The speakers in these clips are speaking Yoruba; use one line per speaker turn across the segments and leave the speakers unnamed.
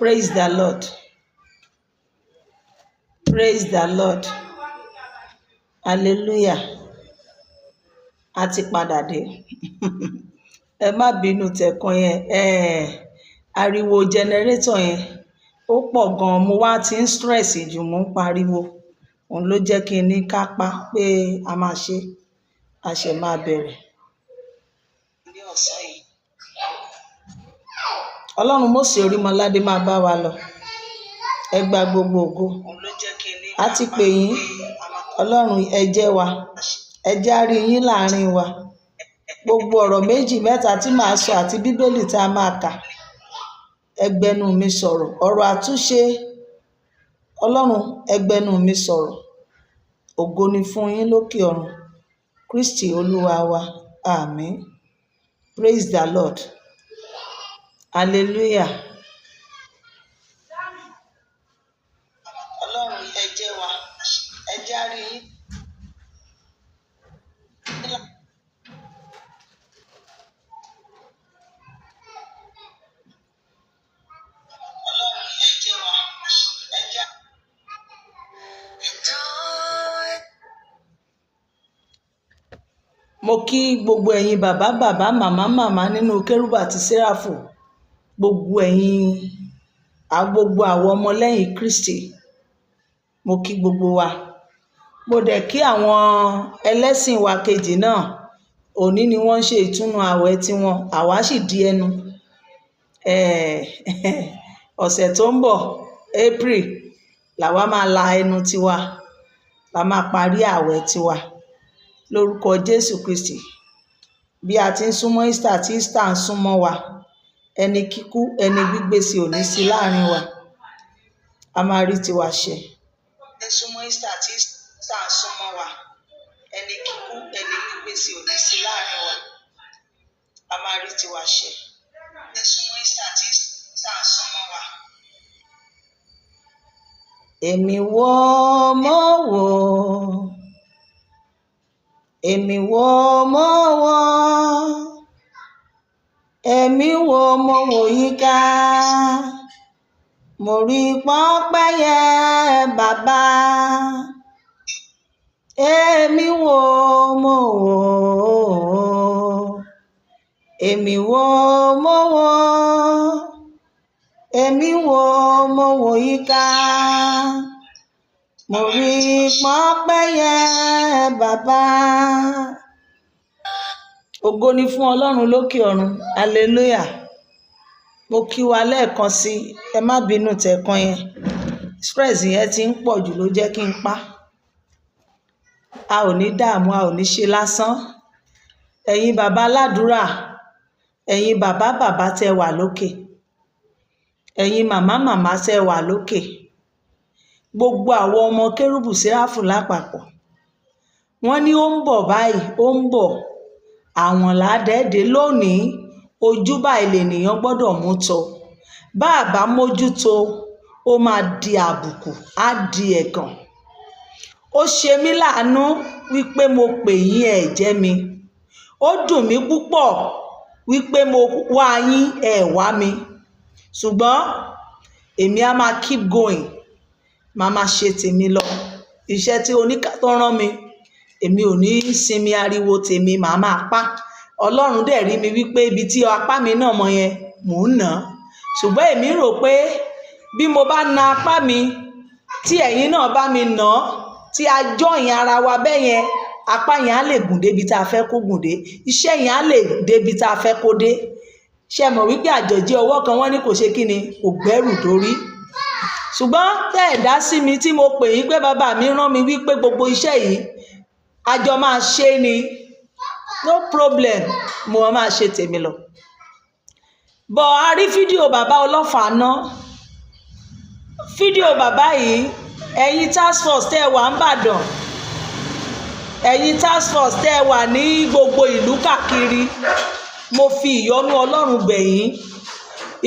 Praise the Lord. Praise the Lord. Hallelujah. A ti padà dé. Ẹ má bínú tẹ̀kan yẹn. Ariwo generator yẹn ó pọ̀ gan-an. Mo wá ti ń stress jù, mò ń pariwo. Òun ló jẹ́ kí n ní ká pa pé a máa ṣe, a ṣẹ̀ máa bẹ̀rẹ̀. Ní ọ̀sán yìí. Ọlọ́run Mósè Orímọládé máa bá wa lọ. Ẹ gba gbogbo ògo. A ti pè yín. Ọlọ́run ẹ jẹ́ wa. Ẹ jẹ́ á rí yín láàrin wa. Gbogbo ọ̀rọ̀ méjì mẹ́ta tí màá sọ àti Bíbélì tí a máa kà. Ẹ gbẹnu mi sọ̀rọ̀. Ọ̀rọ̀ àtúnṣe. Ọlọ́run ẹ gbẹnu mi sọ̀rọ̀. Ògo ni fún yín lókè ọ̀run. Kristi Olúwa wa. Àmín. Praise the Lord. Hallelujah. Ọlọ́run ẹ jẹ́ wa. Ẹ jẹ́ á rí yín. Ọlọ́run ẹ jẹ́ wa. Ẹ jẹ́. Mo kí gbogbo ẹ̀yin bàbá bàbá màmá màmá nínú Kérúbù àti Séráfù. Gbogbo ẹ̀yin, gbogbo àwọn ọmọlẹ́yìn Kristi. Mo kí gbogbo wa. Mo dẹ̀ kí àwọn ẹlẹ́sìn wa kejì náà. Òní ni wọ́n ń ṣe ìtúnu ààwẹ̀ tiwọn. Àwa sì di ẹnu. Ọ̀sẹ̀ tó ń bọ̀, April, làwa máa la ẹnu tiwa. La máa parí ààwẹ̀ tiwa. Lórúkọ Jésù Kristi. Bí a ti ń súnmọ́ Easter tí Easter ń súnmọ́ wa. Ẹni kíkú, ẹni gbígbé sí ò ní sí láàrin wa. A máa rí tiwa ṣe. Ẹ súnmọ́ Easter tí Easter ń súnmọ́ wa. Ẹni kíkú, ẹni gbígbé sí ò ní sí láàrin wa. A máa rí tiwa ṣe. Ẹ súnmọ́ Easter tí Easter ń súnmọ́ wa. Èmi wo mo wò, èmi wo mo wò, èmi wo mo wò yíká. Mo rí pọ́npẹ́yẹ bàbá. Èmi wo mo wò, èmi wo mo wò, èmi wo mo wò yíká. Mo rí pọ́npẹ́yẹ bàbá. Ògo ni fún Ọlọ́run lókè ọ̀run. Hallelujah. Mo kí wa lẹ́ẹ̀kan sí. Ẹ má bínú tẹ̀kan yẹn. Stress yẹn ti ń pọ̀ jù ló jẹ́ kí n pa. A ò ní dààmú, a ò ní ṣe lásán. Ẹ̀yin bàbá aládùúrà, ẹ̀yin bàbá bàbá tẹ wà lókè. Ẹ̀yin màmá màmá tẹ wà lókè. Gbogbo àwọn ọmọ Kérúbù Séráfù lápapọ̀. Wọ́n ní ó ń bọ̀ báyìí, ó ń bọ̀. Àwọn làádẹ́ẹ̀dẹ́ lónìí. Ojú báyìí lènìyàn gbọ́dọ̀ mú tọ. Bá à bá mójútó, ó máa di àbùkù, á di ẹ̀gàn. Ó ṣe mí láàánú wípé mo pè yín ẹ jẹ́ mi. Ó dùn mí púpọ̀ wípé mo wá yín ẹ wá mi. Ṣùgbọ́n èmi á máa keep going. Màá máa ṣe tèmi lọ. Iṣẹ́ tí oníkà tó rán mi, èmi ò ní sinmi ariwo tèmi, màá máa pa. Ọlọ́run dẹ̀ rí mi wípé ibi tí apá mi náà mọ yẹn, mò ń nà. Ṣùgbọ́n èmi rò pé bí mo bá na apá mi, tí ẹ̀yin náà bá mi nà, tí a join ara wa bẹ́yẹn, apá yẹn á lè gùn dé ibi tí a fẹ́ kó gùn dé. Iṣẹ́ yẹn á lè dé ibi tí a fẹ́ kó dé. Ṣé ẹ mọ̀ wípé àjọjẹ ọwọ́ kan wọ́n ní kò ṣe kíni, kò gbẹ́rù dórí. Ṣùgbọ́n tẹ́ ẹ̀ dá sí mi tí mo pè yín pé bàbá mi rán mi wípé gbogbo iṣẹ́ yìí, a jọ máa ṣe ni. No problem. Mo máa ṣe tèmi lọ. But a rí fídíò bàbá ọlọ́fà náà. Fídíò bàbá yìí, ẹ̀yin task force tẹ́ ẹ wà ń bàdàn. Ẹ̀yin task force tẹ́ ẹ wà ní gbogbo ìlú káàkiri. Mo fi ìyọ́nú Ọlọ́run bẹ̀ yín.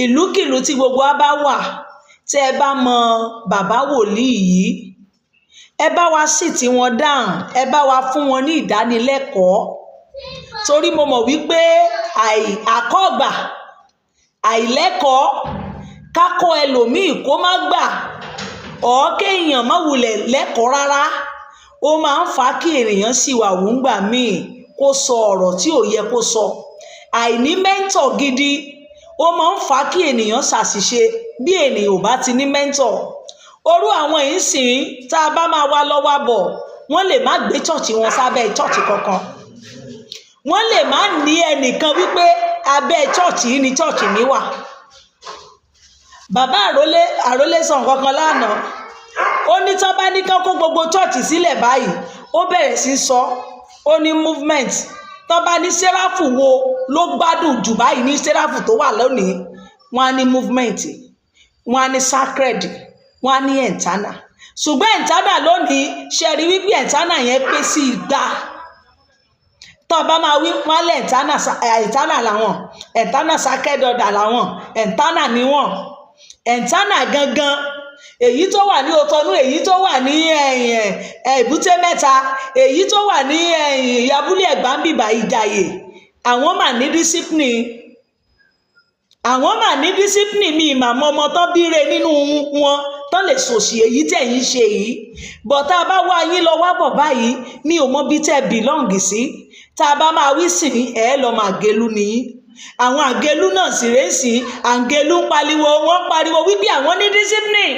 Ìlúkìlú tí gbogbo wa bá wà, tẹ́ ẹ bá mọ bàbá wòlíì yìí, ẹ bá wa sit wọn down, ẹ bá wa fún wọn ní ìdánilẹ́kọ̀ọ́. Torí mo mọ̀ wípé àkọ́gbà, àìlẹ́kọ̀ọ́ Ká kọ́ ẹlòmíì kó má gbà ọ́, kéèyàn má wulẹ̀ lẹ́kọ̀ọ́ rárá, ó máa ń fà á kí ènìyàn sì wà wùngbà míì, kó sọ ọ̀rọ̀ tí ò yẹ kó sọ. Àìní mentor gidi, ó máa ń fà á kí ènìyàn ṣàṣìṣe bí ènìyàn ò bá ti ní mentor. Orú àwọn yìí sìn, tá a bá máa wá lọ wá bọ̀, wọ́n lè má gbé church wọn sábẹ́ church kankan. Wọ́n lè má ní ẹnìkan wípé abẹ́ church yìí ni church mi wà. Bàbá àrólé, àrólé sọ nǹkan kan lánàá. Ó ní tán bá ní kán kó gbogbo church sílẹ̀ báyìí, ó bẹ̀rẹ̀ sí sọ, ó ní movement, tán bá ní sẹ́ráfù wo ló gbádùn jù báyìí ní sẹ́ráfù tó wà lónìí, wọ́n á ní movement, wọ́n á ní sacred, wọ́n á ní eternal. Ṣùgbọ́n eternal lónìí, ṣe rí wípé eternal yẹn pé sí 200. Tó bá máa wí, wọ́n á lẹ̀ eternal, eternal làwọn, eternal sacred order làwọn, eternal ni wọ́n. Eternal gangan, èyí tó wà ní Òtọ́nú, èyí tó wà ní Èbúté Mẹ́ta, èyí tó wà ní Abúlé Ẹ̀gbá ń bìbà Ìjàyè, àwọn mà ní discipline, àwọn mà ní discipline. Mi ìmàmọ́ ọmọ tán bíire nínú wọn tán lè sòṣì èyí tẹ̀yìn ṣe yìí bọ̀. Tá a bá wá yín lọ wá bọ̀ báyìí, mi ò mọ bí tẹ́ belong sí. Tá a bá máa wí sìn ẹ̀ lọ́ máa gelu nìyí. Àwọn àgelu náà sì rèé sí. Àgelu ń pariwo, wọ́n ń pariwo wípé àwọn ní discipline.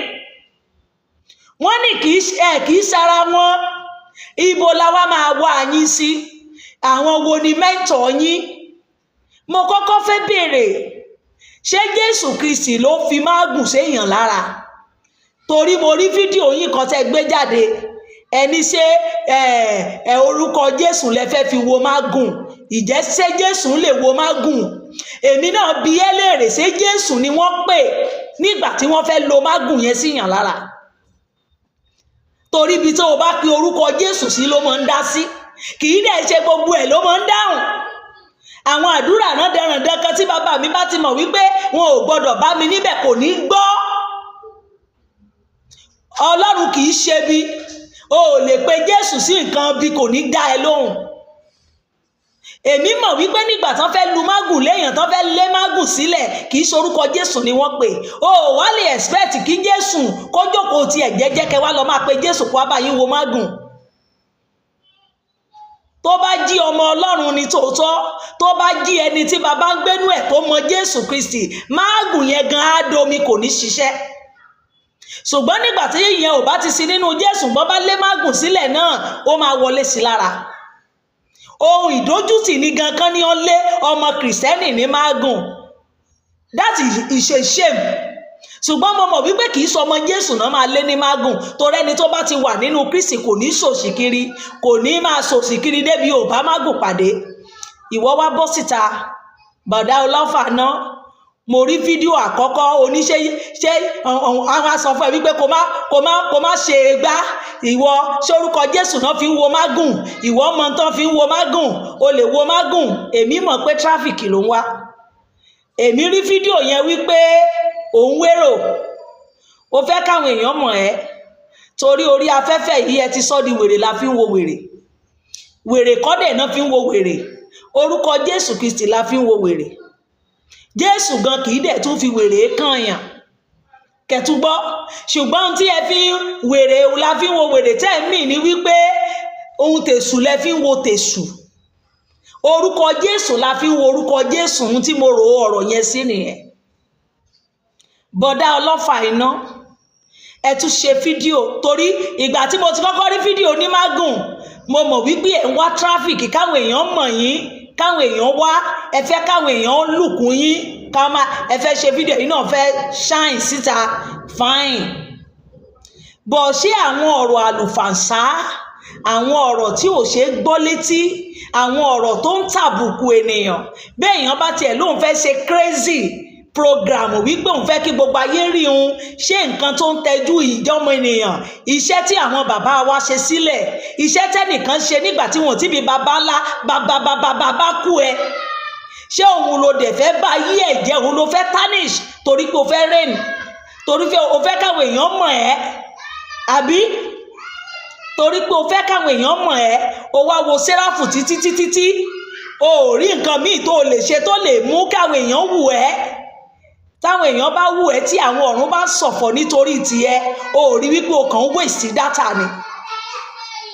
Wọ́n ní kì í ẹ kì í sara wọn. Ibo la wá máa wá yín sí? Àwọn wo ni mentor yín? Mo kọ́kọ́ fẹ́ béèrè, ṣé Jésù Kristi ló fi mágùn séèyàn lára? Torí mo rí fídíò yín kan tẹ́ gbé jáde, ẹni ṣé ẹ orúkọ Jésù lẹ fẹ́ fi wo mágùn? Ìjẹ́ ṣé Jésù lè wo mágùn? Èmi náà bi ẹ́ léèrè, ṣé Jésù ni wọ́n pè nígbà tí wọ́n fẹ́ lo mágùn yẹn síyàn lára? Torí ibi tó o bá pe orúkọ Jésù sí ló máa ń dá sí, kì í dẹ̀ ṣe gbogbo ẹ̀ ló máa ń dáhùn. Àwọn àdúrà náà dẹ̀ràndán kan tí bàbá mi bá ti mọ̀ wípé wọn ò gbọ́dọ̀ bá mi níbẹ̀, kò ní gbọ́. Ọlọ́run kì í ṣe bí o ò lè pe Jésù sí nǹkan bí kò ní dá ẹ lóhùn. Èmi mọ̀ wípé nígbà tán fẹ́ lu mágùn léèyàn, tán fẹ́ lé mágùn sílẹ̀, kì í ṣorúkọ Jésù ni wọ́n pè. O ò wá lè expect kí Jésù kó jókòó tiẹ̀ jẹ́jẹ́, kẹ́ wá lọ máa pe Jésù kó wá bá yín wo mágùn. Tó bá jí ọmọ Ọlọ́run ní tòótọ́, tó bá jí ẹni tí baba ń gbénú ẹ̀ tó mọ Jésù Kristi, mágùn yẹn gan á domi, kò ní ṣiṣẹ́. Ṣùgbọ́n nígbà tí ìyẹn ò bá ti sí nínú Jésù, bọ́ bá lé mágùn sílẹ̀ náà, ó máa wọlé sí lára. Ohun ìdójútì ní gan kan ní ọ́n lé ọmọ Kìrìsìtẹ́nì ní mágùn. That is a shame. Ṣùgbọ́n mo mọ̀ wípé kì í sọ ọmọ Jésù náà máa lé ní mágùn, torí ẹni tó bá ti wà nínú Kristi kò ní ṣòṣì kiri, kò ní máa ṣòṣì kiri débi ò bá mágùn pàdé. Ìwọ wá bọ́ síta, bọ̀dá ọlọ́fà náà. Mo rí fídíò àkọ́kọ́ oníṣẹ́ ṣé àwọn á sọ fún ẹ wípé kó má ṣe é gbá. Ìwọ ṣé orúkọ Jésù náà fi ń wo mágùn? Ìwọ mọ tán fi ń wo mágùn, o lè wo mágùn. Èmi mọ̀ pé traffic ló ń wá. Èmi rí fídíò yẹn wípé òun wérò, o fẹ́ káwọn èèyàn mọ̀ ẹ́, torí orí afẹ́fẹ́ yìí, ẹ ti sọ́ di wèrè la fi ń wo wèrè. Wèrè kọ́dẹ̀ náà fi ń wo wèrè, orúkọ Jésù Kristi la fi ń wo wèrè. Jésù gan kì í dẹ̀ tún fi wèrè kàn yàn kẹtùgbọ́. Ṣùgbọ́n tí ẹ fi wèrè la fi ń wo wèrè tẹ́ ẹ mì ní wípé ohun tèṣù lẹ fi ń wo tèṣù, orúkọ Jésù la fi ń wo orúkọ Jésù. Ohun tí mo rò ọ̀rọ̀ yẹn sí nìyẹn. Bọ̀dá ọlọ́fà iná, ẹ tún ṣe fídíò, torí ìgbà tí mo ti kọ́kọ́ rí fídíò ní mágùn, mo mọ̀ wípé ẹ̀ ń wá traffic, káwọn èèyàn mọ̀ yín, káwọn èèyàn wá, ẹ fẹ́ káwọn èèyàn lùkún yín, ká má ẹ fẹ́ ṣe fídíò yìí náà, fẹ́ shine síta. Fine, bọ̀ ṣé àwọn ọ̀rọ̀ àlùfàǹsá, àwọn ọ̀rọ̀ tí ò ṣeé gbọ́ létí, àwọn ọ̀rọ̀ tó ń tàbùkù ènìyàn, bẹ́ẹ̀ èèyàn bá tiẹ̀ lóun fẹ́ ṣe crazy program wípé òun fẹ́ kí gbogbo ayé rí òun, ṣé nǹkan tó ń tẹjú ìjọmọ ènìyàn, iṣẹ́ tí àwọn bàbá wa ṣe sílẹ̀, iṣẹ́ tẹ́nìkan ṣe nígbà tí wọ́n ti bí bàbá ńlá bàbá bàbá bàbá kú ẹ, ṣé òun ló dẹ̀ fẹ́ bá yí ẹ̀ jẹ́? Òun ló fẹ́ tarnish torí pé o fẹ́ reign, torí pé o fẹ́ káwọn èèyàn mọ̀ ẹ́, àbí torí pé o fẹ́ káwọn èèyàn mọ̀ ẹ́? O wá wo sẹ́ráfù títí títí tí o ò rí nǹkan míì tó o lè ṣe tó lè mú káwọn èèyàn wù ẹ́. Táwọn èèyàn bá wù ẹ́, tí àwọn ọ̀run bá ń ṣọ̀fọ̀ nítorí tiẹ̀, o ò rí wípé o kàn ń waste data ni.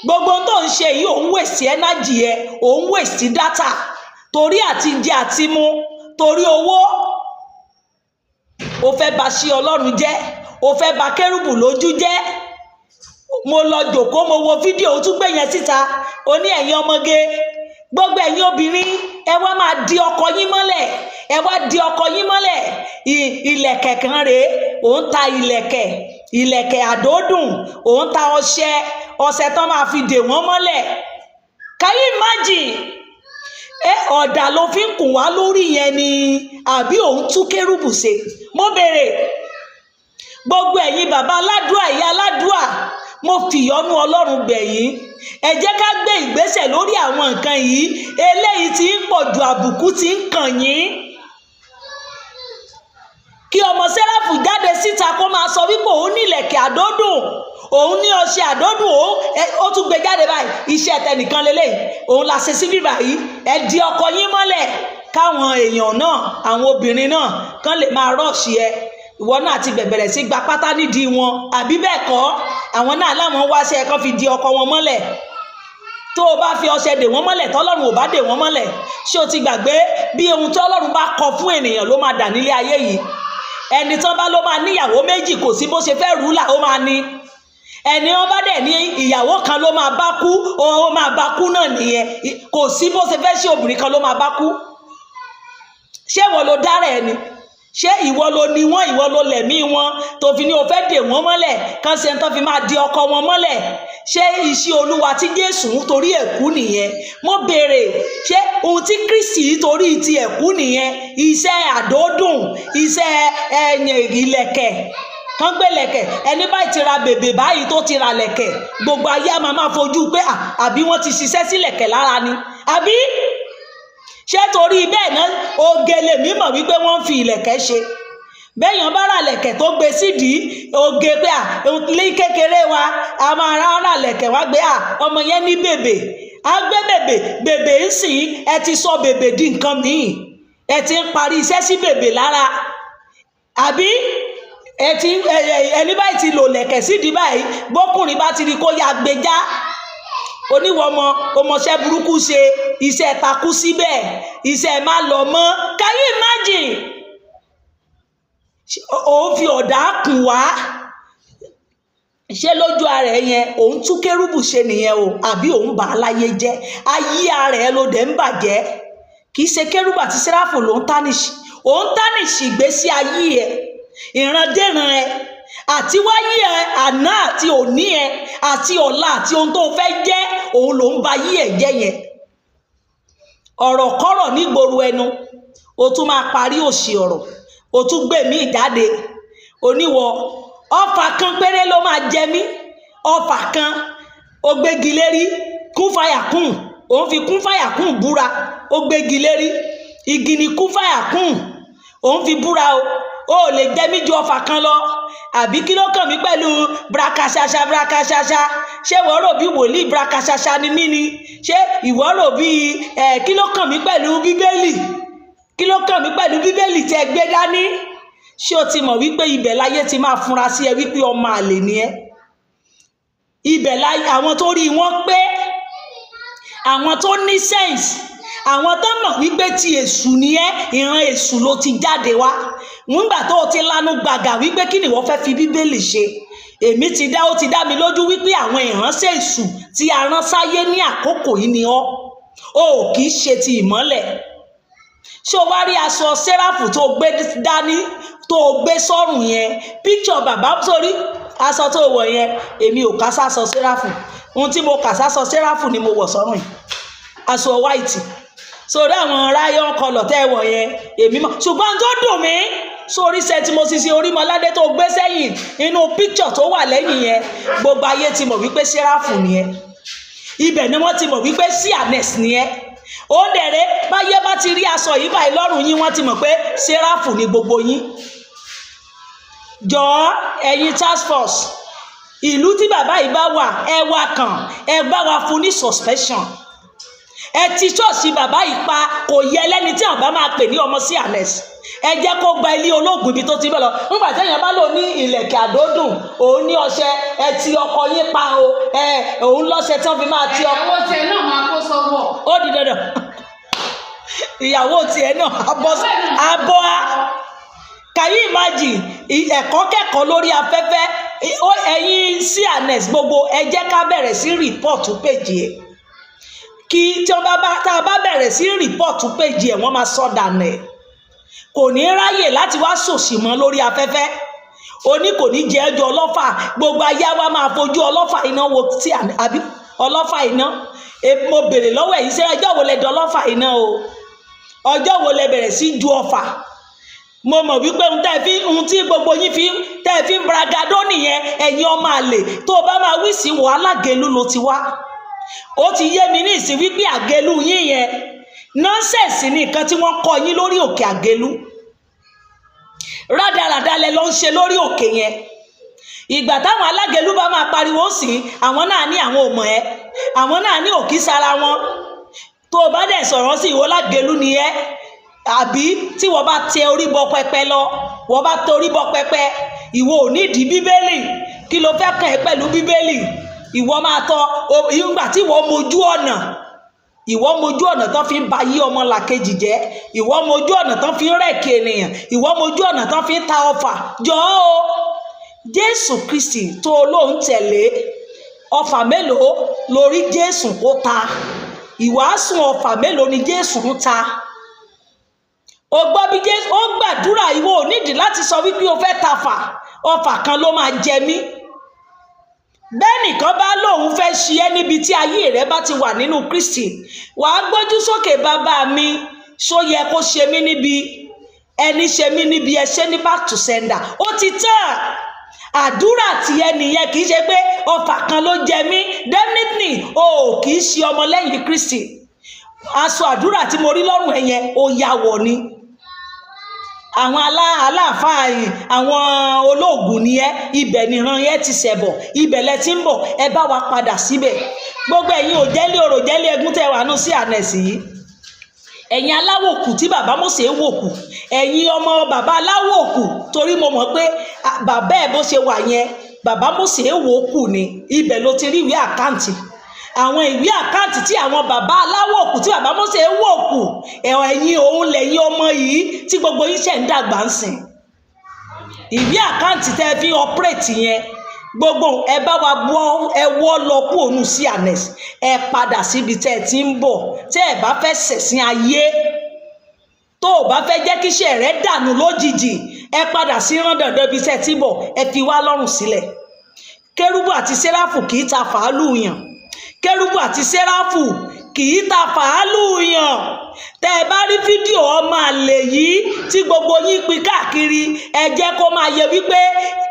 Gbogbo ohun tó ń ṣe yìí, òun waste energy ẹ, òun waste data torí àti jẹ àti mu, torí owó. O fẹ́ bà ṣí Ọlọ́run jẹ́, o fẹ́ bà kérúbù lójú jẹ́. Mo lọ jòkó, mo wo fídíò, ó tún gbé yẹn síta. O ní ẹ̀yin ọmọge, gbogbo ẹ̀yin obìnrin, ẹ wá máa di ọkọ yín mọ́lẹ̀, ẹ wá di ọkọ yín mọ́lẹ̀. Ìlẹ̀kẹ̀ kan rèé, òun ta ìlẹ̀kẹ̀, ìlẹ̀kẹ̀ àdódùn, òun ta ọṣẹ, ọṣẹ tán máa fi dè wọ́n mọ́lẹ̀. Can you imagine? Ẹ ọ̀dà ló fi ń kùn wá lórí yẹn ni, àbí òun tú kérúbù ṣe? Mo béèrè. Gbogbo ẹ̀yin bàbá aládùá, ìyá aládùá, mo fìyọ́nú Ọlọ́run bẹ̀ yín, ẹ jẹ́ ká gbé ìgbésẹ̀ lórí àwọn nǹkan yìí. Eléyìí tí ń pọ̀ ju, àbùkù tí ń kàn yín. Kí ọmọ Sẹ́ráfù jáde síta, kó máa sọ wípé òun ní ìlẹ̀kẹ̀ àdódùn, òun ní ọṣẹ àdódùn, òun ó tún gbé jáde báyìí. Iṣẹ́ tẹnìkan lélẹ́yìí, òun la ṣe sí bíbà yìí. Ẹ di ọkọ yín mọ́lẹ̀, káwọn èèyàn náà, àwọn obìnrin náà kán lè máa rush ẹ. Ìwọ náà ti bẹ̀bẹ̀rẹ̀ sí gba pátá nídìí wọn, àbí bẹ́ẹ̀ kọ́? Àwọn náà láwọn wáṣẹ́ kán fi di ọkọ wọn mọ́lẹ̀. Tó o bá fi ọṣẹ dè wọ́n mọ́lẹ̀, tọ́lọ́run ò bá dè wọ́n mọ́lẹ̀, ṣé o ti gbàgbé bí ohun tí Ọlọ́run bá kọ fún ènìyàn ló máa dà nílé ayé yìí? Ẹni tán bá ló máa níyàwó méjì, kò sí bó ṣe fẹ́ rúlà, ó máa ní. Ẹni wọn bá dẹ̀ ní ìyàwó kan ló máa bá kú, ó máa bá kú náà nìyẹn. Kò sí bó ṣe fẹ́ ṣe, obìnrin kan ló máa bá kú. Ṣé ìwọ ló dára ẹ ni? Ṣé ìwọ ló ní wọn? Ìwọ ló lẹ̀mí wọn tó fi ní o fẹ́ dè wọ́n mọ́lẹ̀, kán ṣe tán fi máa di ọkọ wọn mọ́lẹ̀? Ṣé iṣẹ́ Olúwa tí Jésù ń torí ẹ̀kú nìyẹn? Mo béèrè, ṣé ohun tí Kristi torí ti ẹ̀kú nìyẹn? Iṣẹ́ àdódùn, iṣẹ́ ẹ̀yìn ìlẹ̀kẹ̀ kán gbé lẹ̀kẹ̀. Ẹni báyìí ti ra bèbè báyìí, tó ti ra lẹ̀kẹ̀, gbogbo ayé á máa fojú pé àbí wọ́n ti ṣiṣẹ́ sí lẹ̀kẹ̀ lára ni? Àbí ṣé torí bẹ́ẹ̀ náà? Oge lèmi mọ̀ wípé wọ́n ń fi ìlẹ̀kẹ̀ ṣe. Béèyàn bá ra lẹ̀kẹ̀ tó gbé sídìí, oge pé à ní kékeré wa, a máa rà lẹ̀kẹ̀ wá gbé à, ọmọ yẹn ní bèbè, á gbé bèbè. Bèbè ń sìn, ẹ ti sọ bèbè di nǹkan míì. Ẹ ti ń parí iṣẹ́ sí bèbè lára, àbí ẹ ti ẹni báyìí ti lò lẹ̀kẹ̀ sídìí báyìí, bọ́kùnrin bá ti rí kó yá gbé já. Oníwọ̀ ọmọ ọmọọṣẹ́ burúkú ṣe iṣẹ́ takú síbẹ̀, iṣẹ́ má lọ mọ́. Can you imagine? Òun fi ọ̀dà kùn wá ṣé lójú ara ẹ yẹn, òun tún kérúbù ṣe nìyẹn o, àbí òun bà á láyé jẹ́? Ayé ara ẹ ló dẹ̀ ń bàjẹ́. Kì í ṣe kérúbù àti sẹ́ráfù ló ń tarnish, òun tarnish ìgbésí ayé ẹ, ìrandéran ẹ, àti wáyé ẹ, àná àti òní ẹ, àti ọ̀la, àti ohun tó fẹ́ jẹ́. Òun ló ń ba ayé ẹ jẹ́ yẹn. Ọ̀rọ̀ kọ́rọ̀ nígboro ẹnu, o tún máa parí òṣì ọ̀rọ̀, o tún gbé mí jáde. Oníwọ̀ ọfà kan péré ló máa jẹ mí, ọfà kan. Ó gbégi lérí, kún fàyà kún, òun fi kún fàyà kún búra. Ó gbégi lérí, igi ni kún fàyà kún, òun fi búra o. Ó lè jẹ mí ju ọfà kan lọ, àbí kí ló kàn mí pẹ̀lú brakasasa brakasasa? Ṣé ìwọ rò bí wòlíì brakasasa ni mí ni? Ṣé ìwọ rò bí ẹ? Kí ló kàn mí pẹ̀lú Bíbélì? Kí ló kàn mí pẹ̀lú Bíbélì tí ẹ gbé dání? Ṣé o ti mọ̀ wípé ibẹ̀ láyé ti máa funra sí ẹ wípé ọmọ àlè ni ẹ́? Ibẹ̀ láyé àwọn tó rí wọn pé, àwọn tó ní sense, àwọn tó mọ̀ wípé ti èṣù ni ẹ́, ìran èṣù ló ti jáde wá. Nígbà tó o ti lanu gbàgà wípé kí ni ìwọ fẹ́ fi Bíbélì ṣe, èmi ti dá, ó ti dá mi lójú wípé àwọn ìránṣẹ́ èṣù tí a rán sáyé ní àkókò yìí ni ọ́. O kì í ṣe ti ìmọ́lẹ̀. Ṣé o wá rí aṣọ sẹ́ráfù tó gbé dání, tó gbé sọ́rùn yẹn, píkṣọ̀ bàbá sórí aṣọ tó wọ̀ yẹn? Èmi ò kà sásọ sẹ́ráfù. Ohun tí mo kà sásọ sẹ́ráfù ni mo wọ̀ sọ́rùn yìí, aṣọ white sórí àwọn rayon colour tẹ́ ẹ wọ̀ yẹn, èmi mọ̀. Ṣùgbọ́n tó dùn mí sórí iṣẹ́ tí mo ti ṣe Orímọládé tó gbé sẹ́yìn inú píkṣọ̀ tó wà lẹ́yìn yẹn, gbogbo ayé ti mọ̀ wípé sẹ́ráfù nìyẹn. Ibẹ̀ ni wọ́n ti mọ̀ wípé C&S nìyẹn. Ó dẹ̀rẹ́ báyé bá ti rí aṣọ yìí báyìí lọ́rùn yín, wọ́n ti mọ̀ pé sẹ́ráfù ni gbogbo yín. Jọ̀ọ́, ẹ̀yin task force, ìlú tí bàbá yìí bá wà, ẹ wá kàn, ẹ bá wa fún ní suspension. Ẹ ti ṣọ́ọ̀ṣì bàbá yìí pa. Kò yẹ lẹ́ni tí àwọn bá máa pè ní ọmọ C&S. Ẹ jẹ́ kó gba ilé ológun ibi tó ti bẹ̀ lọ. Nígbà téèyàn bá lò ní ìlẹ̀kẹ̀ àdódùn, òun ní ọṣẹ, ẹ ti ọkọ yín pa o, ẹ òun lọ́ṣẹ tí wọ́n fi máa ti ọkọ.
Ìyàwó tiẹ̀ náà máa kó sọ́wọ́.
Ó di dandan, ìyàwó tiẹ̀ náà abọ́ abọ́ á. Can you imagine? Ẹ̀kọ́ kẹ́kọ̀ọ́ lórí afẹ́fẹ́. Ẹ̀yin cns gbogbo, ẹ jẹ́ ká bẹ̀rẹ̀ sí report page ẹ̀. Kí tí wọ́n bá tá a bá bẹ̀rẹ̀ sí report page ẹ̀, wọ́n máa sọ dànù ẹ̀. Kò ní ráyè láti wá sòsì mọ́ lórí afẹ́fẹ́. Oní kò ní jẹ́ ẹjọ́ ọlọ́fà. Gbogbo ayé wa máa fojú ọlọ́fà iná wo tí àbí ọlọ́fà iná. Mo béèrè lọ́wọ́ ẹ̀yin ṣé ọjọ́ wo lẹ dán ọlọ́fà iná o? Ọjọ́ wo lẹ bẹ̀rẹ̀ sí ju ọfà? Mo mọ̀ wípé ohun tẹ́ fi, ohun tí gbogbo yín fi tẹ́ fi ń bragado nìyẹn. Ẹ̀yin ọmọ àlè, tó o bá máa wí sí wàhálà, gelu ló ti wá. Ó ti yé mi ní ìsìn wípé àgelu yín yẹn, nonsense ní nǹkan tí wọ́n kọ́ yín lórí òkè àgelu. Rádaràda lẹ lọ ń ṣe lórí òkè yẹn. Ìgbà táwọn alágelu bá máa pariwo sí, àwọn náà ní àwọn ò mọ̀ ẹ́, àwọn náà ní òkì sára wọn. Tó o bá dẹ̀ sọ̀rọ̀ sí, ìwọ lágelu ni ẹ́, àbí tí wọ́n bá tẹ orí bọ pẹpẹ lọ, wọ́n bá tẹ orí bọ pẹpẹ, ìwọ ò nídìí Bíbélì. Kí ló fẹ́ kàn ẹ́ pẹ̀lú Bíbélì? Ìwọ máa tọ ìgbà tí ìwọ mojú ọ̀nà, ìwọ mojú ọ̀nà tán fi ń ba yí ọmọ làkejì jẹ́, ìwọ mojú ọ̀nà tán fi ń rẹ̀kì ènìyàn, ìwọ mojú ọ̀nà tán fi ń ta ọfà. Jọ̀ọ́ o, Jésù Kristi tó lóun tẹ̀lé, ọfà mélòó lórí Jésù kó ta? Ìwàásù ọfà mélòó ni Jésù ń ta? O gbọ́ bí Jésù ó gbàdúrà. Ìwọ ò nídìí láti sọ wípé o fẹ́ tafà. Ọfà kan ló máa jẹ mí. Bẹ́ẹ̀ nìkan bá lóun fẹ́ ṣe ẹ́, níbi tí ayé rẹ bá ti wà nínú Kristi, wàá gbójú sókè: "Bàbá mi, ṣó yẹ kó ṣe mí níbi? Ẹni ṣe mí níbi, ẹ ṣe ní back to sender." Ó ti tán. Àdúrà tí ẹnìyẹn kì í ṣe pé ọfà kan ló jẹ mí. Definitely o ò kì í ṣe ọmọlẹ́yìn Kristi. Aṣọ àdúrà tí mo rí lọ́rùn ẹ yẹn, ó ya wọ̀ ni. Àwọn aláàfáà yìí, àwọn olóògùn ni ẹ. Ibẹ̀ nìran yẹn ti ṣẹ̀bọ̀, ibẹ̀ lẹ ti ń bọ̀. Ẹ bá wa padà síbẹ̀. Gbogbo ẹ̀yin ò jẹ́lé orò, jẹ́lé ẹgún tẹ́ wà nù sí ànẹ̀sì yìí, ẹ̀yin aláwòkù tí bàbá Mósè wòkù, ẹ̀yin ọmọ bàbá aláwòkù, torí mo mọ̀ pé bàbá ẹ̀ bó ṣe wà yẹn, bàbá Mósè wòkù ni. Ibẹ̀ ló ti rí ìwé account, àwọn ìwé account tí àwọn bàbá aláwòkù tí bàbá Mósè wòkù. Ẹ̀yin òun lẹ̀yin ọmọ yìí tí gbogbo yín ṣẹ̀ ń dàgbà ń sìn. Ìwé account tẹ́ ẹ fi operate yẹn, gbogbo ẹ bá wa bọ́, ẹ wọ́ lọ kú òun sí annex. Ẹ padà síbi tẹ́ ẹ ti ń bọ̀. Tẹ́ ẹ bá fẹ́ ṣẹ̀sìn ayé, tó o bá fẹ́ jẹ́ kíṣẹ́ rẹ dànù lójijì, ẹ padà sí rán dandan ibi tẹ́ ẹ ti bọ̀. Ẹ fi wá lọ́rùn sílẹ̀. Kérúbù àti sẹ́ráfù kì í ta fàálù yàn. Kérúbù àti sẹ́ráfù kì í ta fàálù yàn. Tẹ́ ẹ bá rí fídíò ọmọ àlè yìí tí gbogbo yín pín káàkiri, ẹ jẹ́ kó máa yẹ wípé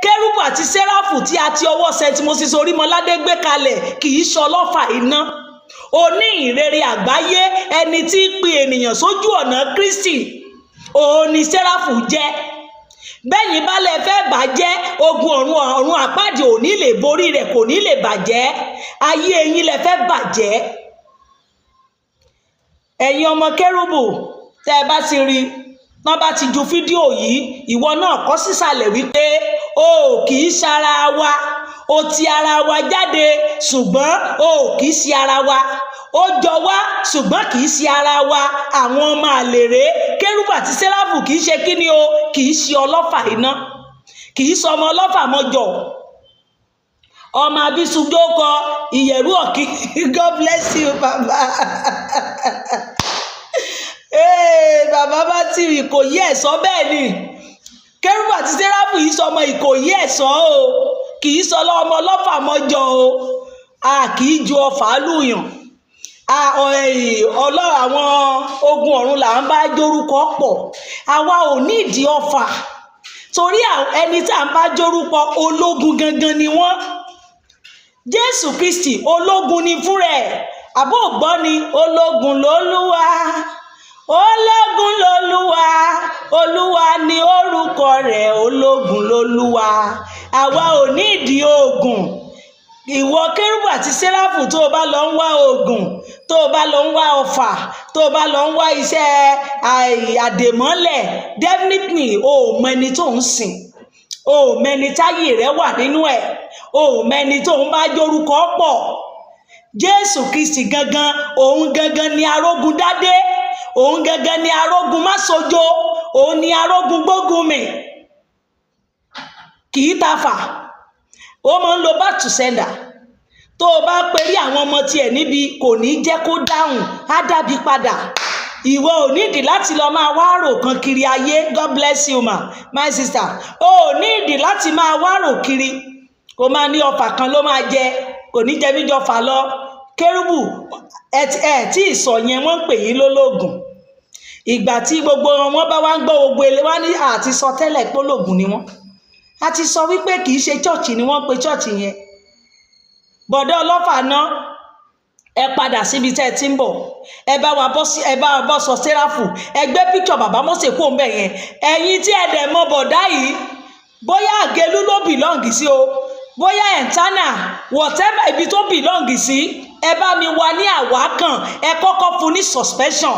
kérúbù àti sẹ́ráfù tí a ti ọwọ́ St Moses Orímọládé gbé kalẹ̀ kì í ṣọlọ́fà iná. Oní ìrere àgbáyé, ẹni tí ń pe ènìyàn sójú ọ̀nà Kristi, òun ni sẹ́ráfù jẹ́. Bẹ́yìn bá lẹ fẹ́ bàjẹ́, ogun ọ̀run, ọ̀run àpáàdì ò ní lè borí rẹ̀, kò ní lè bàjẹ́. Ayé eyín lẹ fẹ́ bàjẹ́. Ẹ̀yin ọmọ kérúbù, tẹ́ ẹ bá ti rí tán bá ti ju fídíò yìí, ìwọ náà kọ sísàlẹ̀ wípé o kì í ṣara wa. O ti ara wa jáde, ṣùgbọ́n o kì í ṣe ara wa. Ó jọ wá, ṣùgbọ́n kì í ṣe ara wa. Àwọn ọmọ àlèrè kérúbù àti sẹ́ráfù kì í ṣe kíni o, kì í ṣe ọlọ́fà iná, kì í sọmọ ọlọ́fà mọ́jọ. Ọmọ abisujó kọ ìyẹ̀rú ọ̀kí. God bless you, bàbá. Hey, bàbá bá ti Ìkòyí Ẹ̀sọ́. Bẹ́ẹ̀ ni, kérúbù àti sẹ́ráfù yìí sọmọ Ìkòyí Ẹ̀sọ́ o, kì í sọ ọmọ ọlọ́fà mọ́jọ o. A kì í ju ọfà lùyàn. Ọlọ́ àwọn ogun ọ̀run là ń bá jórúkọ pọ̀. Àwa ò nídìí ọfà, torí ẹni tí à ń bá jórúkọ, ológun gangan ni wọ́n. Jésù Kristi ológun ni fúnra ẹ̀. Àbó ògbọ́ ni ológun lolúwa, ológun lolúwa, Olúwa ni orúkọ rẹ̀, ológun lolúwa. Àwa ò nídìí oògùn. Ìwọ kérúbù àti séráfù, tó o bá lọ ń wá oògùn, tó o bá lọ ń wá ọfà, tó o bá lọ ń wá iṣẹ́ àdèmọ́lẹ̀, definitely o ò mọ ẹni tó ń sìn, o ò mẹni táyé rẹ wà nínú ẹ̀, o ò mẹni tó ń bá jórúkọ pọ̀. Jésù Kristi gangan, òun gangan ni arógun dádé, òun gangan ni arógun másojo, òun ni arógun gbógunmì. Kì í tafà, ó máa ń lo back to sender. Tó o bá perí àwọn ọmọ tiẹ̀ níbi, kò ní jẹ́ kó dáhùn, á dàbí padà. Ìwọ ò nídìí láti lọ máa wá rò kan kiri ayé. God bless you, ma, my sister. O ò nídìí láti máa wá rò kiri, kó máa ní ọfà kan ló máa jẹ, kò ní jẹ mí jọfà lọ. Kérúbù ẹ tí ì sọ yẹn, wọ́n ń pè yín lólógùn. Ìgbà tí gbogbo wọn bá wá ń gbọ́ gbogbo ele wá ní àti sọ tẹ́lẹ̀ pé ológun ni wọ́n. A ti sọ wípé kì í ṣe church ni wọ́n pe church yẹn. Bọ̀dọ̀ ọlọ́fà náà, ẹ padà síbi tẹ́ ẹ ti ń bọ̀. Ẹ bá wa bọ́ sí, ẹ bá wa bọ́ sọ sẹ́ráfù. Ẹ gbé píkṣọ̀ bàbá Mósè kúrò ń bẹ̀ yẹn. Ẹ̀yin tí ẹ dẹ̀ mọ bọ̀dá yìí, bóyá àgẹlú ló belong sí o, bóyá ẹ̀ńtánà, whatever ibi tó belong sí, ẹ bá mi wá ní àwákàn. Ẹ kọ́kọ́ fún ní suspension.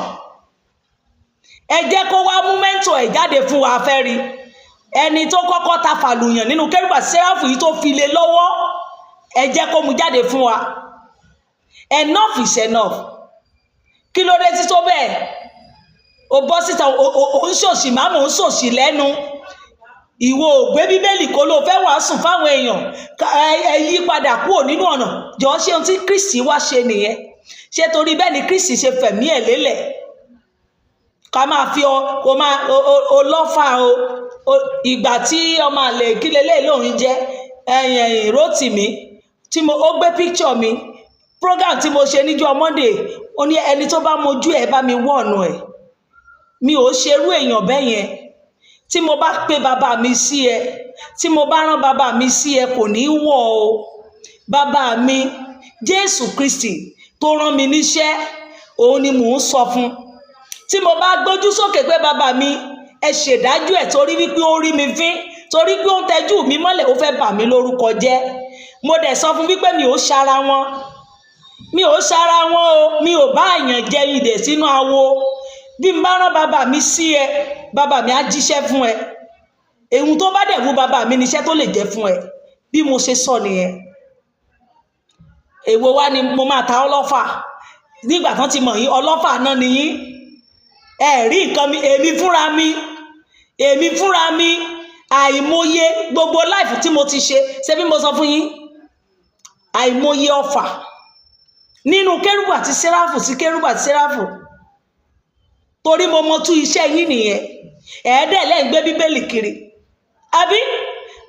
Ẹ jẹ́ kó wá mú mẹ́ńtò ẹ̀ jáde fún wa. Fẹ́ rí ẹni tó kọ́kọ́ ta fàlùyàn nínú kérúbù sẹ́ráfù yìí tó fi lé lọ́wọ́. Ẹ jẹ́ kó mú jáde fún wa. Enough is enough. Kí ló dé tí tó bẹ́ẹ̀? O bọ́ síta, o ń ṣòṣì máàmù, ń ṣòṣì lẹ́nu. Ìwọ ò gbé Bíbélì kó ló fẹ́ wàásù fáwọn èèyàn. Ẹ yí padà kúrò nínú ọ̀nà jọ. Ṣé ohun tí Kristi wá ṣe nìyẹn? Ṣé torí bẹ́ẹ̀ ni Kristi ṣe fẹ̀mí ẹ̀ lélẹ̀? Ká máa fi ọ kó máa o lọ́fà o. Ìgbà tí ọmọ àlè kí leléyìí lòun jẹ́, ẹ̀yìn ẹ̀yìn Rótìmí tí mo ó gbé picture mi, program tí mo ṣe níjọ́ Monday, ó ní ẹni tó bá mojú ẹ̀ bá mi wọ̀nù ẹ̀. Mi ò ṣerú èèyàn bẹ́ẹ̀ yẹn. Tí mo bá pe bàbá mi sí ẹ, tí mo bá rán bàbá mi sí ẹ, kò ní í wọ̀ o. Bàbá mi Jésù Kristi tó rán mi níṣẹ́, òun ni mò ń sọ fún. Tí mo bá gbójú sókè pé bàbá mi, ẹ ṣèdájọ́ ẹ̀, torí wípé ó rí mi fín, torí pé ó ń tẹjú mi mọ́lẹ̀, ó fẹ́ bà mí lórúkọ jẹ́. Mo dẹ̀ sọ fún wípé mi ò ṣara wọn, mi ò ṣara wọn o. Mi ò bá àyàn jẹ ìdè sínú awo. Bí n bá rán bàbá mi sí ẹ, bàbá mi á jíṣẹ́ fún ẹ. Èhun tó bá dẹ̀ wú bàbá mi níṣẹ́ tó lè jẹ́ fún ẹ. Bí mo ṣe sọ nìyẹn. Èwo wá ni mo máa ta ọlọ́fà nígbà tán ti mọ̀ yín? Ọlọ́fà náà ni yín. Ẹ rí nǹkan mi. Èmi fúnra mi, èmi fúnra mi, àìmọye gbogbo life tí mo ti ṣe. Ṣé bí mo sọ fún yín, àìmọye ọfà nínú kérúbù àti sẹ́ráfù sí kérúbù àti sẹ́ráfù, torí mo mọ tú iṣẹ́ yín nìyẹn. Ẹ̀ẹ́dẹ̀ lẹ́ ń gbé Bíbélì kiri, àbí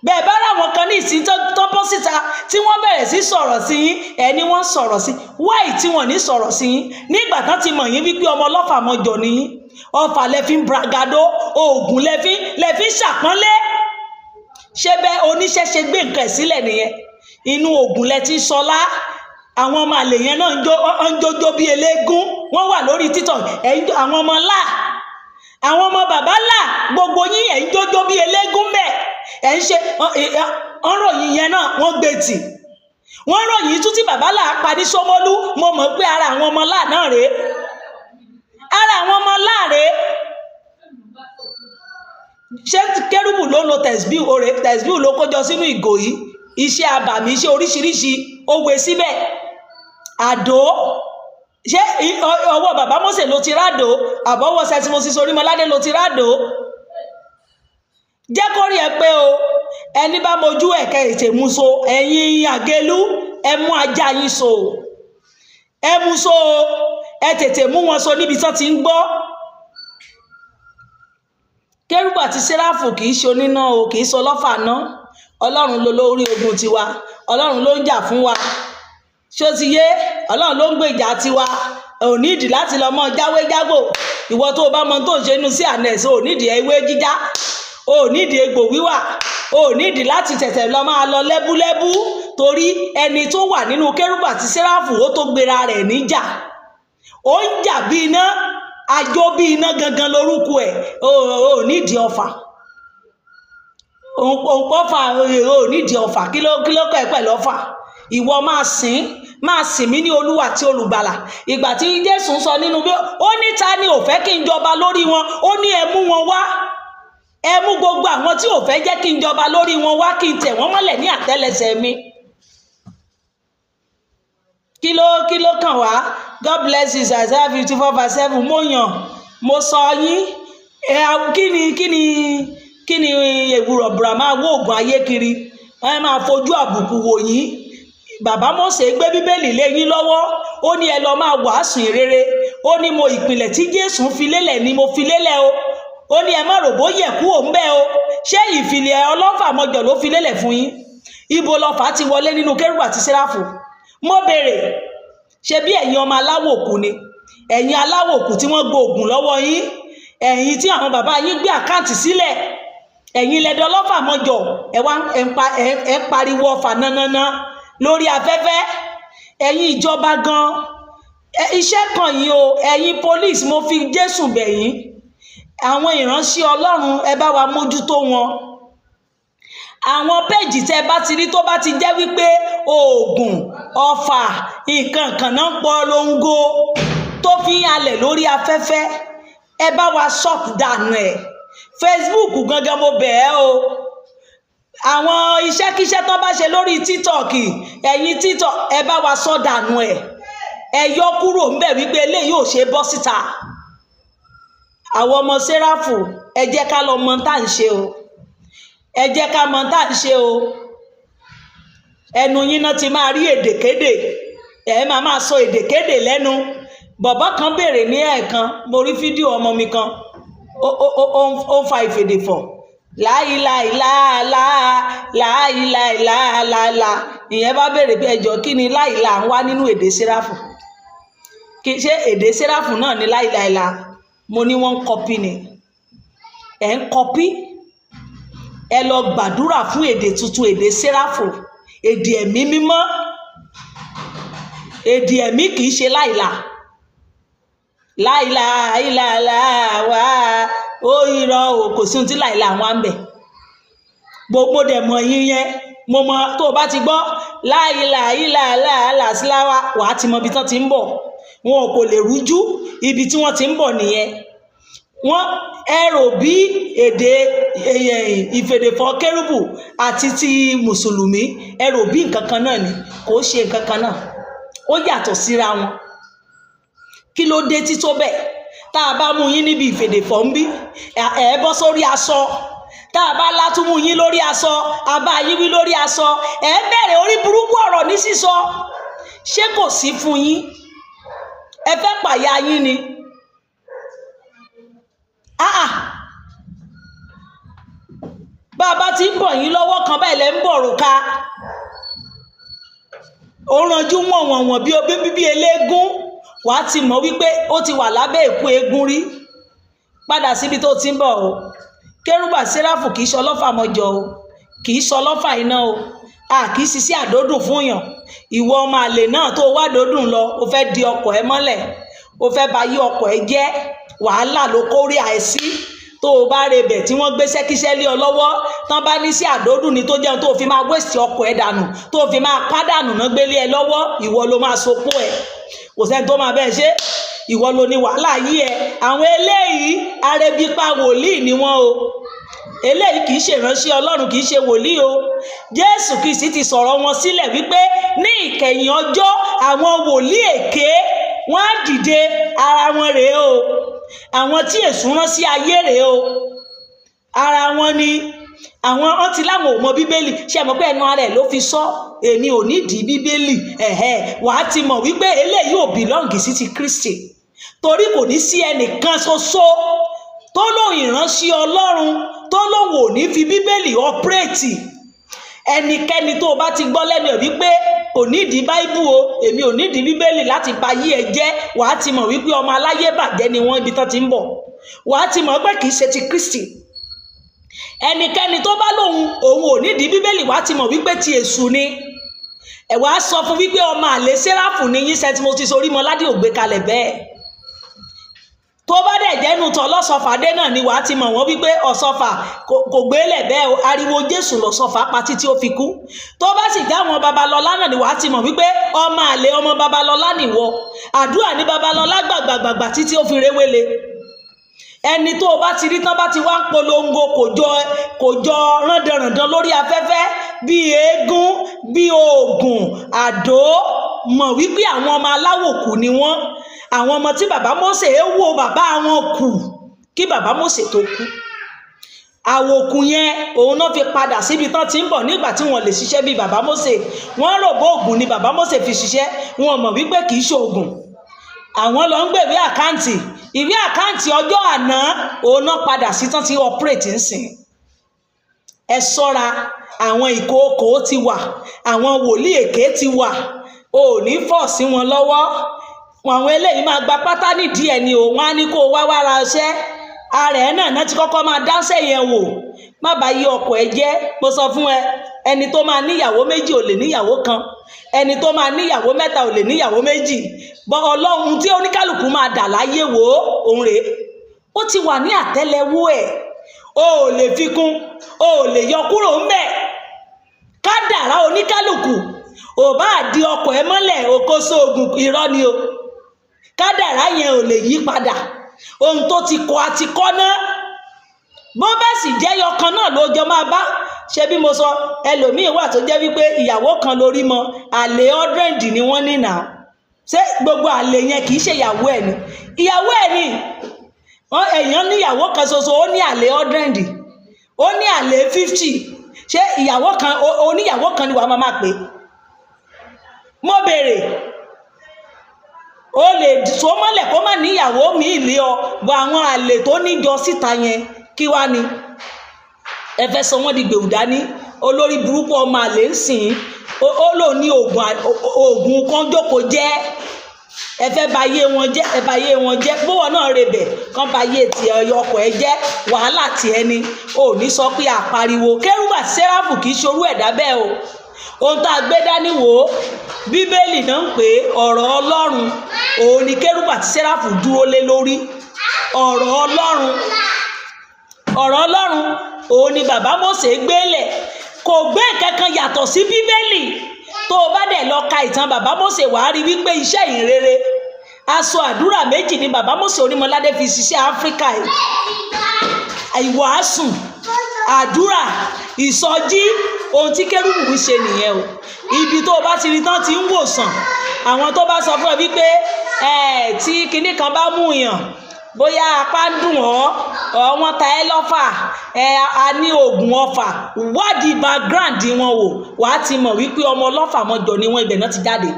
bẹ́ẹ̀ bá ráwọn kan ní ìsìn tó bọ́ síta tí wọ́n bẹ̀rẹ̀ sí sọ̀rọ̀ sí yín, ẹ̀ ní wọ́n sọ̀rọ̀ sí wáì tí wọ́n ní sọ̀rọ̀ sí yín nígbà tán ti mọ̀ yín wípé ọmọ ọlọ́fà mọ́jọ ni yín. Ọfà lẹ fi ń bragado, oògùn lẹ fi ń ṣàpọ́nlé. Ṣé bẹ́ẹ̀ oníṣẹ́ ṣe gbé nǹkan ẹ̀ sílẹ̀ nìyẹn? Inú oògùn lẹ ti ń sọlá. Àwọn ọmọ àlè yẹn náà ń jójó bí eléégún. Wọ́n wà lórí títọ̀ àwọn ọmọ ńlá, àwọn ọmọ bàbá ńlá, gbogbo yín, ẹ̀ ń jójó bí eléégún bẹ́ẹ̀. Ẹ̀ ń ṣe ọ̀rọ̀ yìí yẹn náà, wọ́n gbé tì. Wọ́n ròyìn tún tí bàbá là pa ní Ṣómólú. Mo mọ̀ pé ara àwọn ọmọ láà náà rèé, ara àwọn ọmọ láà rèé. Ṣé kérúbù ló ń lo tẹ̀síbíù? Òrè tẹ̀síbíù ló kójọ sínú ìgò yìí. Iṣẹ́ abàmì, iṣẹ́ oríṣiríṣi ó wé síbẹ̀. Àdó, ṣé ọwọ́ bàbá Mósè ló ti rádò, àbọ̀wọ́ sẹ́tìmọ́sí Orímọládé ló ti rádò? Jẹ́ kó rí ẹ pé o, ẹni bá mojú ẹ̀kẹ́ ètè mú so. Ẹ̀yin àgélú, ẹ mú ajá yín so, ẹ mú so, ẹ tètè mú wọn so níbi tán ti ń gbọ́. Kérúbù àti sẹ́ráfù kì í ṣe oníná o, kì í ṣe ọlọ́fà ná. Ọlọ́run ló lórí ogun tiwa. Ọlọ́run ló ń jà fún wa. Ṣó ti yé? Ọlọ́run ló ń gbèjà tiwa. Ò nídìí láti lọ mọ jáwé jágbò. Ìwọ tó o bá mọ tó ń ṣe inú sí ànẹ́sì, ò nídìí ewé jíjá, ò nídìí egbò wíwà, ò nídìí láti tẹ̀tẹ̀ lọ máa lọ lẹ́búlẹ́bú, torí ẹni tó wà nínú kérúbù àti sẹ́ráfù, ó tó gbéra rẹ̀ níjà. Ó ń jà bí iná, àjò bí iná gangan lórúkọ ẹ̀. Ò nídìí ọfà òǹkọ́fà, ò nídìí ọfà. Kí ló kọ́ ẹ pẹ̀lú ọfà? Ìwọ máa sìn, máa sìn mí ní Olúwa àti Olùgbàlà. Ìgbà tí Jésù ń sọ nínú bí ó ní, ta ni ò fẹ́ kí n jọba lórí wọn? Ó ní, ẹ mú wọn wá, ẹ mú gbogbo àwọn tí ò fẹ́ jẹ́ kí n jọba lórí wọn wá, kí n tẹ̀ wọ́n mọ́lẹ̀ ní àtẹ́lẹsẹ̀ mi. Kí ló kàn wá? God bless you. Isaiah 54 verse 7. Mo yàn, mo sọ yín. Ẹ kí ni èwúrọ̀ bùrà máa wó oògùn ayé kiri? Ẹ máa fojú àbùkù wò yín. Bàbá Mósè gbé Bíbélì lé yín lọ́wọ́, ó ní ẹ lọ máa wàásù ìrere. Ó ní mo ìpìlẹ̀ tí Jésù fi lélẹ̀ ni mo fi lélẹ̀ o. Ó ní ẹ má rò bóyá kú òun bẹ́ẹ̀ o. Ṣé ìfìlẹ̀ ọlọ́fà mọ́jọ ló fi lélẹ̀ fún yín? Ibo lọ́fà ti wọlé nínú kérúbù àti séráfù? Mo béèrè. Ṣe bí ẹ̀yin ọmọ aláwòkù ni? Ẹ̀yin aláwòkù tí wọ́n gbóògùn lọ́wọ́ yín, ẹ̀yin tí àwọn bàbá yín gbé account sílẹ̀, ẹ̀yin lẹ́dọ̀ ọlọ́fà mọ́jọ. Ẹ wá ẹ ń pariwo ọfà nanana lórí afẹ́fẹ́. Ẹ̀yin ìjọba gan, iṣẹ́ kan yìí o. Ẹ̀yin police, mo fi Jésù bẹ̀ yín. Àwọn ìránṣẹ́ Ọlọ́run, ẹ bá wa mójútó wọn. Àwọn péjì tẹ bá ti rí tó bá ti jẹ́ wípé oògùn, ọfà, nǹkan kan náà ń polongo tó fi ń halẹ̀ lórí afẹ́fẹ́, ẹ bá wa shut dànù ẹ̀. Facebook gangan, mo bẹ̀ ẹ́ o. Àwọn iṣẹ́kíṣẹ́ tó bá ṣe lórí TikTok, ẹ̀yin TikTok, ẹ bá wa sọ dànù ẹ̀. Ẹ yọ kúrò ńbẹ̀ wípé eléyìí ò ṣe bọ́ síta. Àwọn ọmọ Sẹ́ráfù, ẹ jẹ́ ká lọ mọ tá à ń ṣe o. Ẹ jẹ́ ká mọ tá à ń ṣe o. Ẹnu yín náà ti máa rí èdèkédè, ẹ máa máa sọ èdèkédè lẹ́nu. Bọ̀bọ́ kan béèrè ní ẹ̀ẹ̀kan, mo rí fídíò ọmọ mi kan, ó ń fa ìfèdèfọ̀ láìláìláàlá, láìláìláàlá. Ìyẹn bá béèrè pé, ẹjọ́, kí ni láìlá ń wá nínú èdè Sẹ́ráfù? Kì í ṣe èdè Sẹ́ráfù náà ní láìláìlá. Mo ní wọ́n ń copy ni. Ẹ̀ ń copy. Ẹ lọ gbàdúrà fún èdè tuntun, èdè Sẹ́ráfù, èdè ẹ̀mí mímọ́. Èdè ẹ̀mí kì í ṣe láìlà láìlà ìlàlà wá ó. Irọ́ o, kò sí ohun tí láìlà wá ń bẹ̀. Gbogbo dẹ̀ mọ̀ yín yẹn. Mo mọ tó o bá ti gbọ́ láìlà ìlàlà làsíláwà, wàá ti mọ ibi tán ti ń bọ̀. Wọn kò lè rújú, ibi tí wọ́n ti ń bọ̀ nìyẹn. Wọ́n ẹ rò bí èdè ìfèdèfọ̀ kérúbù àti ti mùsùlùmí, ẹ rò bí nǹkan kan náà ni. Kò ṣe nǹkan kan náà, ó yàtọ̀ síra wọn. Kí ló dé tí tó bẹ́ẹ̀? Tá a bá mú yín níbi ìfèdèfọ̀ ń bí, ẹ bọ́ sórí aṣọ. Tá a bá látúmú yín lórí aṣọ, a bá yín wí lórí aṣọ, ẹ bẹ̀rẹ̀ orí burúkú ọ̀rọ̀ ní sísọ. Ṣé kò sí fún yín? Ẹ fẹ́ pàyà yín ni? Ah ah, bá a bá ti ń bọ̀ yín lọ́wọ́ kan báyìí lẹ́ ń bọ̀ rùka. Ó ranjú wọ̀nwọ̀nwọ̀n bí eléégún. Wàá ti mọ̀ wípé ó ti wà lábẹ́ èkú eégún rí. Padà síbi tó ti ń bọ̀ o. Kérúbà Séráfù kì í ṣe ọlọ́fà mọ́jọ o, kì í ṣe ọlọ́fà iná o. A kì í ṣiṣẹ́ àdódùn fún yàn. Ìwọ ọmọ àlè náà tó wá dòdùn lọ, o fẹ́ di ọkọ̀ ẹ mọ́lẹ̀, o fẹ́ ba yí ọkọ̀ ẹ jẹ́. Wàhálà ló kórè àìsí. Tó o bá rebẹ̀ tí wọ́n gbé ṣẹ́kíṣẹ́ lé ọ lọ́wọ́ tán, bá ní sí àdódùn ni tó jẹun, tó o fi máa waste ọkọ̀ ẹ dànù, tó o fi máa pádànù náà gbélé ẹ lọ́wọ́, ìwọ ló máa sopó ẹ. Kò sẹ́ni tó máa bẹ́ẹ̀ ṣe. Ìwọ ló ní wàhálà yí ẹ. Àwọn eléyìí, arẹbípa wòlíì ni wọ́n o. Eléyìí kì í ṣe ìránṣẹ́ Ọlọ́run, kì í ṣe wòlíì o. Jésù Kristi ti sọ̀rọ̀ wọn sílẹ̀ wípé ní ìkẹyìn ọjọ́, àwọn wòlíì èké wọ́n á dìde. Ara wọn rèé o. Àwọn tí èṣù rán sí ayé rèé o. Ara wọn ni àwọn wọn ti láwọn ò mọ Bíbélì. Ṣe mọ̀ pé ẹnu ara ẹ̀ ló fi sọ, "Èmi ò nídìí Bíbélì"? Ẹ̀hẹ́, wàá ti mọ̀ wípé eléyìí ò belong sí ti Kristi, torí kò ní sí ẹnìkan ṣoṣo tó lóun ìránṣẹ́ Ọlọ́run tó lóun ò ní fi Bíbélì operate. Ẹnikẹ́ni tó o bá ti gbọ́ lẹ́nu ẹ̀ wípé kò nídìí báíbù o, èmi ò nídìí Bíbélì láti ba yí ẹ jẹ́, wàá ti mọ̀ wípé ọmọ aláyé bàjẹ́ ni wọ́n. Ibi tán ti ń bọ̀, wàá ti mọ̀ pé kì í ṣe ti Kristi. Ẹnikẹ́ni tó bá lóun òun ò nídìí Bíbélì, wàá ti mọ̀ wípé ti èṣù ni. Ẹ wàá sọ fún wípé ọmọ àlè Séráfù ni yín. Sẹ́tí mo ti sorí mọ́ ládìí ògbé kalẹ̀ bẹ́ẹ̀. Tó bá dẹ̀ jẹ́nu tọ́ lọ́sọ̀fàdé náà ni wàá ti mọ̀ wọ́n wípé ọ̀sọ̀fà kò gbélé bẹ́ẹ̀ o, ariwo Jésù lọ́sọ̀fà pa títí ó fi kú. Tó bá sì já àwọn Babalọ́lá náà ni wàá ti mọ̀ wípé ọmọ àlè ọmọ Babalọ́lá nìwọ, àdúrà ní Babalọ́lá gbàgbàgbàgbà títí ó fi réwéle. Ẹni tó o bá ti rí tán bá ti wá ń polongo kò jọ rándanràndan lórí afẹ́fẹ́ bíi eégún, bíi oògùn àdó, mọ̀ wípé àwọn ọmọ aláwòkù ni wọ́n, àwọn ọmọ tí bàbá Mósè wo bàbá wọn kù kí bàbá Mósè tó kú. Àwòkù yẹn òun náà fi padà síbi tán ti ń bọ̀ nígbà tí wọ́n lè ṣiṣẹ́ bíi bàbá Mósè. Wọ́n rò bó oògùn ni bàbá Mósè fi ṣiṣẹ́, wọn mọ̀ wípé kì í ṣe oògùn. Àwọn lọ ń gbèwé account, ìwé account ọjọ́ àná òun náà padà sí tán ti operate ń sìn. Ẹ ṣọ́ra, àwọn ìkookò ti wà, àwọn wòlíì èké ti wà, o ò ní fọ̀ sí wọn lọ́wọ́. Àwọn eléyìí máa gba pátá nídìí ẹ̀ ni o. Wọ́n á ní kó o wá wá ra ọṣẹ́ ara ẹ̀ náà náà ti kọ́kọ́ máa dáṣẹ́ yẹn wò, má bàa yí ọkọ̀ ẹ jẹ́. Mo sọ fún ẹ, ẹni tó máa níyàwó méjì ò lè níyàwó kan, ẹni tó máa níyàwó mẹ́ta ò lè níyàwó méjì. Bọ́ Ọlọ́run tí oníkálukú máa dà láyé wò ó, òun rèé, ó ti wà ní àtẹ́lẹwọ́ ẹ̀, o ò lè fi kún, o ò lè yọ kúrò ńbẹ̀. Kádàrá oníkálukú ò bá di ọkọ̀ ẹ mọ́lẹ̀ òkóso oògùn, irọ́ ni o. Kádàrá yẹn ò lè yí padà. Ohun tó ti kọ àti kọ́ ná. Bó bá sì jẹ́ yọkan náà ló jọ máa bá ṣe. Bí mo sọ, ẹlòmíín wà tó jẹ́ wípé ìyàwó kan lórí mọ, àlè 100 ni wọ́n ní nà. Ṣé gbogbo àlè yẹn kì í ṣe ìyàwó ẹ̀ ni? Ìyàwó ẹ̀ ni. Èèyàn níyàwó kan ṣoṣo, ó ní àlè 100, ó ní àlè 50. Ṣé ìyàwó kan, oníyàwó kan ni wàá máa pè? Mo béèrè. O lè so mọ́lẹ̀ kó má níyàwó míì lé ọ bọ. Àwọn àlè tó níjọ síta yẹn, kí wá ni ẹ fẹ́ sọ wọ́n di gbèrú dání? Olórí burúkú ọmọ àlè ń sìn, ó lò ní oògùn kan jókòó jẹ́. Ẹ fẹ́ ba ayé wọn jẹ́, ẹ ba ayé wọn jẹ́. Bówọ náà rebẹ̀ kán ba ayé tiẹ̀, ọkọ̀ ẹ jẹ́, wàhálà tiẹ̀ ni. Ò ní sọ pé àpariwo kérúbà sẹ́ráfù kì í ṣorú ẹ̀dá bẹ́ẹ̀ o. Ohun tá a gbé dání wò ó, Bíbélì náà ń pè é, ọ̀rọ̀ Ọlọ́run. Òun ni kérúbà tí sẹ́ráfù dúró lé lórí, ọ̀rọ̀ Ọlọ́run. Ọ̀rọ̀ Ọlọ́run òun ni bàbá Mósè gbélẹ̀, kò gbé nǹkan kan yàtọ̀ sí Bíbélì. Tó o bá dẹ̀ lọ ka ìtàn bàbá Mósè, wàá rí wípé iṣẹ́ ìhìnrere, aṣọ àdúrà méjì ni bàbá Mósè Orímọládé fi ṣiṣẹ́ Áfíríkà yìí: ìwàásù, àdúrà, ìsọjí. Ohun tí kérúbù ń ṣe nìyẹn o. Ibi tó o bá ti rí tán ti ń wòsàn, àwọn tó bá sọ fún ẹ wípé ẹ tí kinní kan bá mú yàn, bóyá apá ń dùn ọ́ ọ, wọ́n ta ẹ́ lọ́fà, ẹ a ní oògùn ọfà, wádìí background wọn wò, wàá ti mọ̀ wípé ọmọ ọlọ́fà mọ́jọ ni wọ́n. Ibẹ̀ náà ti jáde,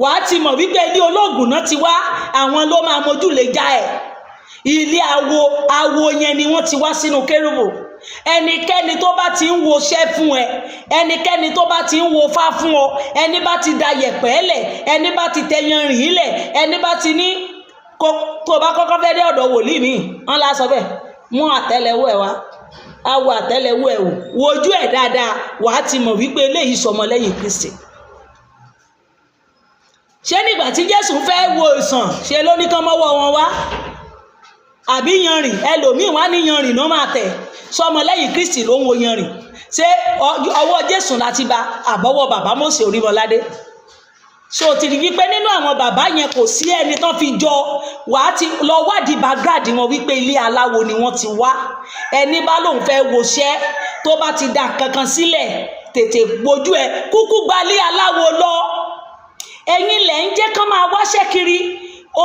wàá ti mọ̀ wípé ilé olóògùn náà ti wá. Àwọn ló máa mojú lè já ẹ̀. Ilé awo, awo yẹn ni wọ́n ti wá sínú kérúbù. Ẹnikẹ́ni tó bá ti ń woṣẹ́ fún ẹ, ẹnikẹ́ni tó bá ti ń wo fá fún ọ, ẹni bá ti da yẹ̀pẹ̀ lẹ̀, ẹni bá ti tẹyan rìn lẹ̀, ẹni bá ti ní kó tó bá kọ́kọ́ fẹ́ dé ọ̀dọ̀ wòlíì mi, wọ́n lá sọ bẹ́ẹ̀, mú àtẹ́lẹwọ́ ẹ wá, á wo àtẹ́lẹwọ́ ẹ wò, wojú ẹ̀ dáadáa, wàá ti mọ̀ wípé eléyìí sọmọ lẹ́yìn Kristi. Ṣé nígbà tí Jésù fẹ́ wo ìsàn, ṣe ló ní kán mọ́wọ́ wọn wá àbí yanrìn? Ẹlòmíì wá ní yanrìn ló máa tẹ̀. Sọmọ lẹ́yìn Kristi ló ń wo yanrìn? Ṣé ọwọ́ Jésù láti bá àbọ̀wọ́ bàbá Mósè Orímọládé? So ti rí wípé nínú àwọn bàbá yẹn, kò sí ẹni tán fi jọ. Wàá ti lọ wádìí background wọn wípé ilé aláwo ni wọ́n ti wá. Ẹni bá lóun fẹ́ woṣẹ́, tó bá ti da nǹkan kan sílẹ̀, tètè gbojú ẹ kúkú gbalé aláwo lọ. Ẹ̀yin lẹ̀ ń jẹ́ kán máa wáṣẹ́ kiri.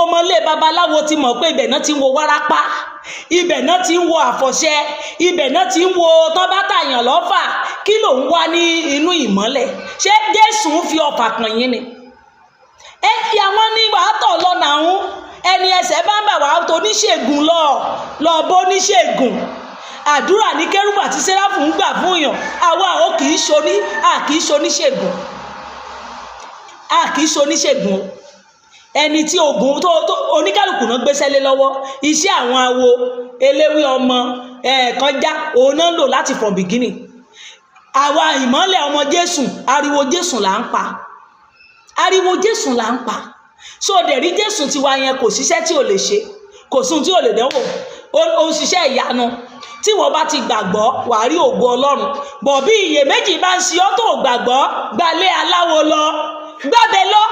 Ọmọlé babaláwo ti mọ̀ pé ibẹ̀ náà ti ń wo wárápá, ibẹ̀ náà ti ń wo àfọ̀ṣẹ, ibẹ̀ náà ti ń wo tán bá tàyàn lọ́fà. Kí ló ń wá ní inú ìmọ́lẹ̀? Ṣé Jésù ń fi ọfà kàn yín ni? Ẹ fi àwọn ní wàá tọ̀ lọ́nà àwọn ẹni ẹsẹ̀ bá ń bà wá tó oníṣègùn lọ, lọ bó oníṣègùn. Àdúrà ní kérúbù àti sẹ́ráfù ń gbà fún yàn. Àwa ò kì í ṣoní, a kì í ṣoníṣègùn, a kì í ṣoníṣègùn o. Ẹni tí oògùn tó oníkálukú náà gbéṣẹ́ lé lọ́wọ́, iṣẹ́ àwọn awo eléwé ọmọ ẹ̀ẹ̀kan já, òun náà ń lò láti from beginning. Àwa ìmọ́lẹ̀ ọmọ Jésù, ariwo Jésù là ń pa, ariwo Jésù là ń pa. So dẹ̀rí Jésù tiwa yẹn, kò síṣẹ́ tí ò lè ṣe, kò Kò sí ohun tí ò lè dánwò. Ó ń ṣiṣẹ́ ìyanu. Tí wọ́n bá ti gbàgbọ́, wàá rí ògo Ọlọ́run. Bọ̀ bí iyèméjì bá ń ṣe ọ́ tó gbàgbọ́, gbalé aláwo lọ, gbábẹ́ lọ.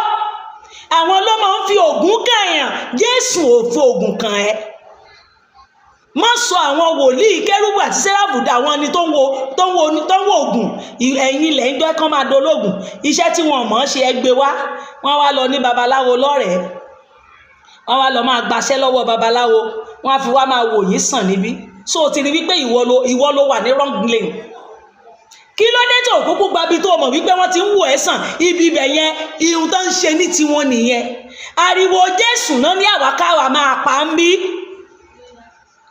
Àwọn ló máa ń fi ògùn kàyàn. Jésù ò fi ògùn kàn ẹ́. Má sọ àwọn wòlíì kérúbù àti sẹ́ráfù dà wọ́n ni tó ń wo ògùn. Ẹ̀yin ilẹ̀ ń jẹ́ kán máa dológun. Iṣẹ́ tí wọ́n mọ̀ ọ́n ṣe, ẹ gbé wá. Wọ́n wá lọ ní babaláwo lọ́rẹ̀ẹ́, wọ́n wá lọ máa gbaṣẹ́ lọ́wọ́ babaláwo, wọ́n á fi wá máa wò yín sàn níbí. So o ti rí wípé ìwọ ló wà ní wrong lane. Kí ló dé tó kúkú gba ibi tó mọ̀ wípé wọ́n ti ń wò ẹ́ sàn? Ibi ibẹ̀ yẹn, ihun tó ń ṣe ní tiwọn nìyẹn. Ariwo Jésù náà ní àwákáwà máa pa ń bí.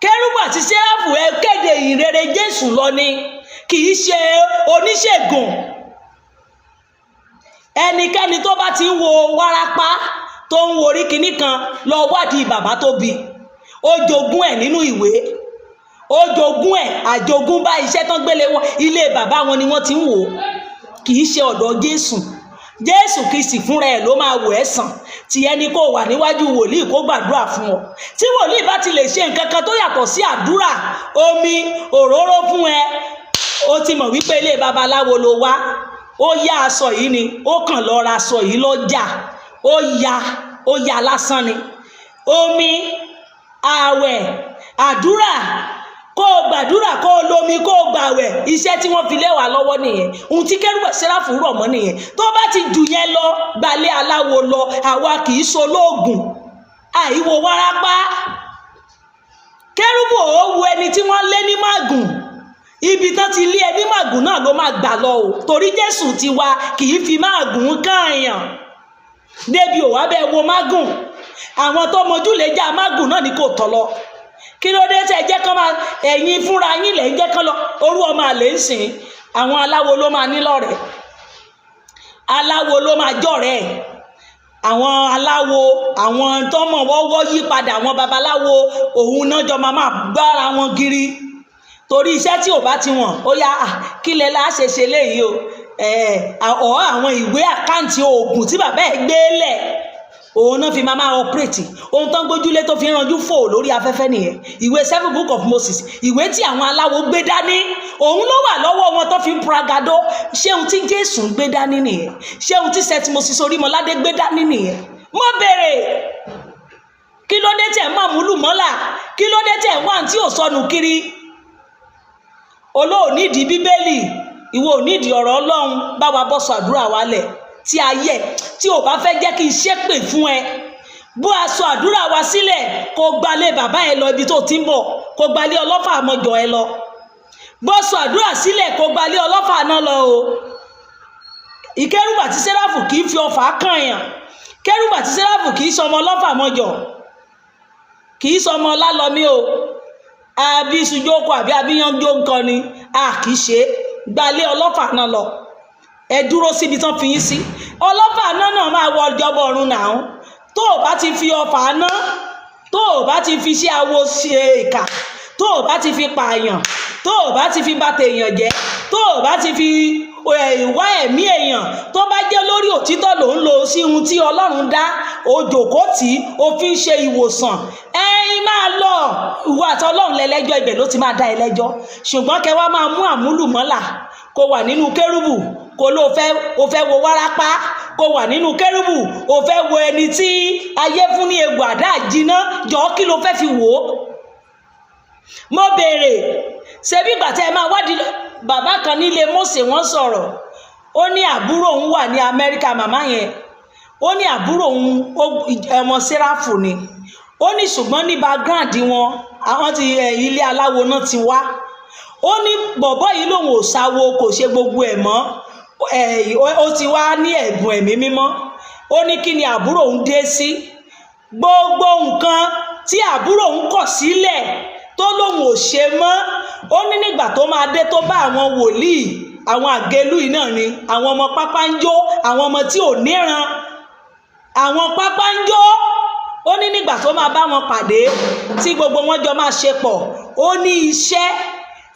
Kérúbù àti sẹ́ráfù, ẹ kéde ìrere Jésù lọ ni, kì í ṣe oníṣègùn. Ẹnikẹ́ni tó bá ti ń wo wárápá, tó ń wo orí kinní kan, lọ wádìí bàbá tó bí. Ó jogún ẹ̀ nínú ìwé, ó jogún ẹ̀, àjogúnbá iṣẹ́ tán gbélé wọn. Ilé bàbá wọn ni wọ́n ti ń wò ó, kì í ṣe ọ̀dọ̀ Jésù. Jésù Kristi fúnra ẹ̀ ló máa wò ẹ́ sàn. Tí ẹni kó wà níwájú wòlíì kó gbàdúrà fún ọ, tí wòlíì bá ti lè ṣe nǹkan kan tó yàtọ̀ sí àdúrà, omi òróró fún ẹ, ó ti mọ̀ wípé ilé babaláwo ló wá. Ó yá aṣọ yìí ni, ó kàn lọ ra aṣọ yìí lọ́jà, ó ya, ó ya lásán ni. Omi, ààwẹ̀, àdúrà, kó o gbàdúrà, kó o lomi, kó o gbàwẹ̀, iṣẹ́ tí wọ́n fi lé wa lọ́wọ́ nìyẹn. Ohun tí kérúbù sẹ́ráfù rọ̀ mọ́ nìyẹn. Tó bá ti jù yẹn lọ, gbalẹ̀ aláwo lọ. Àwa kì í ṣolóògùn, àìwo wárápá. Kérúbù ó wo ẹni tí wọ́n lé ní màgùn. Ibi tán ti lé ẹni màgùn náà ló máa gbà lọ o, torí Jésù ti wa kì í fi máàgùn kààyàn débi ò wá bẹ́ẹ̀ wo mágùn. Àwọn tó mojúlẹ̀jà mágùn náà ni kò tọ̀ lọ. Kí ló dé tẹ́ jẹ́ kán máa, ẹ̀yin fúnra yín lẹ̀ ń jẹ́ kán lọ orú ọmọ àlè ń sìn? Àwọn aláwo ló máa ní lọ́rẹ̀ẹ́, aláwo ló máa jọ̀rẹ́ ẹ̀. Àwọn aláwo, àwọn tó mọ̀ wọ́wọ́ yí padà, àwọn babaláwo, òun náà jọ máa gbára wọn kiri, torí iṣẹ́ tí ò bá ti wọ̀n ó yá, kí lẹ la ṣe ṣe léyìí o? Ọ̀ àwọn ìwé àkáǹtì oògùn tí bàbá ẹ̀ gbé lẹ̀, òun náà fi máa operate. Ohun tó ń gbójúlé tó fi ń ranjú fò lórí afẹ́fẹ́ nìyẹn. Ìwé Seven Book of Moses, ìwé tí àwọn aláwo gbé dání, òun ló wà lọ́wọ́ wọn tó fi ń pragado. Ṣé ohun tí Jésù ń gbé dání nìyẹn? Ṣé ohun tí St Moses Orímọládé gbé dání nìyẹn? Mo béèrè, kí ló dé tẹ̀ máa múlù mọ́là? Kí ló dé tẹ̀ wá tí ò sọnù kiri? Olóònídìí Bíbélì, ìwọ ò nídìí ọ̀rọ̀ Ọlọ́run. Bá wa bọ́ sọ àdúrà wálẹ̀ tí ayé tí ò bá fẹ́ jẹ́ kí n ṣépè fún ẹ, bó aṣọ àdúrà wa sílẹ̀, kó gbalé bàbá ẹ lọ, ibi tó ti ń bọ̀, kó gbalé ọlọ́fà àmọ́jọ ẹ lọ. Bó sọ àdúrà sílẹ̀, kó gbalé ọlọ́fà náà lọ o. Ìkérúbù àti sẹ́ráfù kì í fi ọfà kàn yàn. Kérúbù àti sẹ́ráfù kì í sọmọ ọlọ́fà mọ́jọ, kì í sọmọ lálọ́mí o, àbí sùjókòó, àbí abíyànjó nǹkan ni a kì í ṣe. Gbalé ọlọ́fà náà lọ. Ẹ dúró síbi tán fi yín sí. Ọlọ́fà náà náà máa wọ ìjọba ọ̀run náà. Tó o bá ti fi ọfà náà, tó o bá ti fi ṣe awo ṣe ìkà, tó o bá ti fi pààyàn, tó o bá ti fi bà tèèyàn jẹ́, tó o bá ti fi wá ẹ̀mí èèyàn, tó bá jẹ́ lórí òtítọ́ ló ń lò sí ohun tí Ọlọ́run dá, òjòkó tí o fi ń ṣe ìwòsàn, ẹ̀yin máa lọ. Ìwọ àti Ọlọ́run lẹ́lẹ́jọ́, ibẹ̀ ló ti máa dá ẹ lẹ́jọ́. Ṣùgbọ́n kẹ wá máa mú àmúlùmọ́là, kó wà nínú kérúbù, kó ló fẹ́, o fẹ́ wo wárápá, kó wà nínú kérúbù, o fẹ́ wo ẹni tí ayé fún ní egbò àdá jiná. Jọ, kí ló fẹ́ fi wò ó? Mo béèrè. Ṣebí ìgbà tẹ́ ẹ máa wádìí bàbá kan nílé Mósè, wọ́n sọ̀rọ̀, ó ní àbúrò òun wà ní Amẹ́ríkà. Màmá yẹn, ó ní àbúrò òun ọmọ sẹ́ráfù ni. Ó ní ṣùgbọ́n ní background wọn, àwọn ti ilé aláwo náà ti wá. Ó ní bọ̀bọ́ yìí lòun ò sáwo, kò ṣe gbogbo ẹ̀ mọ́, ó ti wá ní ẹ̀bùn Ẹ̀mí Mímọ́. Ó ní kí ni àbúrò òun dé sí? Gbogbo nǹkan tí àbúrò òun kọ̀ sílẹ̀ tó lóun ò ṣe mọ́, ó ní nígbà tó máa dé, tó bá àwọn wòlíì, àwọn àgélú yìí náà ni, àwọn ọmọ pápá ń jó, àwọn ọmọ tí ò níran, àwọn pápá ń jó. Ó ní nígbà tó máa bá wọn pàdé, tí gbogbo wọn jọ máa ṣe pọ̀, ó ní iṣẹ́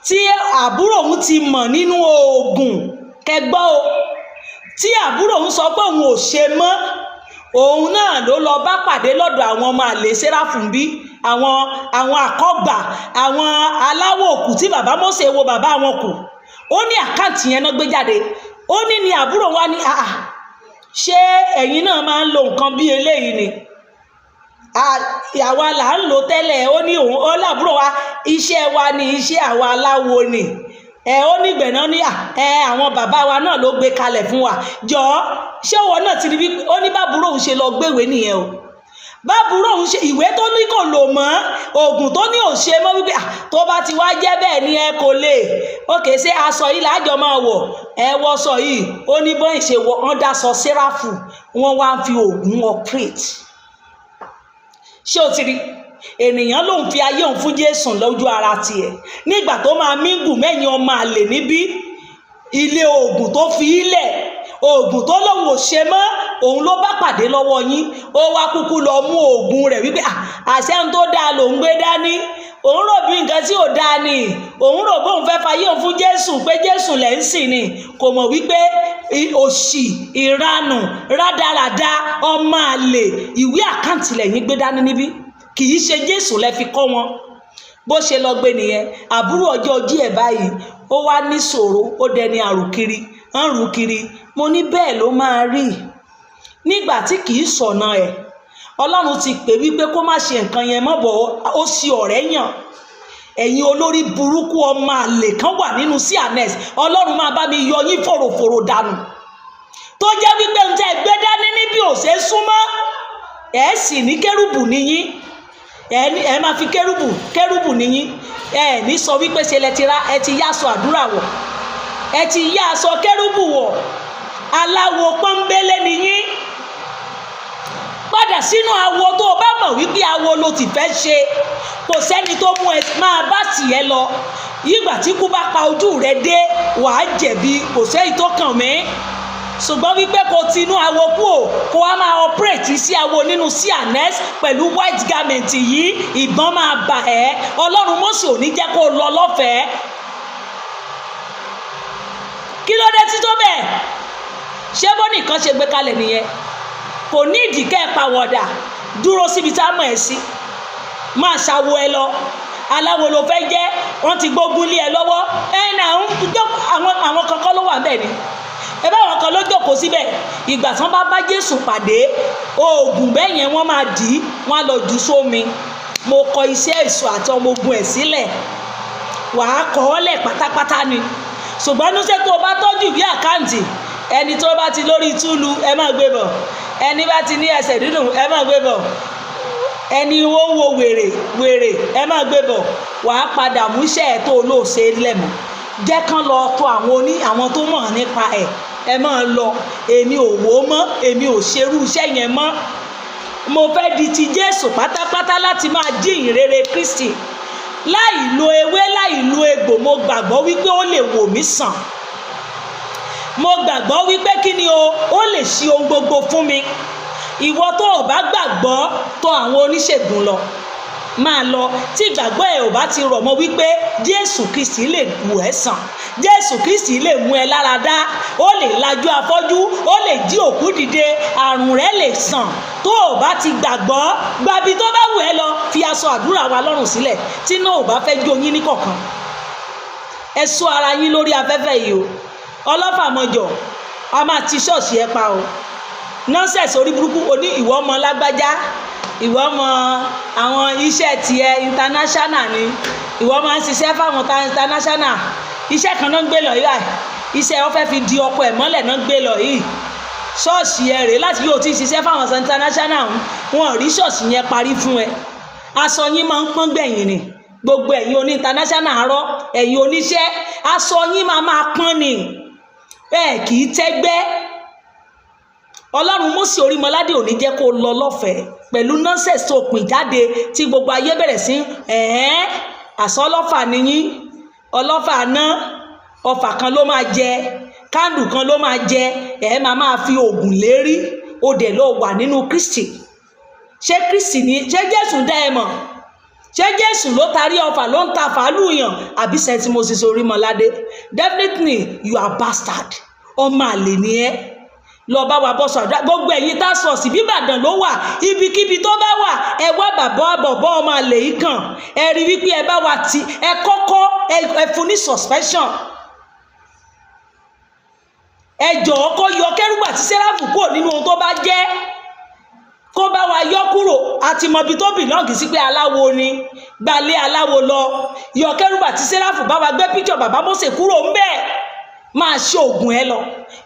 tí àbúrò òun ti mọ̀ nínú oògùn kẹgbọ́ o, tí àbúrò òun sọ pé òun ò ṣe mọ́, Òun náà ló lọ bá pàdé lọ́dọ̀ àwọn ọmọ àlè Sẹ́ráfù ń bí àwọn àkọ́gbà, àwọn aláwọ̀ òkú tí bàbá Mósè wo bàbá wọn kù. Ó ní account yẹn náà gbé jáde. Ó ní ní àbúrò wa ní, "Àà, ṣé ẹ̀yin náà máa ń lo nǹkan bí eléyìí ni? Àwa là ń lò tẹ́lẹ̀." Ó ní òun ó lábúrò wa, iṣẹ́ wa ni, iṣẹ́ àwa aláwo ni ẹ. Ó ní ìgbẹ̀nà ní ẹ, àwọn bàbá wa náà ló gbé kalẹ̀ fún wa. Jọ̀ọ́, ṣé ìwọ náà ti rí bí? Ó ní bábúrò òun ṣe lọ gbéwèé nìyẹn o. Bábúrò òun ṣe ìwé tó ní kò lò mọ́, oògùn tó ní ò ṣe mọ́, wípé tó bá ti wá jẹ́ bẹ́ẹ̀ ni ẹ kò lè ókè ṣé aṣọ yìí lájọ máa wọ̀, ẹ wọṣọ yìí. Ó ní bọ́yìn ṣe wọ, wọ́n dáṣọ Sẹ́ráfù, wọ́n wá ń fi oògùn operate. Ṣé o ti rí ènìyàn lòun fi ayé òun fún Jésù lójú ara tiẹ̀ nígbà tó máa mingle mẹ́yìn ọmọ àlè níbí? Ilé oògùn tó fi ilẹ̀, oògùn tó lòun ò ṣe mọ́, òun ló bá pàdé lọ́wọ́ yín. Ó wá kúkú lọ mú oògùn rẹ̀ wípé àṣẹ ń tó dáa lòun gbé dání. Òun rò bí nǹkan tí ò dáa ni, òun rò bóun fẹ́ fayé òun fún Jésù, pé Jésù lẹ̀ ń sìn ni. Kò mọ̀ wípé òṣì, ìranù, rádaràda, ọmọ àlè, ìwé account lẹ́yìn gbé dání níbí, kì í ṣe Jésù lẹ fi kọ́ wọn. Bó ṣe lọ gbé nìyẹn. Àbúrò ọjọ́ ojí ẹ̀ báyìí, ó wá ní ṣòro, ó dẹni àrùkiri, ń rù kiri. Mo ní bẹ́ẹ̀ ló máa rí nígbà tí kì í sọ̀nà ẹ̀. Ọlọ́run ti pè wípé kó má ṣe nǹkan yẹn mọ́ bọ̀, ó ṣì ọ̀rẹ́ yàn. Ẹ̀yin olórí burúkú ọmọ àlè kan wà nínú cns, Ọlọ́run máa bá mi yọ yín fòròfòrò dànù, tó jẹ́ wípé ń tẹ́ gbé dání níbi ò ṣe é súnmọ́. Ẹ̀ sì ní kérúbù níyín, ẹ máa fi kérúbù kérúbù níyín. Ẹ ní sọ wípé ṣe lẹ ti ra, ẹ ti yá aṣọ àdúrà wọ̀, ẹ ti yá aṣọ kérúbù wọ̀. Aláwo pọ́nbélé níyín. Padà sínú awo tó o bá mọ̀ wípé awo ló ti fẹ́ ṣe. Kò sẹ́ni tó mú ẹ máa bá tiẹ̀ lọ. Yígbà tí kú bá pa ojú rẹ dé, wàá jẹ̀bi. Kò sẹ́yìn tó kàn mí, ṣùgbọ́n wípé kò tinú awo kú o, kó wá máa operate sí awo nínú cns pẹ̀lú white garment yìí, ìbọn máa bà ẹ́. Ọlọ́run Mósè ò ní jẹ́ kó lọ lọ́fẹ̀ẹ́. Kí ló dé tí tó bẹ́ẹ̀? Ṣé bó nìkan ṣe gbé kalẹ̀ nìyẹn? Kò ní ìdíkẹ́ ẹ̀ pàwọ̀dà, dúró síbi tá a mọ̀ ẹ́ sí, máa ṣàwo ẹ lọ. Aláwo ló fẹ́ jẹ́, wọ́n ti gbógun lé ẹ lọ́wọ́. Ẹ nà ń àwọn kankan ló wà bẹ́ẹ̀ ni, ẹ bá àwọn kan ló jókòó síbẹ̀. Ìgbà tí wọ́n bá bá Jésù pàdé, oògùn bẹ́ẹ̀ yẹn wọ́n máa dì í, wọ́n á lọ jù sómi. Mo kọ iṣẹ́ èso àti ọmọ ogun ẹ̀ sílẹ̀, wàá kọ́ ọ́ lẹ̀ pátápátá ni. Ṣùgbọ́n níṣẹ́ tó o bá tọ́jú ìwé account, ẹni tó bá ti lórí túlù, ẹ máa gbé bọ̀. Ẹni bá ti ní ẹsẹ̀ dídùn, ẹ máa gbé bọ̀. Ẹni ó ń wo wèrè wèrè, ẹ máa gbé bọ̀. Wàá padà múṣẹ́ ẹ̀ tó o lò ṣe lẹ̀ mọ́. Jẹ́ kán lọ tọ̀ àwọn oní àwọn tó mọ̀ nípa ẹ̀. Ẹ máa lọ, èmi ò wò ó mọ́, èmi ò ṣerú iṣẹ́ yẹn mọ́. Mo fẹ́ di ti Jésù pátápátá láti máa jíyìn rere Kristi láì lo ewé, láì lo egbò. Mo gbàgbọ́ wípé ó lè wò mí sàn. Mo gbàgbọ́ wípé kí ni o, ó lè ṣe ohun gbogbo fún mi. Ìwọ tó o bá gbàgbọ́, tọ̀ àwọn oníṣègùn lọ, máa lọ. Tí ìgbàgbọ́ ẹ ò bá ti rọ̀ mọ́ wípé Jésù Kristi lè wò ẹ́ sàn, Jésù Kristi lè mú ẹ lára dá, ó lè lajú afọ́jú, ó lè jí òkú dìde, àrùn rẹ lè sàn, tó o bá ti gbàgbọ́, gbabi tó bá wù ẹ́ lọ. Fi aṣọ àdúrà wa lọ́rùn sílẹ̀ tí náà ò bá fẹ́ jó yín ní kọ̀ọ̀kan. Ẹ sọ ara yín lórí afẹ́fẹ́ yìí o. Ọlọ́fàmọjọ, a máa ti ṣọ́ọ̀ṣì ẹ pa o. Nonsense, orí burúkú. Oní ìwọ ọmọ lágbájá, ìwọ ọmọ àwọn iṣẹ́ tiẹ̀ international ni ìwọ máa ń ṣiṣẹ́ fáwọn international. Iṣẹ́ kan náà ń gbé lọ yìí báyìí, iṣẹ́ wọn fẹ́ fi di ọkọ ẹ̀ mọ́lẹ̀ náà ń gbé lọ yìí. Ṣọ́ọ̀ṣì ẹ rèé láti yóò ti ṣiṣẹ́ fáwọn international, wọn rí ṣọ́ọ̀ṣì yẹn parí fún ẹ. Aṣọ yín máa ń pọ́n gbẹ̀yìn ni. Gbogbo ẹ̀yin oní international arọ́, ẹ̀yin oníṣẹ́, aṣọ yín máa máa pọ́n ni, ẹ kì í tẹ́gbẹ́. Ọlọ́run Mósè Orímọládé ò ní jẹ́ kó lọ lọ́fẹ̀ẹ́ pẹ̀lú nonsense tó pín jáde tí gbogbo ayé bẹ̀rẹ̀ sí ẹ̀ẹ́n àṣọ. Ọlọ́fà nìyín, ọlọ́fà náà, ọfà kan ló máa jẹ, candle kan ló máa jẹ. Ẹ̀ máa máa fi oògùn lérí, ó dẹ̀ lọ wà nínú Kristi. Ṣé Kristi ni? Ṣé Jésù dá ẹ mọ̀? Ṣé Jésù ló tarí ọfà, ló ń ta fàálù yàn, àbí Saint Moses Orímọládé? Definitely you are bastard. Ọmọ àlè ni ẹ. Lọ bá wa bọ́ sọ̀dá. Gbogbo ẹ̀yin task force, bí Ìbàdàn ló wà, ibikíbi tó bá wà, ẹ wá bàbá bọ̀bọ́ ọmọ àlè yìí kàn. Ẹ rí wípé ẹ bá wa ti ẹ kọ́kọ́ ẹ fún ní suspension. Ẹ jọ̀ọ́, kó yọ kérúbù àti sẹ́ráfù kúrò nínú ohun tó bá jẹ́, kó bá wa yọ kúrò. Àti mọbi tó belong sí pé aláwo ni, gbalé aláwo lọ, yọ kérúbù àti sẹ́ráfù, bá wa gbé píjọ bàbá Mósè kúrò ńbẹ̀, máa ṣe oògùn ẹ lọ.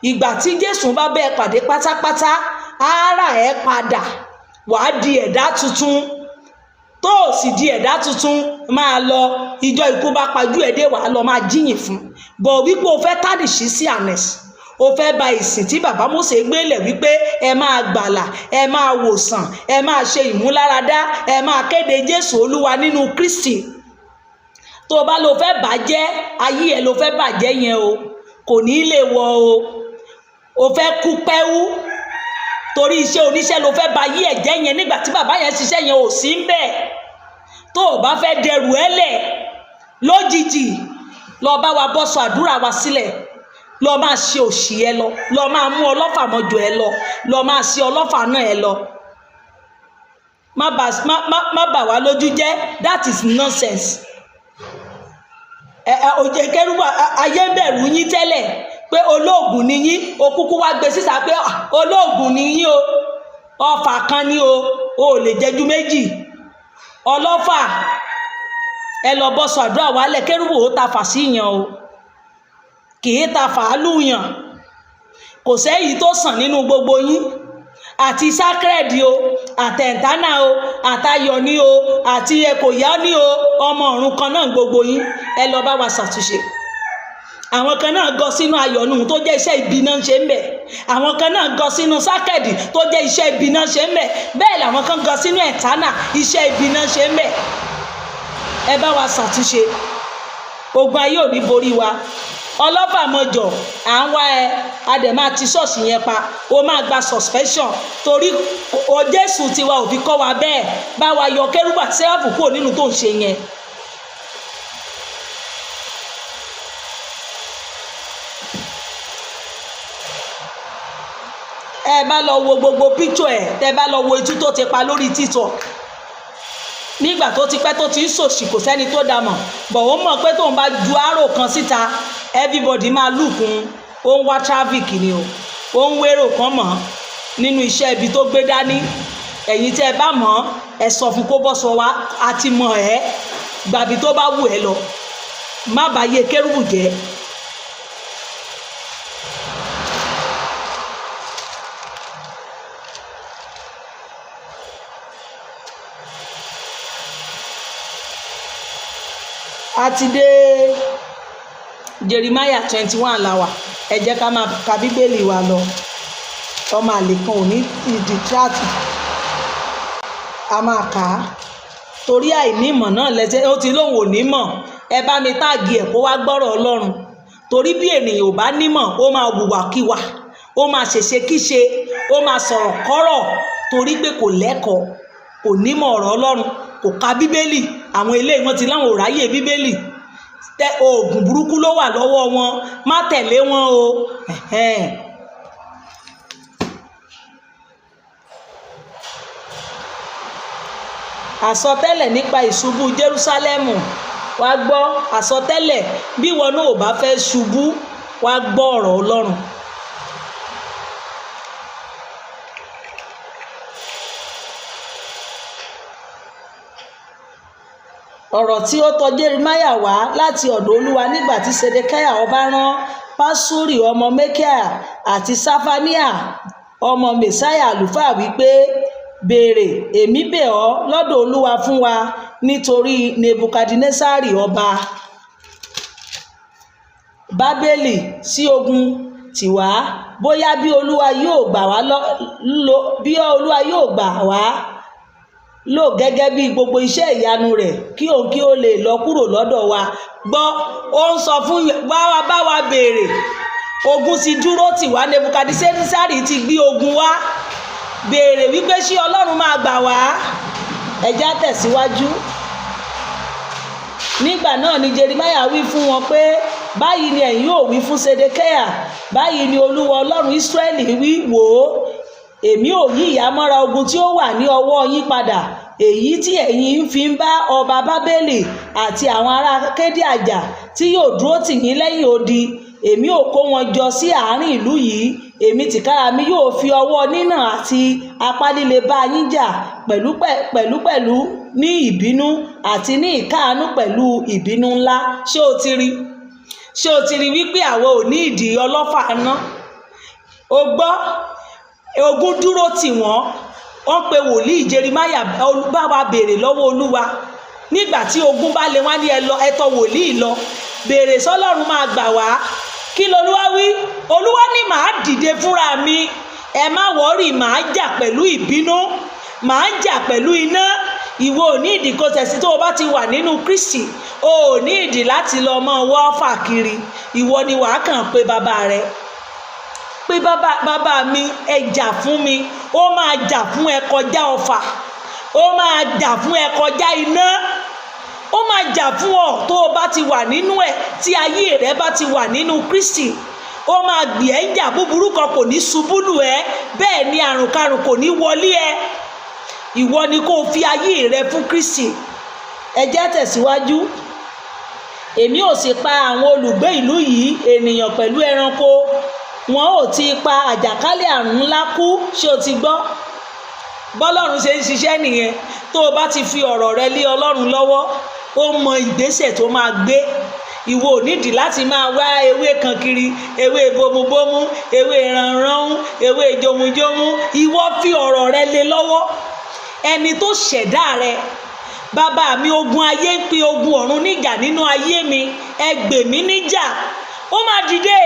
Ìgbà tí Jésù bá bẹ́ẹ̀ pàdé pátápátá, ara ẹ padà wàá di ẹ̀dá tuntun. Tó o sì di ẹ̀dá tuntun, máa lọ. Ìjọ ikú bá pajú ẹ̀ dé, wàá lọ máa jíyìn fún bọ̀ wípé o fẹ́ tádìsí sí ànẹ́sì, o fẹ́ ba ìsìn tí bàbá Mósè gbélé wípé ẹ máa gbàlà, ẹ máa wòsàn, ẹ máa ṣe ìmúláradá, ẹ máa kéde Jésù Olúwa nínú Kristi. Tó o bá lo fẹ́ bàjẹ́, ayé ẹ ló fẹ́ bàjẹ́ yẹn o, kò ní í lè wọ o. O fẹ́ kú pẹ́wú torí iṣẹ́ oníṣẹ́ ló fẹ́ ba ayé ẹ̀ jẹ́ yẹn. Nígbà tí bàbá yẹn ṣiṣẹ́ yẹn, ò sí ń bẹ̀. Tó o bá fẹ́ dẹrù ẹ lẹ̀ lójijì, lọ bá wa bọ́ sọ àdúrà wa sílẹ̀, lọ máa ṣe òṣì ẹ lọ, lọ máa mú ọlọ́fà mọ́jọ ẹ lọ, lọ máa ṣe ọlọ́fà náà ẹ lọ. Má bà má má má bà wá lójú jẹ́. That is nonsense. Ẹ ẹ òjè kẹrùbà, ayé ń bẹ̀rù yín tẹ́lẹ̀ pé olóògùn ni yín. Òkúkú wá gbé sísà pé, "Ah, olóògùn ni yín o, ọfà kan ni o, o ò lè jẹ́jú méjì ọlọ́fà." Ẹ lọ bọ́ sọ àdúrà wálẹ̀. Kérúbù ó ta fà sí yàn o, kì í ta fàálù yàn. Kò sẹ́yìí tó sàn nínú gbogbo yín, àti sacred o, àtẹ̀ntánà o, àtayọ̀ ní o, àti ẹkọ̀yá ní o, ọmọ ọ̀run kan náà gbogbo yín. Ẹ lọ bá wa ṣàtúnṣe. Àwọn kan náà gọ sínú ayọ̀nù tó jẹ́ iṣẹ́ ibi náà ń ṣe ń bẹ̀. Àwọn kan náà gọ sínú sacred tó jẹ́ iṣẹ́ ibi náà ṣe ń bẹ̀. Bẹ́ẹ̀ làwọn kan gọ sínú ẹ̀tánà, iṣẹ́ ibi náà ṣe ń bẹ̀. Ẹ bá wa ṣàtúnṣe. Ogun ayé ò ní borí wa. Ọlọ́fà mọ̀jọ̀, à ń wá ẹ, a dẹ̀ máa ti ṣọ́ọ̀ṣì yẹn pa. O máa gba suspension torí o Jésù tiwa ò fi kọ́ wa bẹ́ẹ̀. Bá wa yọ kérúbù àti sẹ́ráfù kúrò nínú tó ń ṣe yẹn. Ẹ bá lọ wo gbogbo picture ẹ, tẹ bá lọ wo itú tó ti pa lórí TikTok nígbà tó ti pẹ́ tó ti ń ṣòṣì, kò sẹ́ni tó dá mọ̀ bọ̀. Ó mọ̀ pé tóun bá ju arrow kan síta, everybody máa lùkùn. Ó ń wá traffic ni o, ó ń wérò kan mọ̀ nínú iṣẹ́ ibi tó gbé dání. Ẹ̀yin tẹ́ ẹ bá mọ̀, ẹ sọ fún kó bọ́ sọ wa àti mọ̀ ẹ́ gbàbí tó bá wù ẹ́ lọ. Má bàa yé kérúbù jẹ́. A ti dé Jeremiah 21 la wà. Ẹ jẹ́ ká máa ka Bíbélì wa lọ. Ọmọ àlè kan ò ní ìdí tíráàtì, a máa kà á torí àìnímọ̀ náà lẹ́sẹ̀ ó ti lóun ò ní mọ̀. Ẹ bá mi tag ẹ̀ kó wá gbọ́rọ̀ Ọlọ́run, torí bí ènìyàn ò bá nímọ̀, ó máa hùwàkiwà, ó máa ṣèṣekíṣe, ó máa sọ̀rọ̀ kọ́rọ̀, torí pé kò lẹ́kọ̀ọ́, kò nímọ̀ ọ̀rọ̀ Ọlọ́run, kò ka Bíbélì. Àwọn eléyìí, wọ́n ti láwọn ò ráyè Bíbélì. Tẹ oògùn burúkú ló wà lọ́wọ́ wọn, má tẹ̀lé wọn o. Ẹ̀hẹ́n. Àsọtẹ́lẹ̀ nípa ìṣubú Jerúsálẹ́mù. Wá gbọ́ àsọtẹ́lẹ̀. Bí wọn náà ò bá fẹ́ ṣubú, wá gbọ́ ọ̀rọ̀ Ọlọ́run. Ọ̀rọ̀ tí ó tọ̀ Jeremáyà wá láti ọ̀dọ̀ Olúwa nígbà tí Sedekiah ọba rán Paṣuri ọmọ Melkiah àti Safaniah ọmọ Maaseiah àlùfáà wípé, "Béèrè, èmi bẹ̀ ọ́, lọ́dọ̀ Olúwa fún wa nítorí Nebukadnesari ọba Bábélì sí ogun tì wá, bóyá bí Olúwa yóò gbà wá lọ, bí Olúwa yóò gbà wá lò gẹ́gẹ́ bí gbogbo iṣẹ́ ìyanu rẹ̀, kí òun kí ó lè lọ kúrò lọ́dọ̀ wa." Gbọ́, ó ń sọ fún bá wa, bá wa béèrè. Ogun ti dúró tì wá, Nebukadnesari ti gbé ogun wá. Béèrè wípé ṣé Ọlọ́run máa gbà wá. Ẹ jẹ́ á tẹ̀síwájú. Nígbà náà ni Jeremiah wí fún wọn pé, báyìí ni ẹ̀yin yóò wí fún Sedekiah, báyìí ni Olúwa Ọlọ́run Ísírẹ́lì wí, wò ó, èmi ò yí ìhámọ́ra ogun tí ó wà ní ọwọ́ yín padà, èyí tí ẹ̀yin fi ń bá ọba Bábélì àti àwọn ará Kédíà jà, tí yóò dúró tì yín lẹ́yìn odi. Èmi ò kó wọn jọ sí àárín ìlú yìí, èmi tìkára mi yóò fi ọwọ́ nínà àti apá líle bá yín jà, pẹ̀lúpẹ̀lú ní ìbínú àti ní ìkáàánú pẹ̀lú ìbínú ńlá. Ṣé o ti rí? Ṣé o ti rí wípé àwọn ò ní ìdí ọlọ́fà ná? O gbọ́, ogun dúró tì wọ́n, wọ́n pe wòlíì Jeremáyà, bá wa béèrè lọ́wọ́ Olúwa. Nígbà tí ogun bá lé wá ní ẹ lọ, ẹ tọ̀ wòlíì lọ, béèrè sọ́lọ́run máa gbà wá. Kí lolúwa wí? Olúwa ní màá dìde fúnra mi, ẹ má worry, màá jà pẹ̀lú ìbínú, màá jà pẹ̀lú iná. Ìwọ ò ní ìdí kó tẹ̀sí tó o bá ti wà nínú Kristi, o ò ní ìdí láti lọ mọ́ wọ́ fà kiri. Ìwọ ni wàá kàn pé bàbá rẹ, pé bàbá, bàbá mi, ẹ jà fún mi. Ó máa jà fún ẹ kọjá ọfà, ó máa jà fún ẹ kọjá iná, ó máa jà fún ọ tó o bá ti wà nínú ẹ. Tí ayé rẹ bá ti wà nínú Kristi, ó máa gbì ẹ́ ń jà. Búburú kan kò ní ṣubú lù ẹ́, bẹ́ẹ̀ ni àrùnkarùn kò ní wọlé ẹ. Ìwọ ni kó o fi ayé rẹ fún Kristi. Ẹ jẹ́ tẹ̀síwájú. Èmi ò sì pa àwọn olùgbé ìlú yìí, ènìyàn pẹ̀lú ẹranko, wọn ò ti pa àjàkálẹ̀ àrùn ńlá kú. Ṣé o ti gbọ́? Bọ́lọ́run ṣe ń ṣiṣẹ́ nìyẹn. Tó o bá ti fi ọ̀rọ̀ rẹ lé Ọlọ́run lọ́wọ́, ó mọ ìgbésẹ̀ tó máa gbé. Ìwọ ò nídìí láti máa wá ewé kan kiri, ewé bomubomu, ewé ranranun, ewé jomujomu. Ìwọ fi ọ̀rọ̀ rẹ lé lọ́wọ́, ẹni tó ṣẹ̀dá rẹ. Bàbá mi, ogun ayé ń pe ogun ọ̀run níjà nínú ayé mi, ẹ gbè mí níjà. Ó máa dìde.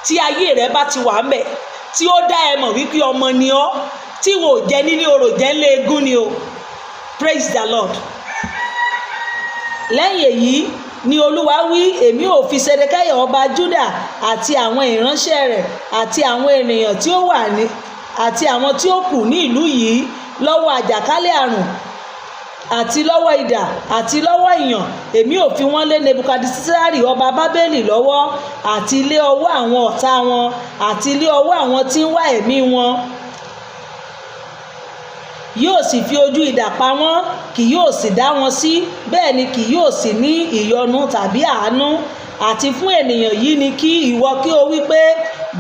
Tí ayé rẹ bá ti wà ńbẹ̀, tí ó dá ẹ mọ̀ wípé ọmọ ni ọ́, tí wò jẹ́ nílé orò, jẹ́ ńlé egún ni o. Praise the Lord. Lẹ́yìn èyí ni Olúwa wí, èmi ò fi Sedekiah ọba Juda àti àwọn ìránṣẹ́ rẹ̀ àti àwọn ènìyàn tí ó wà ní àti àwọn tí ó kù ní ìlú yìí lọ́wọ́ àjàkálẹ̀ àrùn àti lọ́wọ́ idà àti lọ́wọ́ ìyàn. Èmi ò fi wọ́n lé Nebukadnesari ọba Bábélì lọ́wọ́, àti lé ọwọ́ àwọn ọ̀tá wọn, àti lé ọwọ́ àwọn tí ń wá ẹ̀mí wọn. Yóò sì fi ojú idà pa wọ́n, kì yóò sì dá wọn sí, bẹ́ẹ̀ ni kì yóò sì ní ìyọ́nú tàbí àánú. Àti fún ènìyàn yìí ni kí ìwọ kí o wí pé,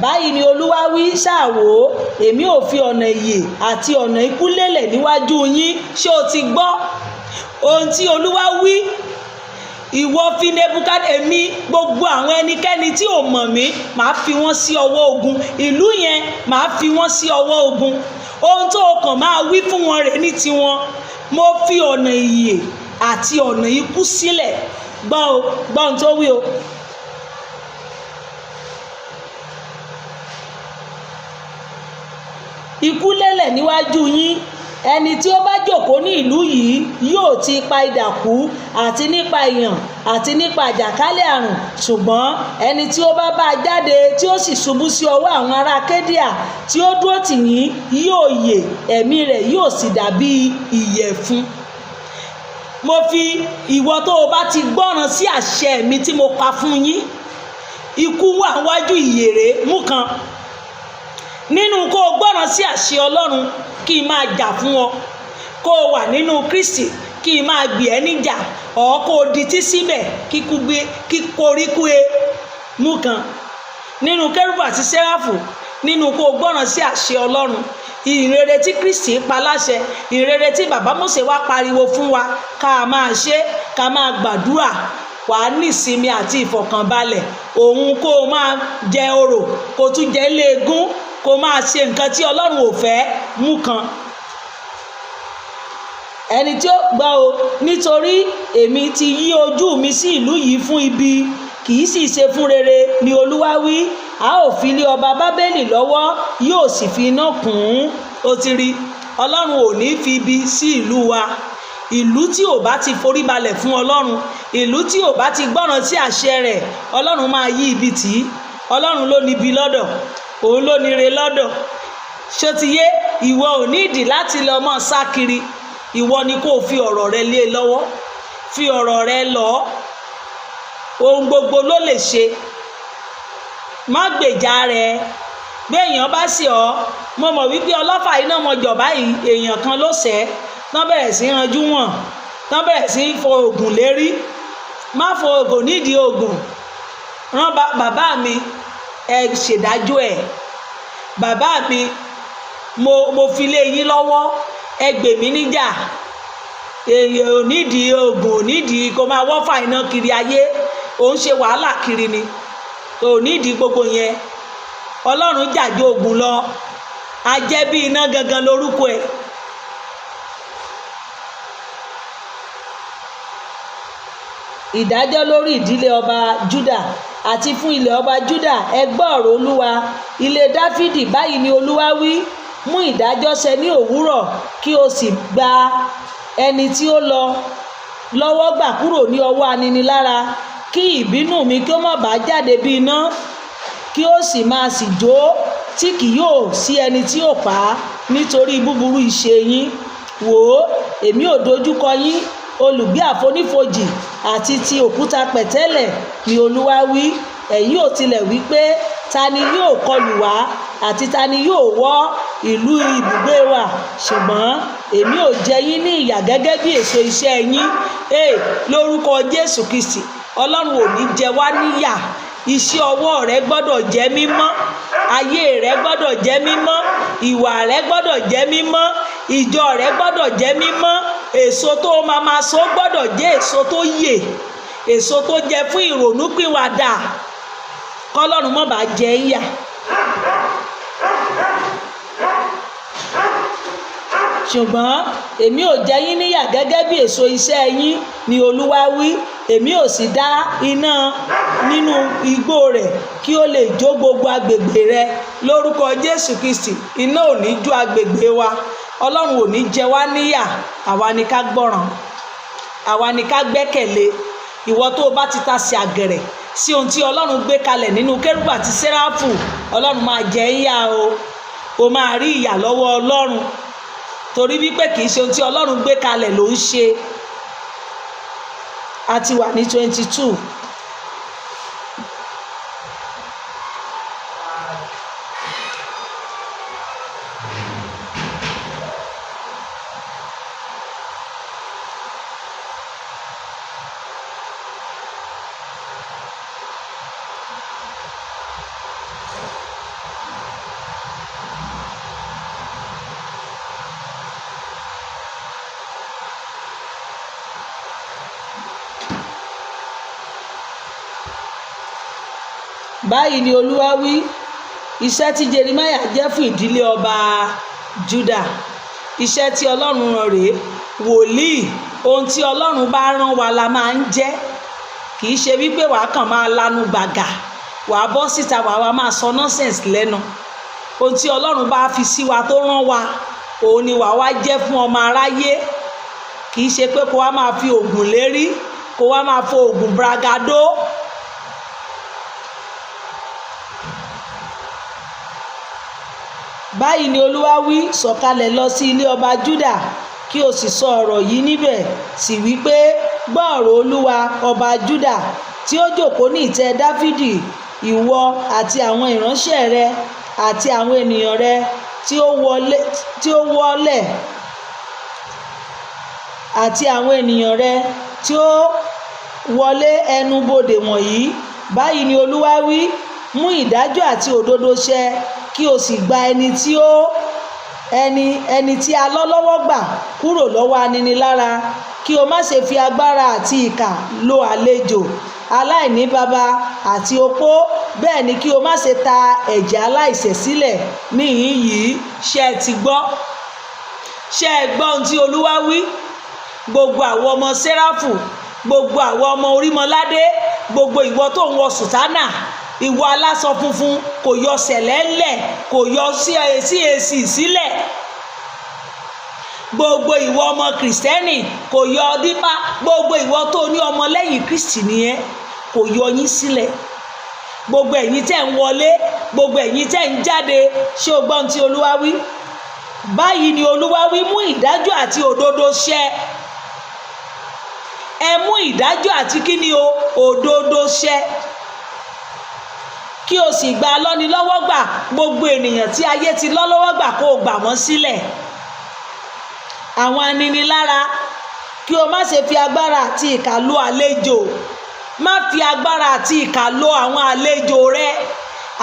báyìí ni Olúwa wí, ṣáà wò ó, èmi ò fi ọ̀nà ìyè àti ọ̀nà ikú lélẹ̀ níwájú yín. Ṣé o ti gbọ́ ohun tí Olúwa wí? Ìwọ fi Nebukad èmi, gbogbo àwọn ẹnikẹ́ni tí ò mọ̀ mí, màá fi wọ́n sí ọwọ́ ogun. Ìlú yẹn, màá fi wọ́n sí ọwọ́ ogun. Ohun tó o kàn máa wí fún wọn rèé ní tiwọn: mo fi ọ̀nà ìyè àti ọ̀nà ikú sílẹ̀. Gbọ́ o, gbọ́ ohun tó wí o. Ikú lélẹ̀ níwájú yín. Ẹni tí ó bá jókòó ní ìlú yìí yóò ti pa idà kú, àti nípa ìyàn, àti nípa àjàkálẹ̀ àrùn. Ṣùgbọ́n ẹni tí ó bá bá a jáde, tí ó sì ṣubú sí ọwọ́ àwọn ará Kédíà tí ó dúró tì yín, yóò yè, ẹ̀mí rẹ̀ yóò sì dàbí ìyẹ̀fun. Mo fi ìwọ tó o bá ti gbọ́ràn sí àṣẹ mi tí mo pa fún yín, ikú wà wájú ìyèrè mú kan nínú kó o gbọ́ràn sí àṣẹ Ọlọ́run kí n máa jà fún ọ, kó o wà nínú Kristi kí n máa gbè ẹ́ níjà, ọ̀ kó o dití síbẹ̀ kíkú gbé kíkoríkú e mú kan nínú kérúbù àti sẹ́ráfù, nínú kó o gbọ́ràn sí àṣẹ Ọlọ́run, ìrere tí Kristi pa láṣẹ, ìrere tí bàbá Mósè wá pariwo fún wa ká máa ṣe, ká máa gbàdúrà, wàá nísinmi àti ìfọ̀kànbalẹ̀. Òun kó o máa jẹ orò, kó o tún jẹ ilé egún, kó o máa ṣe nǹkan tí Ọlọ́run ò fẹ́ mú kan. Ẹni tí ó gbọ́ o, nítorí èmi ti yí ojú mi sí ìlú yìí fún ibi, kì í sì ṣe fún rere ni Olúwa wí. A ó fi lé ọba Bábélì lọ́wọ́, yóò sì fi iná kùn ún. Ó ti rí, Ọlọ́run ò ní fi ibi sí ìlú wa. Ìlú tí ò bá ti foríbalẹ̀ fún Ọlọ́run, ìlú tí ò bá ti gbọ́ràn sí àṣẹ rẹ̀, Ọlọ́run máa yí ibi tì í. Ọlọ́run ló ní ibi lọ́dọ̀, òun ló ní ire lọ́dọ̀. Ṣó ti yé? Ìwọ ò ní ìdí láti lọ mọ́ sá kiri. Ìwọ ni kó o fi ọ̀rọ̀ rẹ lé e lọ́wọ́. Fi ọ̀rọ̀ rẹ lọ, ohun gbogbo ló lè ṣe. Má gbèjà rẹ béèyàn bá sì ọ́. Mo mọ̀ wípé ọlọ́fà iná mọ̀jọ̀ báyìí, èèyàn kan ló ṣẹ́ tán bẹ̀rẹ̀ sí ranjú wọ̀n, tán bẹ̀rẹ̀ sí fo oògùn lérí. Má fo oògùn nídìí oògùn rán. Bàbá mi, ẹ ṣèdájọ́ ẹ̀. Bàbá mi, mo fi lé yín lọ́wọ́, ẹ gbè mí níjà. Èèyàn ò nídìí oògùn, ò nídìí kó máa wọ́fà iná kiri ayé. Ò ń ṣe wàhálà kiri ni, ò nídìí gbogbo yẹn. Ọlọ́run jàjọ oògùn lọ. Ajẹ́ bí iná gangan lórúkọ ẹ̀. Ìdájọ́ lórí ìdílé ọba Juda àti fún ilẹ̀ ọba Juda. Ẹ gbọ́ ọ̀rọ̀ Olúwa, ilé Dáfídì. Báyìí ni Olúwa wí: mú ìdájọ́ ṣẹ ní òwúrọ̀, kí o sì gba ẹni tí ó lọ lọ́wọ́ gbà kúrò ní ọwọ́ aninilára, kí ìbínú mi kí ó má bàa jáde bí iná, kí ó sì máa sì jó, tí kì yóò sí ẹni tí yóò pa á, nítorí búburú ìṣe yín. Wò ó, èmi ò dojúkọ yín, olùgbé àfonífojì àti ti òkúta pẹ̀tẹ́lẹ̀, ni Olúwa wí. Ẹ̀yin ò tilẹ̀ wí pé, 'Ta ni yóò kọlù wá, àti ta ni yóò wọ́ ìlú ibùgbé wa?' Ṣùgbọ́n èmi ò jẹ yín ní ìyà gẹ́gẹ́ bí èso iṣẹ́ yín." Ee, lórúkọ Jésù Kristi, Ọlọ́run ò ní jẹ wá níyà. Iṣẹ́ ọwọ́ rẹ gbọ́dọ̀ jẹ́ mímọ́, ayé rẹ gbọ́dọ̀ jẹ́ mímọ́, ìwà rẹ gbọ́dọ̀ jẹ́ mímọ́, ìjọ rẹ gbọ́dọ̀ jẹ́ mímọ́. Èso tó máa ma so gbọ́dọ̀ jẹ́ èso tó yè, èso tó jẹ fún ìrònúpìwàdà, kọ́lọ́run má bàa jẹ ń yà. "Ṣùgbọ́n èmi ò jẹ yín níyà gẹ́gẹ́ bí èso iṣẹ́ yín, ni Olúwa wí. Èmi ò sì dá iná nínú igbó rẹ̀ kí ó lè jó gbogbo agbègbè rẹ̀." Lórúkọ Jésù Kristi, iná ò ní jó agbègbè wa. Ọlọ́run ò ní jẹ wá níyà. Àwa ni ká gbọ́ràn, àwa ni ká gbẹ́kẹ̀lé. Ìwọ tó o bá ti ta sí àgẹ̀rẹ̀ sí ohun tí Ọlọ́run gbé kalẹ̀ nínú kérúbù àti séráfù, Ọlọ́run máa jẹ ń yà o. O máa rí ìyà lọ́wọ́ Ọlọ́run, torí wípé kì í ṣe ohun tí Ọlọ́run gbé kalẹ̀ ló ń ṣe. A ti wà ní 22. Báyìí ni Olúwa wí: iṣẹ́ tí Jeremiah jẹ́ fún ìdílé ọba Juda. Iṣẹ́ tí Ọlọ́run rán rèé. Wòlíì, ohun tí Ọlọ́run bá rán wa la máa ń jẹ́. Kì í ṣe wípé wàá kàn máa lanu gbàgà, wàá bọ́ síta, wàá wá máa sọ nonsense lẹ́nu. Ohun tí Ọlọ́run bá fi sí wa, tó rán wa, òun ni wàá wá jẹ́ fún ọmọ aráyé. Kì í ṣe pé kó wá máa fi oògùn lérí, kó wá máa fo oògùn bragado. Báyìí ni Olúwa wí: sọ̀kalẹ̀ lọ sí ilé ọba Juda, kí o sì sọ ọ̀rọ̀ yìí níbẹ̀. Sì wí pé, 'Gbọ́ ọ̀rọ̀ Olúwa, ọba Juda tí ó jókòó ní ìtẹ́ Dáfídì, ìwọ àti àwọn ìránṣẹ́ rẹ àti àwọn ènìyàn rẹ tí ó wọlé àti àwọn ènìyàn rẹ tí ó wọlé ẹnu bodè wọ̀nyí. Báyìí ni Olúwa wí: mú ìdájọ́ àti òdodo ṣẹ, kí o sì gba ẹni tí ó ẹni ẹni tí a lọ́ lọ́wọ́ gbà kúrò lọ́wọ́ aninilára, kí o má ṣe fi agbára àti ìkà lo àlejò, aláìní baba àti opó, bẹ́ẹ̀ ni kí o má ṣe ta ẹ̀jẹ̀ aláìṣẹ̀ sílẹ̀ níhìn yìí." Ṣé ẹ ti gbọ́? Ṣé ẹ gbọ́ ohun tí Olúwa wí? Gbogbo àwọn ọmọ Sẹ́ráfù, gbogbo àwọn ọmọ Orímọládé, gbogbo ìwọ tó ń wọ sùtánà, ìwọ aláṣọ funfun, kò yọ sẹ̀lẹ̀ ńlẹ̀, kò yọ CAC sílẹ̀, gbogbo ìwọ ọmọ Kìrìsìtẹ́nì, kò yọ dípá, gbogbo ìwọ tó ní ọmọ lẹ́yìn Kristi nìyẹn, kò yọ yín sílẹ̀, gbogbo ẹ̀yin tẹ́ ń wọlé, gbogbo ẹ̀yin tẹ́ ń jáde, ṣé o gbọ́ ohun tí Olúwa wí? Báyìí ni Olúwa wí: mú ìdájọ́ àti òdodo ṣẹ. Ẹ mú ìdájọ́ àti kíni o, òdodo ṣẹ, kí o sì gba lọ́nilọ́wọ́ gbà, gbogbo ènìyàn tí ayé ti lọ́ lọ́wọ́ gbà, kó o gbà wọ́n sílẹ̀, àwọn aninilára. Kí o má ṣe fi agbára àti ìkà lo àlejò. Má fi agbára àti ìkà lo àwọn àlejò rẹ,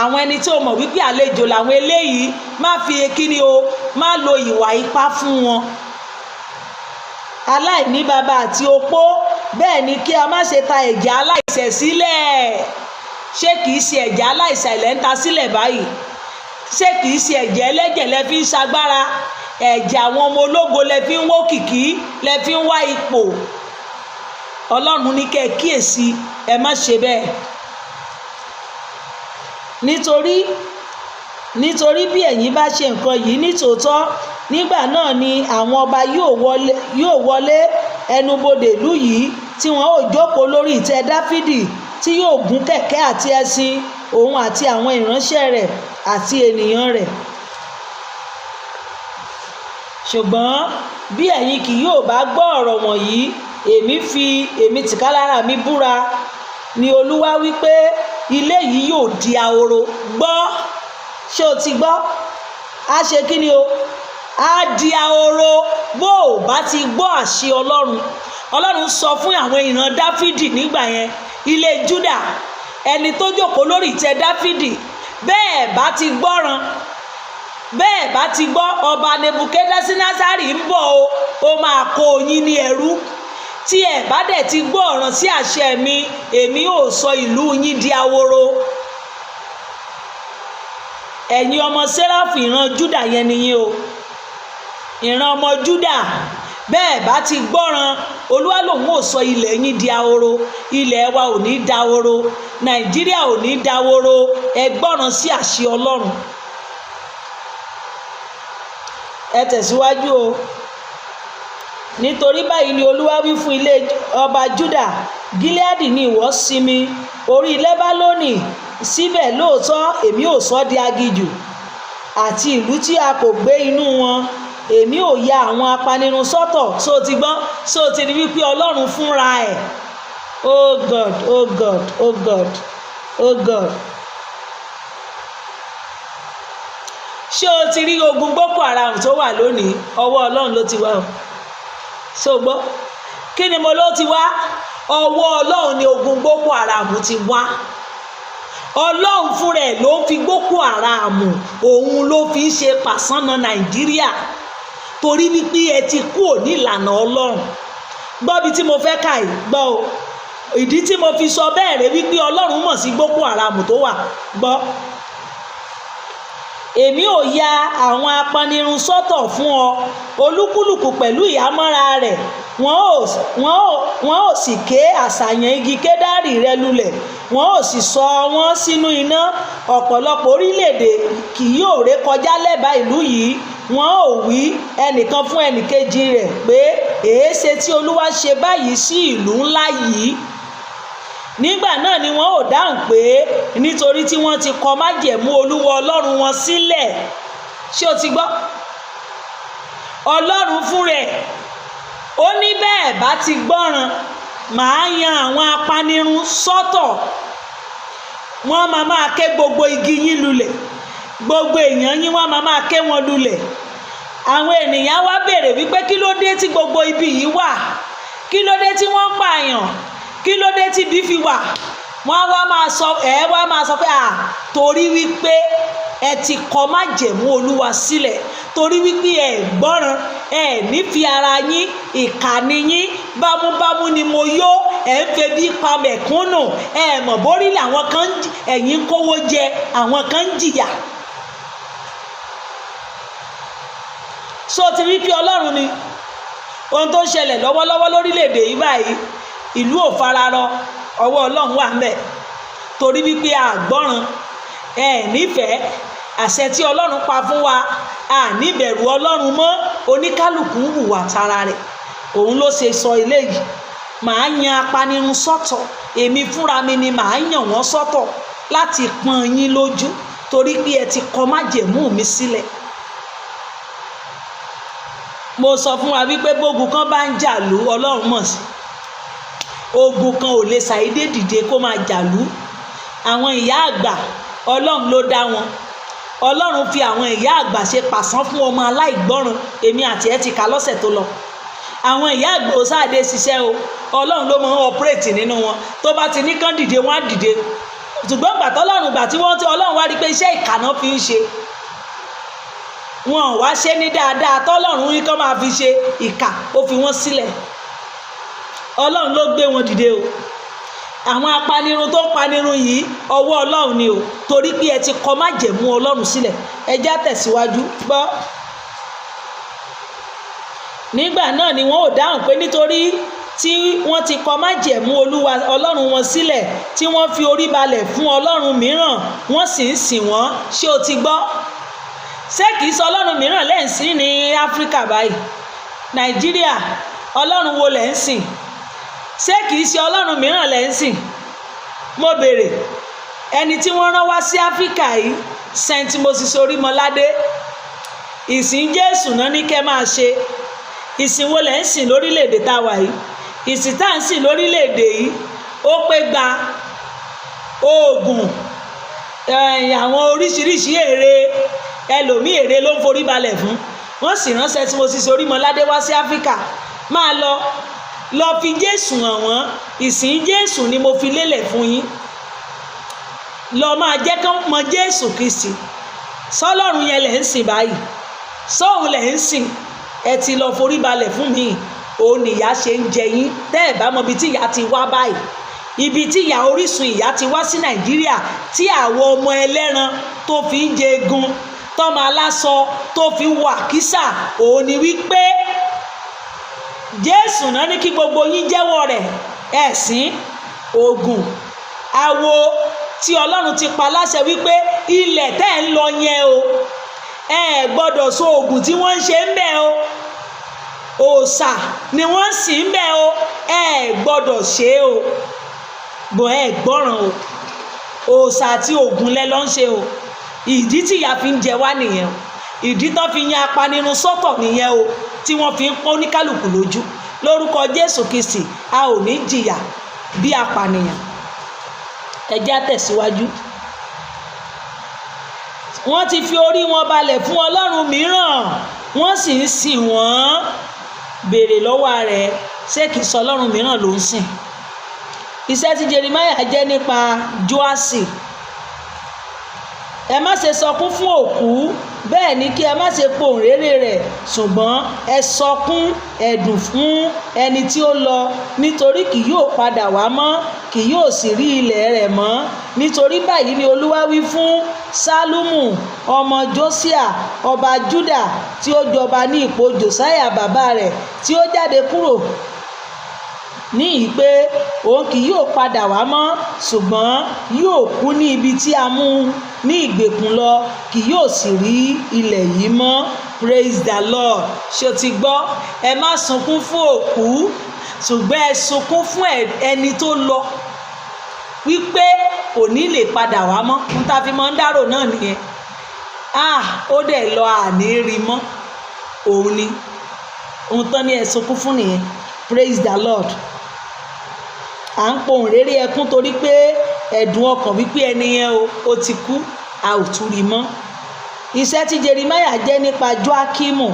àwọn ẹni tí o mọ̀ wípé àlejò làwọn eléyìí. Má fi kíni o, má lo ìwà ipá fún wọn. Aláìní baba àti opó, bẹ́ẹ̀ ni kí a má ṣe ta ẹ̀jẹ̀ aláìṣẹ̀ sílẹ̀. Ṣé kìí ṣe ẹ̀jẹ̀ aláìṣẹ̀ lẹ́ ń ta sílẹ̀ báyìí? Ṣé kìí ṣe ẹ̀jẹ̀ ẹlẹ́jẹ̀ lẹ fi ń ṣagbára? Ẹ̀jẹ̀ àwọn ọmọ ológo lẹ fi ń wó kìkì, lẹ fi ń wá ipò. Ọlọ́run ní kẹ́ ẹ kíyèsí, ẹ má ṣe bẹ́ẹ̀, nítorí bí ẹ̀yin bá ṣe nǹkan yìí nítòótọ́, nígbà náà ni àwọn ọba yóò wọlé ẹnubodè ìlú yìí, tí wọn ó jókòó lórí ìtẹ́ Dáfídì, tí yóò gún kẹ̀kẹ́ àti ẹṣin, òun àti àwọn ìránṣẹ́ rẹ̀ àti ènìyàn rẹ̀. Ṣùgbọ́n bí ẹ̀yin kì yóò bá gbọ́ ọ̀rọ̀ wọ̀nyí, èmi fi èmi tìkálára mi búra, ni Olúwa wí, pé ilé yìí yóò di ahoro. Gbọ́, ṣé o ti gbọ́? A ṣe kí ni o, á di ahoro bó o bá ti gbọ́ àṣẹ Ọlọ́run. Ọlọ́run sọ fún àwọn ìran Dáfídì nígbà yẹn, ilé Júdà, ẹni tó jókòó lórí ìtẹ́ Dáfídì, bẹ́ẹ̀ bá ti gbọ́ràn, bẹ́ẹ̀ bá ti gbọ́, ọba Nebukadnesari ń bọ̀ o, ó máa kó yín ní ẹrú. Tí ẹ bá dẹ̀ ti gbọ́ ọ̀ràn sí àṣẹ mi, èmi ò sọ ìlú yín di ahoro. Ẹ̀yin ọmọ Sẹ́ráfù, ìran Júdà yẹn nìyí o, ìran ọmọ Júdà, bẹ́ẹ̀ bá ti gbọ́ràn, Olúwa lòun ò sọ ilẹ̀ yín di ahoro. Ilẹ̀ wa ò ní dahoro, Nàìjíríà ò ní dahoro. Ẹ gbọ́ràn sí àṣẹ Ọlọ́run. Ẹ tẹ̀síwájú o. Nítorí báyìí ni Olúwa wí fún ilé ọba Júdà: Gileadi ni ìwọ sinmi, orí Lẹ́bálónì; síbẹ̀ lóòótọ́ èmi ò sọ di aginjù àti ìlú tí a kò gbé inú wọn. Èmi ò ya àwọn apanirun sọ́tọ̀. So ti gbọ́? So ti rí wípé Ọlọ́run fúnra ẹ̀? Oh God, oh God, oh God, oh God! Ṣé o ti rí ogun Boko Haram tó wà lónìí? Ọwọ́ Ọlọ́run ló ti wá o. Ṣé o gbọ́? Kí ni mo ló ti wá? Ọwọ́ Ọlọ́run ni ogun Boko Haram ti wá. Ọlọ́run fúnra ẹ̀ ló ń fi Boko Haram, òun ló fi ń ṣe pàṣánà Nàìjíríà, torí wípé ẹ ti kúrò ní ìlànà Ọlọ́run. Gbọ́ bí tí mo fẹ́ kà yìí, gbọ́ o. Ìdí tí mo fi sọ bẹ́ẹ̀ rẹ wípé Ọlọ́run mọ̀ sí Boko Haram tó wà, gbọ́. Èmi ò ya àwọn apanirun sọ́tọ̀ fún ọ, olúkúlùkù pẹ̀lú ìhámọ́ra rẹ̀. Wọn ò sì ké àṣàyàn igi kédárì rẹ lulẹ̀, wọn ò sì sọ wọ́n sínú iná. Ọ̀pọ̀lọpọ̀ orílẹ̀-èdè kì yóò rékọjá lẹ́bàá ìlú yìí, wọn ò wí ẹnìkan fún ẹnìkejì rẹ̀ pé, 'Èéṣe tí Olúwa ṣe báyìí sí ìlú ńlá yìí?' Nígbà náà ni wọn ò dáhùn pé, nítorí tí wọ́n ti kọ májẹ̀mú Olúwa Ọlọ́run wọn sílẹ̀." Ṣé o ti gbọ́? Ọlọ́run fún rẹ̀ ó ní, bẹ́ẹ̀ bá ti gbọ́ràn, màá yan àwọn apanirun sọ́tọ̀, wọ́n máa máa ké gbogbo igi yín lulẹ̀, gbogbo èèyàn yín, wọ́n máa máa ké wọn lulẹ̀. Àwọn ènìyàn wá béèrè wípé, kí ló dé tí gbogbo ibi yìí wà? Kí ló dé tí wọ́n ń pààyàn? Kí ló dé tí ibi fi wà? Wọ́n wá máa sọ, ẹ wá máa sọ pé, à, torí wípé ẹ ti kọ májẹ̀mú Olúwa sílẹ̀, torí wípé ẹ gbọ́ràn, ẹ nífi ara yín, ìkànnì yín, bámúbámú ni mo yó, ẹ ń febi pa mẹ̀kúnnù. Ẹ mọ̀ bórí làwọn kan, ẹ̀yin ń kówó jẹ, àwọn kan ń jìyà. So ti rí pé Ọlọ́run ni. Ohun tó ń ṣẹlẹ̀ lọ́wọ́lọ́wọ́ lórílẹ̀‐èdè yìí báyìí, ìlú ò fararọ, ọwọ́ Ọlọ́run wà ńbẹ̀, torí wípé àgbọ́ràn, ẹ nífẹ̀ẹ́ àṣẹ tí Ọlọ́run pa fún wa, a níbẹ̀rù Ọlọ́run mọ́, oníkálukú ń hùwà tara rẹ̀. Òun ló ṣe sọ eléyìí: màá yan apanirun sọ́tọ̀, èmi fúnra mi ni màá yàn wọ́n sọ́tọ̀ láti pọ́n yín lójú, torí pé ẹ ti kọ májẹ̀mú mi sílẹ̀. Mo sọ fún wa wípé bógun kan bá ń jà lú, Ọlọ́run mọ̀ sí. Ogun kan ò lè ṣàìdé dìde kó máa jàlú. Àwọn ìyá àgbà, Ọlọ́run ló dá wọn. Ọlọ́run fi àwọn ìyá àgbà ṣe pàṣán fún ọmọ aláìgbọ́ràn. Èmi àti ẹ ti kà lọ́sẹ̀ tó lọ. Àwọn ìyá àgbà ò sáàdé ṣiṣẹ́ o. Ọlọ́run ló máa ń operate nínú wọn. Tó bá ti ní kán dìde, wọ́n á dìde. Ṣùgbọ́n gbà tọ́lọ́run, gbà tí wọ́n ti Ọlọ́run wá rí pé iṣẹ́ ìkànnà fi ń ṣe, wọn ò wá ṣe ní dáadáa tọ́lọ́run ní kán máa fi ṣe ìkà, ó fi wọ́n sílẹ̀. Ọlọ́run ló gbé wọn dìde o. Àwọn apanirun tó ń panirun yìí, ọwọ́ Ọlọ́run ni o, torí pé ẹ ti kọ májẹ̀mú Ọlọ́run sílẹ̀. Ẹ já tẹ̀síwájú gbọ́. Nígbà náà ni wọn ò dáhùn pé nítorí tí wọ́n ti kọ májẹ̀mú Olúwa Ọlọ́run wọn sílẹ̀, tí wọ́n fi orí balẹ̀ fún ọlọ́run mìíràn, wọ́n sì ń sìn wọ́n. Ṣé o ti gbọ́? Ṣé kìí sọ ọlọ́run mìíràn lẹ́ ń sìn ní Áfíríkà báyìí? Nàìjíríà, ọlọ́run wo lẹ́ ń sìn? Ṣé kìí ṣe ọlọ́run mìíràn lẹ́ ń sìn? Mo béèrè. Ẹni tí wọ́n rán wá sí Áfíríkà yìí, Saint Moses Orímọládé, ìsìn Jésù náà ní kẹ́ máa ṣe. Ìsìn wo lẹ́ ń sìn lórílẹ̀‐èdè tá a wà yìí? Ìsìn tá à ń sìn lórílẹ̀‐èdè yìí, ó pé gba oògùn, àwọn oríṣiríṣi ère. Ẹlòmíì, ère ló ń forí balẹ̀ fún. Wọ́n sì ránṣẹ́ tí Moses Orímọládé wá sí Áfíríkà, máa lọ, lọ fi Jésù hàn wọ́n. Ìsìn Jésù ni mo fi lélẹ̀ fún yín, lọ máa jẹ́ kán mọ Jésù Kristi. Sọlọ́run yẹn lẹ̀ ń sìn báyìí? Sóun lẹ̀ ń sìn? Ẹ ti lọ forí balẹ̀ fún mi. Òun nìyá ṣe ń jẹ yín. Tẹ́ ẹ̀ bá mọ ibi tí ìyá ti wá báyìí, ibi tí ìyá, orísun ìyá ti wá sí Nàìjíríà, tí àwọn ọmọ ẹlẹ́ran tó fi ń jẹ egun, tọ́mọ aláṣọ tó fi ń wọ àkísà, òun ni wípé Jésù náà ní kí gbogbo yín jẹ́wọ́ rẹ̀. Ẹ̀sìn oògùn awo tí Ọlọ́run ti pa láṣẹ wípé ilẹ̀ tẹ́ ń lọ yẹn o, ẹ gbọ́dọ̀ so oògùn tí wọ́n ń ṣe ń bẹ̀ o, òòṣà ni wọ́n sì ń bẹ̀ o, ẹ gbọ́dọ̀ ṣe o. Bọ̀ ẹ gbọ́ràn o, òòṣà àti oògùn lẹ lọ́ ń ṣe o. Ìdí tí ìyà fi ń jẹ wá nìyẹn o. Ìdí tán fi yan apanirun sọ́tọ̀ nìyẹn o, tí wọ́n fi ń pọ́n oníkálukú lójú. Lórúkọ Jésù Kristi, a ò ní jìyà bí apànìyàn. Ẹ jẹ́ á tẹ̀síwájú. Wọ́n ti fi orí wọn balẹ̀ fún ọlọ́run mìíràn, wọ́n sì ń sìn wọ́n. Béèrè lọ́wọ́ rẹ̀, ṣé kìí sọ ọlọ́run mìíràn ló ń sìn? Iṣẹ́ tí Jeremiah jẹ́ nípa Joasi. Ẹ má ṣe sọkún fún òkú, bẹ́ẹ̀ ni kí ẹ má ṣe pohùnréré rẹ̀, ṣùgbọ́n ẹ sọkún ẹ̀dùn fún ẹni tí ó lọ, nítorí kì yóò padà wá mọ́, kì yóò sì rí ilẹ̀ rẹ̀ mọ́. Nítorí báyìí ni Olúwa wí fún Sálúmù ọmọ Josiah, ọba Juda, tí ó jọba ní ipò Josiah bàbá rẹ̀, tí ó jáde kúrò níhìn pé òun kì yóò padà wá mọ́, ṣùgbọ́n yóò kú ní ibi tí a mú ní ìgbèkùn lọ, kì yóò sì rí ilẹ̀ yìí mọ́. Praise the Lord. Ṣé o ti gbọ́? Ẹ má sunkún fún òkú, ṣùgbọ́n ẹ sunkún fún ẹni tó lọ, wípé kò ní lè padà wá mọ́. N ta fi mọ́ ń dárò náà nìyẹn. Ah, ó dẹ̀ lọ, àní rí mọ́. Òun ni ohun tán ní ẹ sunkún fún nìyẹn. Praise the Lord. À ń pohùn réré ẹkún torí pé ẹ̀dùn ọkàn wípé ẹni yẹn o, ó ti kú, a ò tún rí mọ́. Iṣẹ́ tí Jeremiah jẹ́ nípa Joakimu.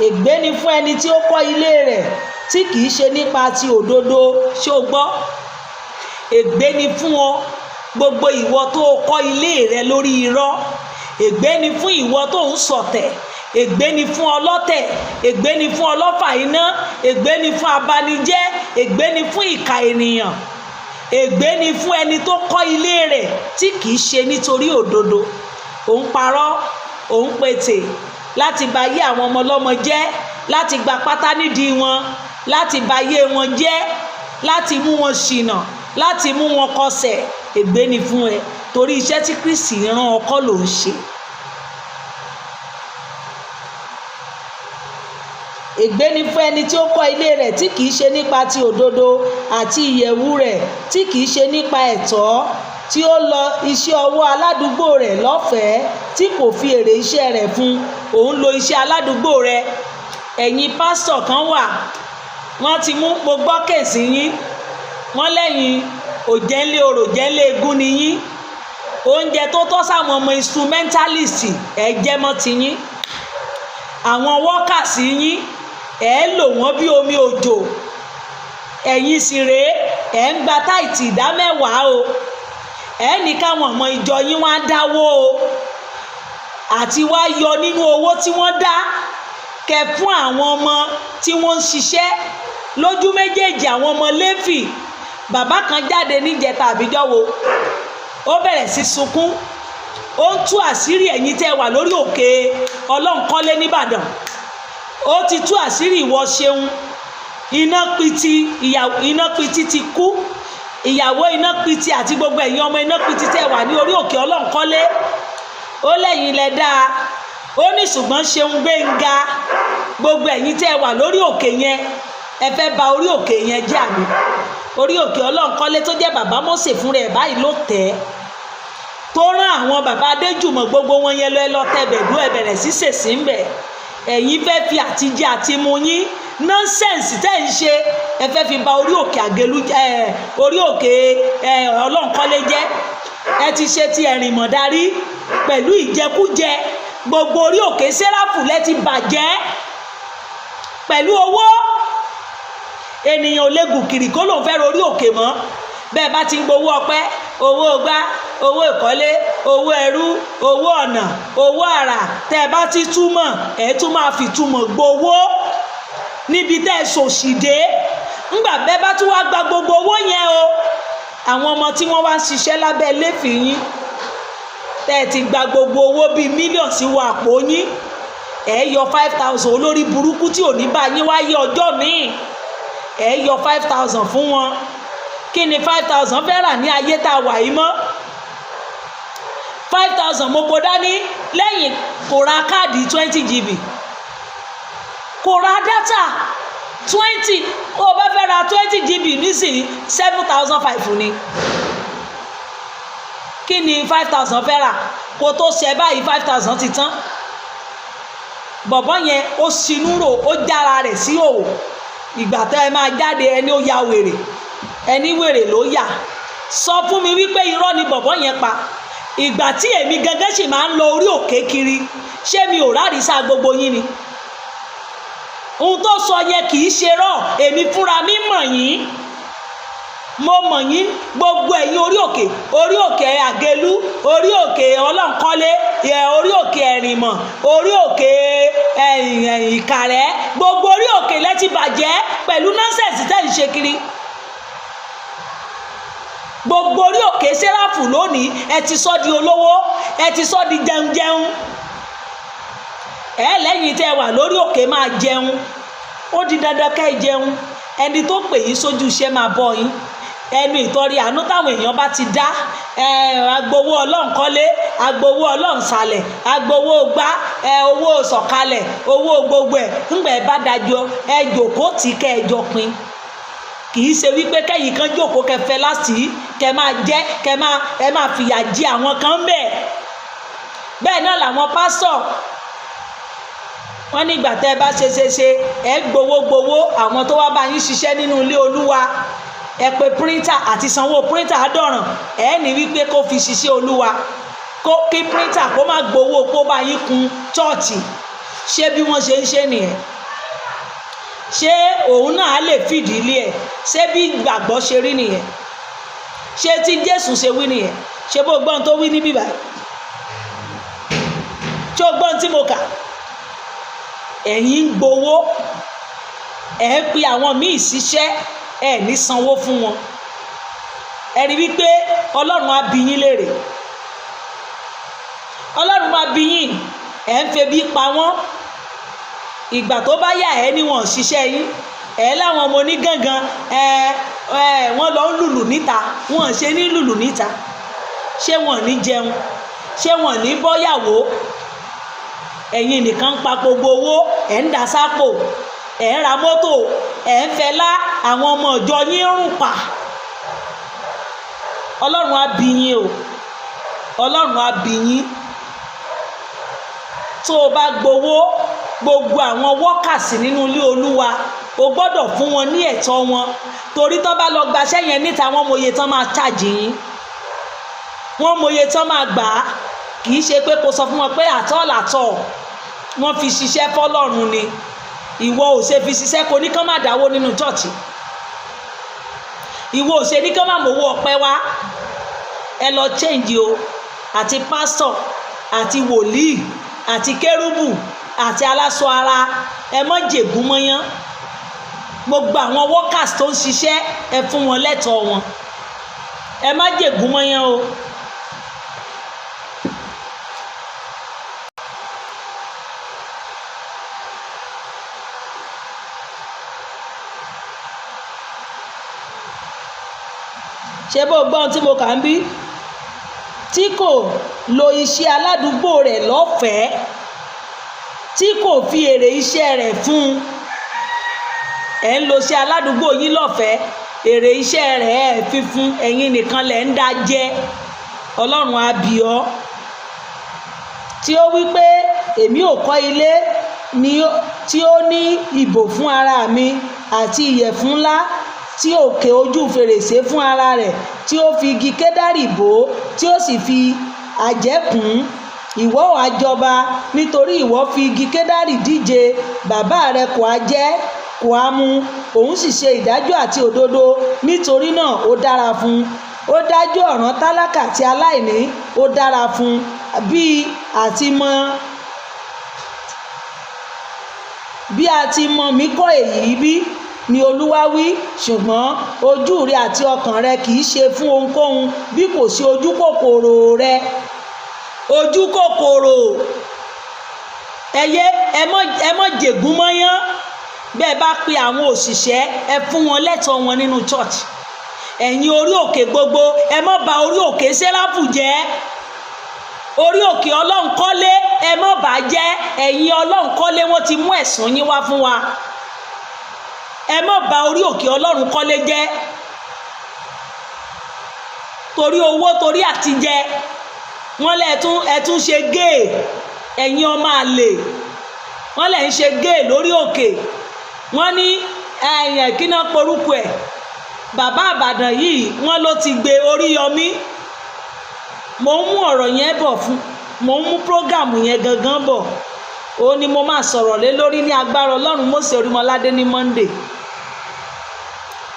Ègbé ni fún ẹni tí ó kọ́ ilé rẹ̀ tí kìí ṣe nípa ti òdodo. Ṣé o gbọ́? Ègbé ni fún ọ, gbogbo ìwọ tó kọ́ ilé rẹ lórí irọ́. Ègbé ni fún ìwọ tó ń ṣọ̀tẹ̀. Ègbé ni fún ọlọ́tẹ̀. Ègbé ni fún ọlọ́fà iná. Ègbé ni fún abanijẹ́. Ègbé ni fún ìkà ènìyàn. Ègbé ni fún ẹni tó kọ́ ilé rẹ̀ tí kìí ṣe nítorí òdodo. Òun parọ́, òun pètè láti ba ayé àwọn ọmọ ọlọ́mọ jẹ́, láti gba pátá nídìí wọn, láti ba ayé wọn jẹ́, láti mú wọn ṣìnà, láti mú wọn kọsẹ̀. Ègbé ni fún ẹ, torí iṣẹ́ tí Kristi rán ọkọ ló ń ṣe. Ègbé ni fún ẹni tí ó kọ́ ilé rẹ̀ tí kìí ṣe nípa ti òdodo, àti ìyẹ̀wù rẹ̀ tí kìí ṣe nípa ẹ̀tọ́, tí ó lọ iṣẹ́ ọwọ́ aládùúgbò rẹ̀ lọ́fẹ̀ẹ́, tí kò fi èrè iṣẹ́ rẹ̀ fún. Òun lo iṣẹ́ aládùúgbò rẹ̀. Ẹ̀yin pásítọ̀ kan wà, wọ́n ti mú, mo gbọ́ case yín. Wọ́n lẹ́yìn òjẹ́ńlé orò jẹ́ńlé egún ni yín. Oúnjẹ tó tọ́ sáwọn ọmọ instrumentalist, ẹ̀ jẹ́ mọ́ ti yín. Àwọn workers yín, ẹ̀ lò wọ́n bí omi òjò. Ẹ̀yin sì rèé, ẹ̀ ń gba tithe, ìdá mẹ́wàá o. Ẹ̀ ní káwọn ọmọ ìjọ yín wá dáwó o, àti wá yọ nínú owó tí wọ́n dá kẹ fún àwọn ọmọ tí wọ́n ń ṣiṣẹ́ lójú méjèèjì, àwọn ọmọ Léfì. Bàbá kan jáde níjẹta àbíjọ́ wo, ó bẹ̀rẹ̀ sí sunkún, ó ń tú àṣírí ẹ̀yin tẹ́ wà lórí òkè Ọlọ́nkọ́lé nìbàdàn. Ó ti tú àṣírí ìwọ ṣeun iná piti, ìyàwó iná piti ti kú, ìyàwó iná piti àti gbogbo ẹ̀yin ọmọ iná piti tẹ́ wà ní orí òkè Ọlọ́nkọ́lé. Ó lẹ́yìn lẹ dáa, ó ní ṣùgbọ́n Ṣeun Gbénga, gbogbo ẹ̀yin tẹ́ wà lórí òkè yẹn, ẹ fẹ́ bà orí òkè yẹn jẹ́. Àmì orí òkè Ọlọ́nkọ́lé tó jẹ́ bàbá Mósè fúnra ẹ̀ báyìí ló tẹ̀ ẹ́, tó rán àwọn bàbá Adéjùmọ̀ gbogbo wọn yẹn lọ. Ẹ lọ tẹbẹ̀ dún, ẹ bẹ̀rẹ̀ sí sèṣì ń bẹ̀. Ẹ̀yin fẹ́ fi àtijẹ àti mu yín, nonsense tẹ́ ń ṣe, ẹ fẹ́ fi ba orí òkè àgẹlú ẹ, orí òkè ẹ Ọlọ́nkọ́lé jẹ́. Ẹ ti ṣe ti ẹ̀rìnmọ̀darí pẹ̀lú ìjẹkújẹ. Gbogbo orí òkè Sẹ́ráfù lẹ ti bàjẹ́ pẹ̀lú owó. Ènìyàn ò lè gùn kìrì kó lòun fẹ́ rorí òkè mọ́. Bẹ́ẹ̀ bá ti ń gbowó ọpẹ́, owó gbá, owó ìkọ́lé, owó ẹrú, owó ọ̀nà, owó àrà, tẹ́ ẹ bá ti túmọ̀, ẹ̀ tún máa fi túmọ̀ gbowó níbi tẹ́ ẹ ṣòṣì dé. Ńgbà bẹ́ẹ̀ bá tún wá gba gbogbo owó yẹn o, àwọn ọmọ tí wọ́n wá ń ṣiṣẹ́ lábẹ́ lẹ́fì yín, tẹ́ ẹ ti gba gbogbo owó bíi mílíọ̀nù sí wọ àpò yín, ẹ yọ 5,000. Olórí burúkú tí ò ní bá yín wáyé ọjọ́ míì, ẹ yọ 5,000 fún wọn. Kí ni 5,000 fẹ́ rà ní ayé tá a wà yìí mọ́? 5,000 mo kó dání lẹ́yìn, kò ra káàdì 20 GB, kò ra data 20. Ó bá fẹ́ ra 20 GB nísìnyí, 7,500 ni. Kí ni 5,000 fẹ́ rà? Kó tó ṣe báyìí, 5,000 ti tán. Bọ̀bọ́ yẹn, ó sinú rò, ó jára rẹ̀ sí òwò. Ìgbà tẹ́ ẹ máa jáde, ẹni ó ya wèrè, ẹni wèrè ló yà. Sọ fún mi wípé irọ́ ni bọ̀bọ́ yẹn pa. Ìgbà tí èmi gangan sì máa ń lọ orí òkè kiri, ṣé mi ò rárìsá gbogbo yín ni? Ohun tó sọ yẹn kì í ṣe rọ. Èmi fúnra mi mọ̀ yín, mo mọ̀ yín, gbogbo ẹ̀yin orí òkè, orí òkè Àgélú, orí òkè Ọlọ́nkọ́lé, orí òkè Ẹ̀rìnmọ̀, orí òkè Ìkàrẹ́, gbogbo orí òkè lẹ ti bàjẹ́ pẹ̀lú nonsense tẹ́ ń ṣe kiri. Gbogbo orí òkè Sẹ́ráfù lónìí, ẹ ti sọ di olówó, ẹ ti sọ di jẹun jẹun. Ẹ lẹ́yìn tẹ́ wà lórí òkè máa jẹun, ó di dandan kẹ́ ẹ jẹun. Ẹni tó pè yín sójú iṣẹ́ máa bọ́ yín. Ẹnu ìtọ́rí àánú táwọn èèyàn bá ti dá ẹ, agbowó Ọlọ́nkọ́lé, agbowó Ọlọ́nsàlẹ̀, agbowó gbá ẹ, owó sọ̀kalẹ̀, owó gbogbo ẹ̀. Ńgbà ẹ bá dájọ́, ẹ jòkó tí kẹ́ ẹ jọ pin. Kì í ṣe wípé kẹ́yìn kan jókòó kẹfẹ́ láti kẹ máa jẹ́ kẹ máa ẹ máa fìyà jẹ àwọn kan bẹ́ẹ̀. Bẹ́ẹ̀ náà làwọn pásítọ̀ wọ́n nígbà tẹ́ ẹ bá ṣe ṣe ṣe, ẹ gbowó gbowó àwọn tó wá bá yín ṣiṣẹ́ nínú ilé Olúwa. Ẹ pé printer àti sanwó printer àdọ̀ràn, ẹ ní wípé kó fi ṣiṣẹ́ Olúwa, kó kí printer kó má gbowó kó bá yín kun chọ́ọ̀chì. Ṣé bí wọ́n ṣe ń ṣe nìyẹn? Ṣé òun náà á lè fìdí ilé ẹ̀? Ṣé bí gbàgbọ́ ṣe rí nìyẹn? Ṣé tí Jésù ṣe wí nìyẹn? Ṣé bó gbọ́n tó wí níbí báyìí? Ṣé o gbọ́n tí mo kà? Ẹ̀yin ń gbowó, ẹ̀ ń pe àwọn míì ṣiṣẹ́, ẹ̀ ní sanwó fún wọn. Ẹ rí wípé Ọlọ́run á bi yín léèrè, Ọlọ́run á bi yín. Ẹ̀ ń febi pa wọ́n. Ìgbà tó bá yà, ẹ́ ní wọn ò ṣiṣẹ́ yín. Ẹ̀ láwọn ọmọ onígangan ẹ ẹ, wọ́n lọ ń lùlù níta. Wọn ò ṣe ní lùlù níta. Ṣé wọn ò ní jẹun? Ṣé wọn ò ní bọ́yàwó? Ẹ̀yin nìkan ń pa gbogbo owó, ẹ̀ ń dà sápò, ẹ̀ ń ra mọ́tò, ẹ̀ ń fẹlá, àwọn ọmọ ìjọ yín ń rùn pa. Ọlọ́run á bi yín o, Ọlọ́run á bi yín. Tó o bá gbowó, gbogbo àwọn workers nínú ilé Olúwa, O gbọ́dọ̀ fún wọn ní ẹ̀tọ́ wọn, torí tán bá lọ gbaṣẹ́ yẹn níta, wọ́n mọye tán máa charge yín, wọ́n mọye tán máa gbà á. Kì í ṣe pé kò sọ fún wọn pé àtọ́ làtọ̀ wọ́n fi ṣiṣẹ́ fọlọ́run ni. Ìwọ ò ṣe fi ṣiṣẹ́, kò ní kán má dáwó nínú church. Ìwọ ò ṣe ní kán má mówó ọpẹ́ wá. Ẹ lọ change o. Àti pásítọ̀ àti wòlíì àti kérúbù àti aláṣọ ara, ẹ mọ́ jègún mọ́yán. Gbogbo àwọn workers tó ń ṣiṣẹ́, ẹ fún wọn lẹ́tọ̀ọ́ wọn. Ẹ má jègún mọ́yán o. Ṣé bó gbọ́ ohun tí mo kà ń bí? Tí kò lo iṣẹ́ aládùúgbò rẹ̀ lọ́fẹ̀ẹ́, tí kò fi èrè iṣẹ́ rẹ̀ fún un. Ẹ̀ ń lo iṣẹ́ aládùúgbò yín lọ́fẹ̀ẹ́, èrè iṣẹ́ rẹ̀ ẹ̀ fi fún, ẹ̀yin nìkan lẹ̀ ń dá jẹ́. Ọlọ́run á bi ọ́. Tí ó wí pé, "Èmi ò kọ́ ilé ní tí ó ní ìbò fún ara mi, àti ìyẹ̀fun ńlá tí òkè ojú fèrèsé fún ara rẹ̀, tí ó fi igi kedari bò ó, tí ó sì fi àjẹ́ kùn ún." Ìwọ ò á jọba, nítorí ìwọ fi igi kedari díje. Bàbá rẹ kò á jẹ, kò á mu, òun sì ṣe ìdájọ́ àti òdodo, nítorí náà ó dára fún un. Ó dájọ́ ọ̀ràn tálákà àti aláìní, ó dára fún un. Bí àti mọ bí a ti mọ̀ mí kọ́ èyí bí, ni Olúwa wí. Ṣùgbọ́n ojú rẹ àti ọkàn rẹ kì í ṣe fún ohunkóhun bí kò sí ojú kòkòrò rẹ, ojú kòkòrò. Ẹyẹ, ẹ mọ jègún mọ́yán. Bẹ́ẹ̀ bá pe àwọn òṣìṣẹ́, ẹ fún wọn lẹ́tọ̀ọ́ wọn nínú church. Ẹ̀yin orí òkè gbogbo, ẹ má bà orí òkè Sẹ́ráfù jẹ́. Orí òkè Ọlọ́run kọ́lé, ẹ má bà á jẹ́. Ẹ̀yin Ọlọ́run kọ́lé, wọ́n ti mú ẹ̀sùn yín wá fún wa. Ẹ má bà orí òkè Ọlọ́run kọ́lé jẹ́ torí owó, torí àtijẹ. Wọ́n lẹ tún, ẹ tún ṣe géè. Ẹ̀yin ọmọ àlè, wọ́n lẹ̀ ń ṣe géè lórí òkè. Wọ́n ní ẹ̀yìn kí náà porúkọ ẹ̀, bàbá Àbàdàn yìí, wọ́n ló ti gbé Oríyọmí. Mò ń mú ọ̀rọ̀ yẹn bọ̀ fún, mò ń mú program yẹn gangan bọ̀. Òun ni mo máa sọ̀rọ̀ lé lórí ní agbára Ọlọ́run Mósè Orímọládé ní Monday,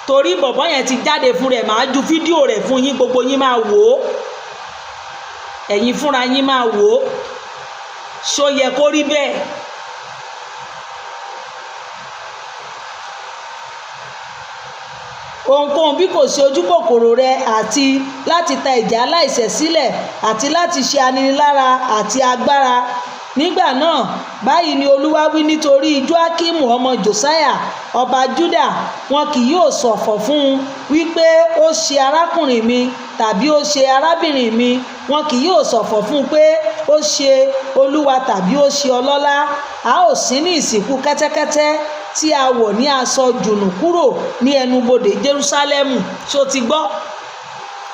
torí bọ̀bọ́ yẹn ti jáde fún rẹ̀. Màá ju fídíò rẹ̀ fún yín, gbogbo yín máa wò ó, ẹ̀yin fúnra yín máa wò ó. Ṣó yẹ kó rí bẹ́ẹ̀? Ohunkóhun bí kò sí ojú kòkòrò rẹ, àti láti ta ẹ̀jẹ̀ aláìṣẹ̀ sílẹ̀, àti láti ṣe aninilára àti agbára. Nígbà náà, báyìí ni Olúwa wí: nítorí Joakimu ọmọ Josiah, ọba Juda, wọn kì yóò ṣọ̀fọ̀ fún un wípé, 'Ó ṣe arákùnrin mi,' tàbí, 'Ó ṣe arábìnrin mi.' Wọn kì yóò ṣọ̀fọ̀ fún un pé, 'Ó ṣe olúwa,' tàbí, 'Ó ṣe ọlọ́lá.' A ó sin ní ìsìnkú kẹ́tẹ́kẹ́tẹ́ tí a wọ̀ ní aṣọ jùnù kúrò ní ẹnubodè Jerúsálẹ́mù. Ṣó ti gbọ́?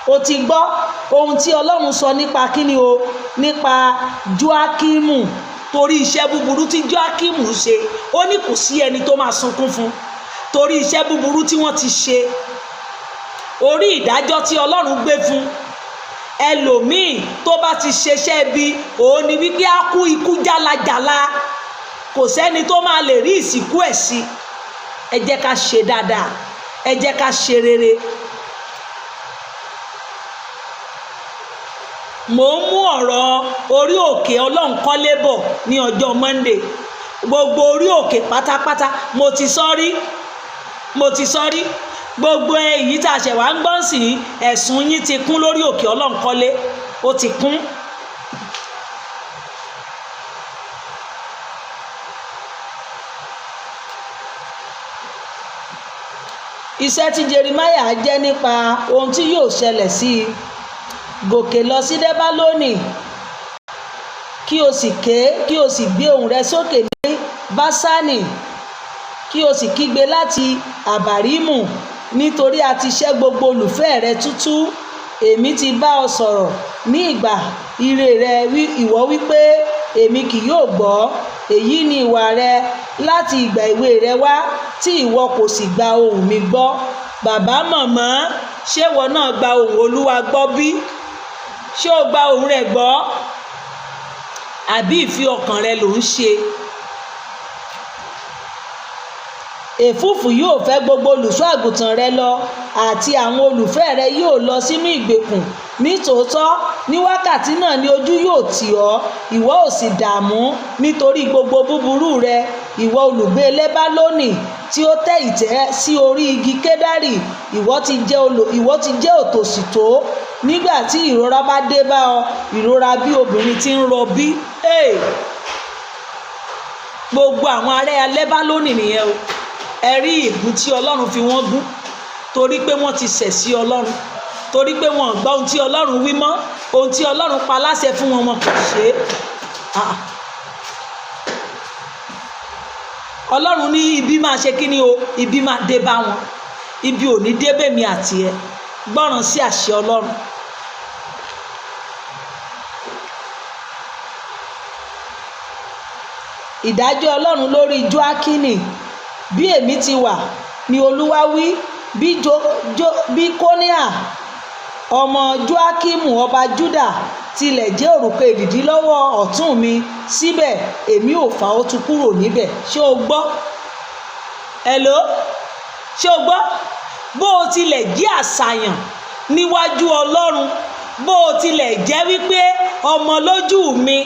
O ti gbọ́ ohun tí Ọlọ́run sọ nípa kíni o, nípa Joakimu. Torí iṣẹ́ búburú tí Joakimu ṣe, ó ní kò sí ẹni tó máa sunkún fún, torí iṣẹ́ búburú tí wọ́n ti ṣe, orí ìdájọ́ tí Ọlọ́run gbé fún ẹlòmíì tó bá ti ṣeṣẹ́ bí òun ni wípé á kú ikú jálajàla, kò sẹ́ni tó máa lè rí ìsìnkú ẹ̀ sí. Ẹ jẹ́ ká ṣe dáadáa, ẹ jẹ́ ká ṣe rere. Mò ń mú ọ̀rọ̀ orí òkè Ọlọ́nkọ́lé bọ̀ ní ọjọ́ Monday. Gbogbo orí òkè pátápátá, mo ti sọ rí, mo ti sọ rí, gbogbo èyí tá a ṣẹ̀ wá ń gbọ́n sí, ẹ̀sùn yín ti kún lórí òkè Ọlọ́nkọ́lé, ó ti kún. Iṣẹ́ tí Jeremiah jẹ́ nípa ohun tí yóò ṣẹlẹ̀ sí i. Gòkè lọ sí Lẹ́bálónì, kí o sì ké, kí o sì gbé ohùn rẹ sókè ní Báṣánì, kí o sì kígbe láti Àbárímù, nítorí a ti ṣẹ́ gbogbo olùfẹ́ rẹ túútúú. Èmi ti bá ọ sọ̀rọ̀ ní ìgbà ire rẹ, ìwọ wípé, 'Èmi kì yóò gbọ́.' Èyí ni ìwà rẹ láti ìgbà èwe rẹ wá, tí ìwọ kò sì gba ohùn mi gbọ́. Bàbá, màmá, ṣé ìwọ náà gba ohùn Olúwa gbọ́ bí? Ṣé o gba ohùn rẹ̀ gbọ́, àbí ìfi ọkàn rẹ ló ń ṣe? Èfúùfù yóò fẹ́ gbogbo olùṣọ́ àgùntàn rẹ lọ, àti àwọn olùfẹ́ rẹ yóò lọ sínú ìgbèkùn. Nítòótọ́ ní wákàtí náà ni ojú yóò tì ọ́, ìwọ ò sì dààmú nítorí gbogbo búburú rẹ. Ìwọ olùgbé Lẹ́bálónì tí ó tẹ́ ìtẹ́ sí orí igi kédárì, ìwọ ti jẹ́ òtòṣì tó. Nígbà tí ìrora bá dé bá ọ, ìrora bí obìnrin tí ń rọbí. Hey! Gbogbo àwọn ará Lẹ́bálónì nìyẹn o. Ẹ rí ìgún tí Ọlọ́run fi wọ́n gún, torí pé wọ́n ti ṣẹ̀ sí Ọlọ́run, torí pé wọ́n gbọ́ ohun tí Ọlọ́run wí mọ́, ohun tí Ọlọ́run pa láṣẹ fún wọn, wọn kò ṣe é. Ọlọ́run ní ibi máa ṣe kí ni o, ibi máa dé bá wọn. Ibi ò ní dé bèmi àti ẹ. Gbọ́ràn sí àṣẹ Ọlọ́run. Ìdájọ́ Ọlọ́run lórí Jóákínì. Bí èmi ti wà ni Olúwa wí, bí Kóníà ọmọ Jóákímù ọba Júdà tilẹ̀ jẹ́ òrùka èdìdí lọ́wọ́ ọ̀tún mi, síbẹ̀ èmi ò fà ó tu kúrò níbẹ̀. Ṣé o gbọ́? Hello? Ṣé o gbọ́? Bó o tilẹ̀ jẹ́ àṣàyàn níwájú Ọlọ́run, bó o tilẹ̀ jẹ́ wípé ọmọ lójú mi,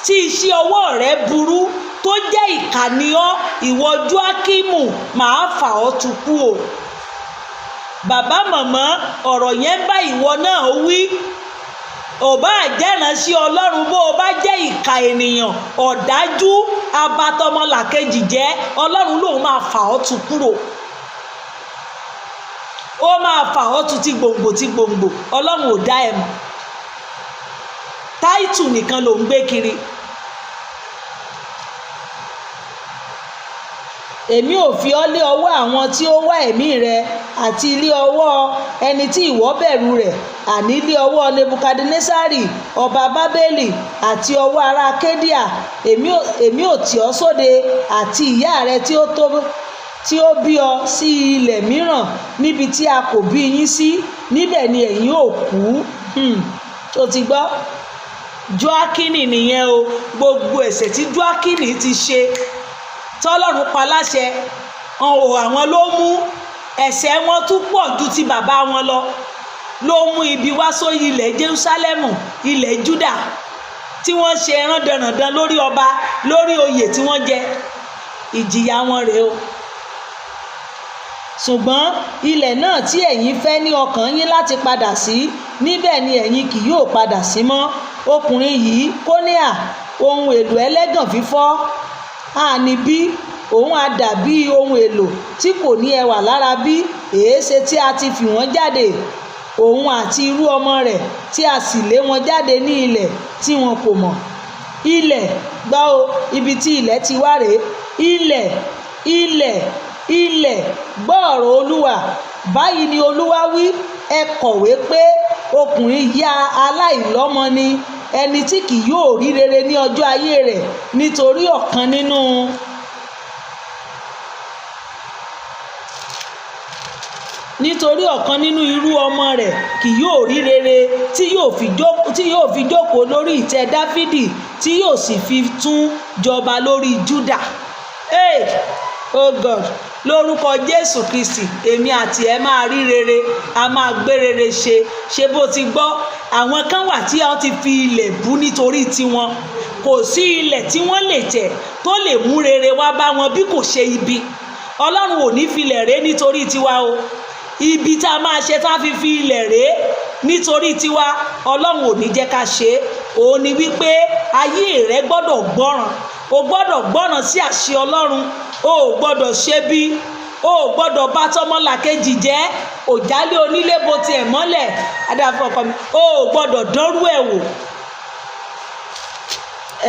tí iṣẹ́ ọwọ́ rẹ burú, tó jẹ́ ìkà ni ọ́, ìwọ Jóákímù, màá fà ọ́ tu kú o. Bàbá, màmá, ọ̀rọ̀ yẹn bá ìwọ náà wí. Ò bá jẹ́ ìránṣẹ́ Ọlọ́run, bó o bá jẹ́ ìkà ènìyàn, ọ̀dájú, abatọmọlàkejì jẹ́, Ọlọ́run lòun máa fà ọ́ tu kúrò. Ó máa fà ọ́ tu ti gbòǹgbò ti gbòǹgbò. Ọlọ́run ò dá ẹ mọ̀. Táìtù nìkan ló ń gbé kiri. Èmi ò fi ọ́ lé ọwọ́ àwọn tí ó wá ẹ̀mí rẹ, àti lé ọwọ́ ẹni tí ìwọ bẹ̀rù rẹ̀, àní lé ọwọ́ Nebukadnesari ọba Bábélì àti ọwọ́ ará Kédíà. Èmi ò tì ọ́ sóde, àti ìyá rẹ tí ó bí ọ sí ilẹ̀ mìíràn níbi tí a kò bí yín sí, níbẹ̀ ni ẹ̀yin ò kú. Tó ti gbọ́? Jóákínì nìyẹn o. Gbogbo ẹ̀ṣẹ̀ tí Jóákínì ti ṣe, tọ́lọ́run pa láṣẹ, àwọn ló mú ẹ̀ṣẹ̀ wọn tún pọ̀ ju ti bàbá wọn lọ, ló mú ibi wá sórí ilẹ̀ Jerúsálẹ́mù, ilẹ̀ Júdà, tí wọ́n ṣe rándanràndan lórí ọba, lórí oyè tí wọ́n jẹ. Ìjìyà wọn rèé o. Ṣùgbọ́n ilẹ̀ náà tí ẹ̀yin fẹ́ ní ọkàn yín láti padà sí, níbẹ̀ ni ẹ̀yin kì yóò padà sí mọ́. Ọkùnrin yìí Kóníà, ohun èlò ẹlẹ́gàn fífọ́, àní bí òun á dàbí ohun èlò tí kò ní ẹwà lára bí, èéṣe tí a ti fi wọ́n jáde, òun àti irú ọmọ rẹ̀ tí a sì lé wọn jáde ní ilẹ̀ tí wọn kò mọ̀. Ilẹ̀, gbọ́ o, ibi tí ilẹ̀ ti wá rèé. Ilẹ̀, ilẹ̀, ilẹ̀, gbọ́ ọ̀rọ̀ Olúwa. Báyìí ni Olúwa wí, ẹ kọ̀wé pé ọkùnrin yá aláìlọ́mọ ni, ẹni tí kì yóò rí rere ní ọjọ́ ayé rẹ̀, nítorí ọ̀kan nínú irú ọmọ rẹ̀ kì yóò rí rere, tí yóò fi jókòó lórí ìtẹ́ Dáfídì, tí yóò sì fi tún jọba lórí Júdà. Hey! Oh God, lórúkọ Jésù Kristi, èmi àti ẹ máa rí rere, a máa gbé rere ṣe. Ṣé bó ti gbọ́? Àwọn kan wà tí wọ́n ti fi ilẹ̀ bú nítorí tiwọn. Kò sí ilẹ̀ tí wọ́n lè tẹ̀ tó lè mú rere wá bá wọn bí kò ṣe ibi. Ọlọ́run ò ní filẹ̀ ré nítorí tiwa o. Ibi tá a máa ṣe tá a fi fi ilẹ̀ ré nítorí tiwa, Ọlọ́run ò ní jẹ́ ká ṣe é. Òun ni wípé ayé rẹ gbọ́dọ̀ gbọ́ràn. O gbọ́dọ̀ gbọ́ràn sí àṣẹ Ọlọ́run. O ò gbọ́dọ̀ ṣe bí, o ò gbọ́dọ̀ bá tọmọlàkejì jẹ́, òjálé onílé bo tiẹ̀ mọ́lẹ̀, adáfọ́ ọkọ mi, o ò gbọ́dọ̀ dánrú ẹ̀ wò.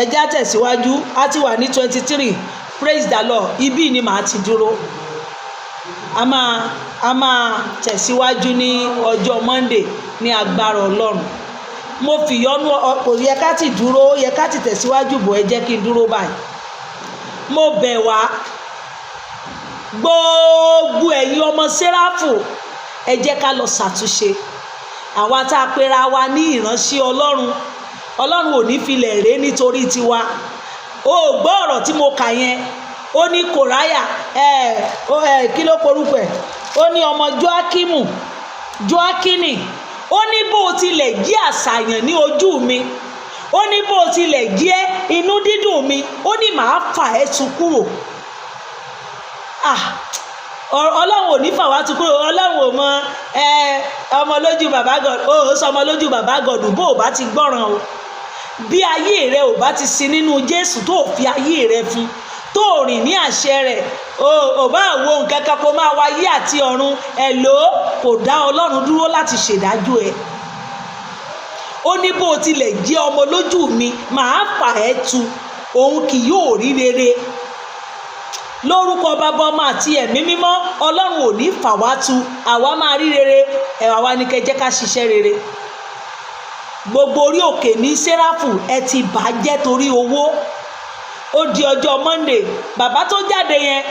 Ẹ já tẹ̀síwájú, a ti wà ní 23. Praise the Lord. Ibí ni màá ti dúró. A máa tẹ̀síwájú ní ọjọ́ Monday ní agbára Ọlọ́run. Mo fìyọ́nú, kò yẹ ká ti dúró, ó yẹ ká ti tẹ̀síwájú bò, ẹ jẹ́ kí n dúró báyìí. Mo bẹ̀ wá, gbogbo ẹ̀yin ọmọ Séráfù, ẹ jẹ́ ká lọ ṣàtúnṣe. Àwa tá a pera wa ní ìránṣẹ́ Ọlọ́run, Ọlọ́run ò ní filẹ̀ ré nítorí tiwa. O gbọ́ ọ̀rọ̀ tí mo kà yẹn. Ó ní Kòráyà ẹ ẹ, kí ló porúkọ ẹ̀? Ó ní ọmọ Joakimu, Joakini. Ó ní bó o tilẹ̀ jẹ́ àṣàyàn ní ojú mi, ó ní bó o tilẹ̀ jẹ́ inú dídùn mi, ó ní màá fà ẹ́ tu kúrò. Ah, Ọlọ́run ò ní fà wá tu kúrò. Ọlọ́run ò mọ ẹ ọmọ lójú bàbá God. Ó sọ ọmọ lójú bàbá God. Bó o bá ti gbọ́ràn o, bí ayé rẹ ò bá ti sin nínú Jésù, tó o fi ayé rẹ fún, tó o rìn ní àṣẹ rẹ̀, o ò bá wo nǹkan kan kó máa wáyé àti ọ̀run ẹ̀ ló kò dá Ọlọ́run dúró láti ṣèdájọ́ ẹ̀. Ó ní bó o tilẹ̀ jẹ́ ọmọ lójú mi, màá fà ẹ́ tu, òun kì yóò rí rere. Lórúkọ Bàbá, Ọmọ àti Ẹ̀mí Mímọ́, Ọlọ́run ò ní fà wá tu, àwa máa rí rere. Ẹ̀ àwa ni kẹ́ jẹ́ ká ṣiṣẹ́ rere. Gbogbo orí òkè ní Sẹ́ráfù, ẹ ti bàjẹ́ torí owó. Ó di ọjọ́ Monday, bàbá tó jáde yẹn,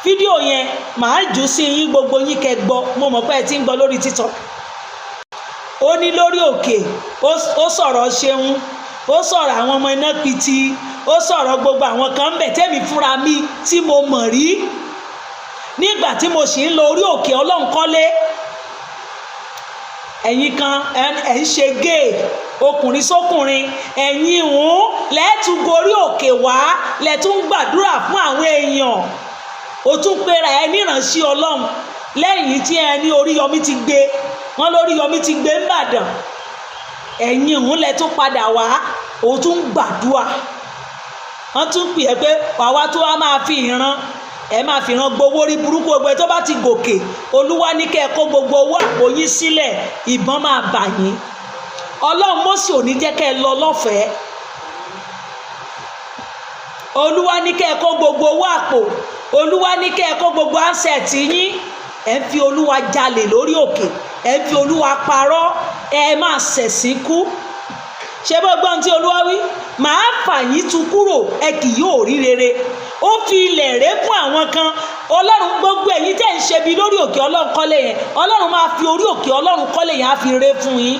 fídíò yẹn màá jù sí yín, gbogbo yín kẹ́ gbọ́. Mo mọ̀ pé ẹ ti ń gbọ́ lórí TikTok. Ó ní lórí òkè, ó sọ̀rọ̀ ṣeun, ó sọ̀rọ̀ àwọn ọmọ iná pitì, ó sọ̀rọ̀ gbogbo àwọn kan ń bẹ̀ tẹ́mi fúnra mi tí mo mọ̀ rí nígbà tí mo sì ń lọ orí òkè Ọlọ́nkọ́lé. Ẹ̀yin kan ẹ̀ ń ṣe géè, ọkùnrin sókùnrin, ẹ̀yin ń lẹ́ẹ̀tún gorí òkè wá, lẹ́ẹ̀tún gbàdúrà fún àwọn èèyàn. O tún pera ẹ níránṣẹ́ Ọlọ́run lẹ́yìn tí ẹ ní Oríyọmí ti gbé wọn, lóríyọmí ti gbé ńbàdàn. Ẹ̀yin ń lẹ tún padà wá, o tún gbàdúrà. Wọ́n tún pè é pé wàá tó wá máa fi ìran ẹ, máa fi ìran gbowó rí burúkú. Gbogbo ẹ tó bá ti gòkè, Olúwa ní kẹ́ ẹ kó gbogbo owó àpò yín sílẹ̀, ìbọn máa bà yín. Ọlọ́run Mósè ò ní jẹ́ kẹ́ ẹ lọ lọ́fẹ̀ẹ́. Olúwa ní kẹ́ ẹ kó gbogbo owó àpò, Olúwa ní kẹ́ ẹ kó gbogbo asset yín. Ẹ ń fi Olúwa jalè lórí òkè, ẹ ń fi Olúwa parọ́, ẹ máa ṣẹ̀sín kú. Ṣé bó gbọ́n tí Olúwa wí? Màá fà yín tu kúrò, ẹ kì yóò rí rere. Ó fi ilẹ̀ rẹ̀ fún àwọn kan. Ọlọ́run, gbogbo ẹ̀yin tẹ́ ń ṣe bí lórí òkè Ọlọ́run kọ́lé yẹn, Ọlọ́run máa fi orí òkè Ọlọ́run kọ́lé yẹn, á fi ré fún yín.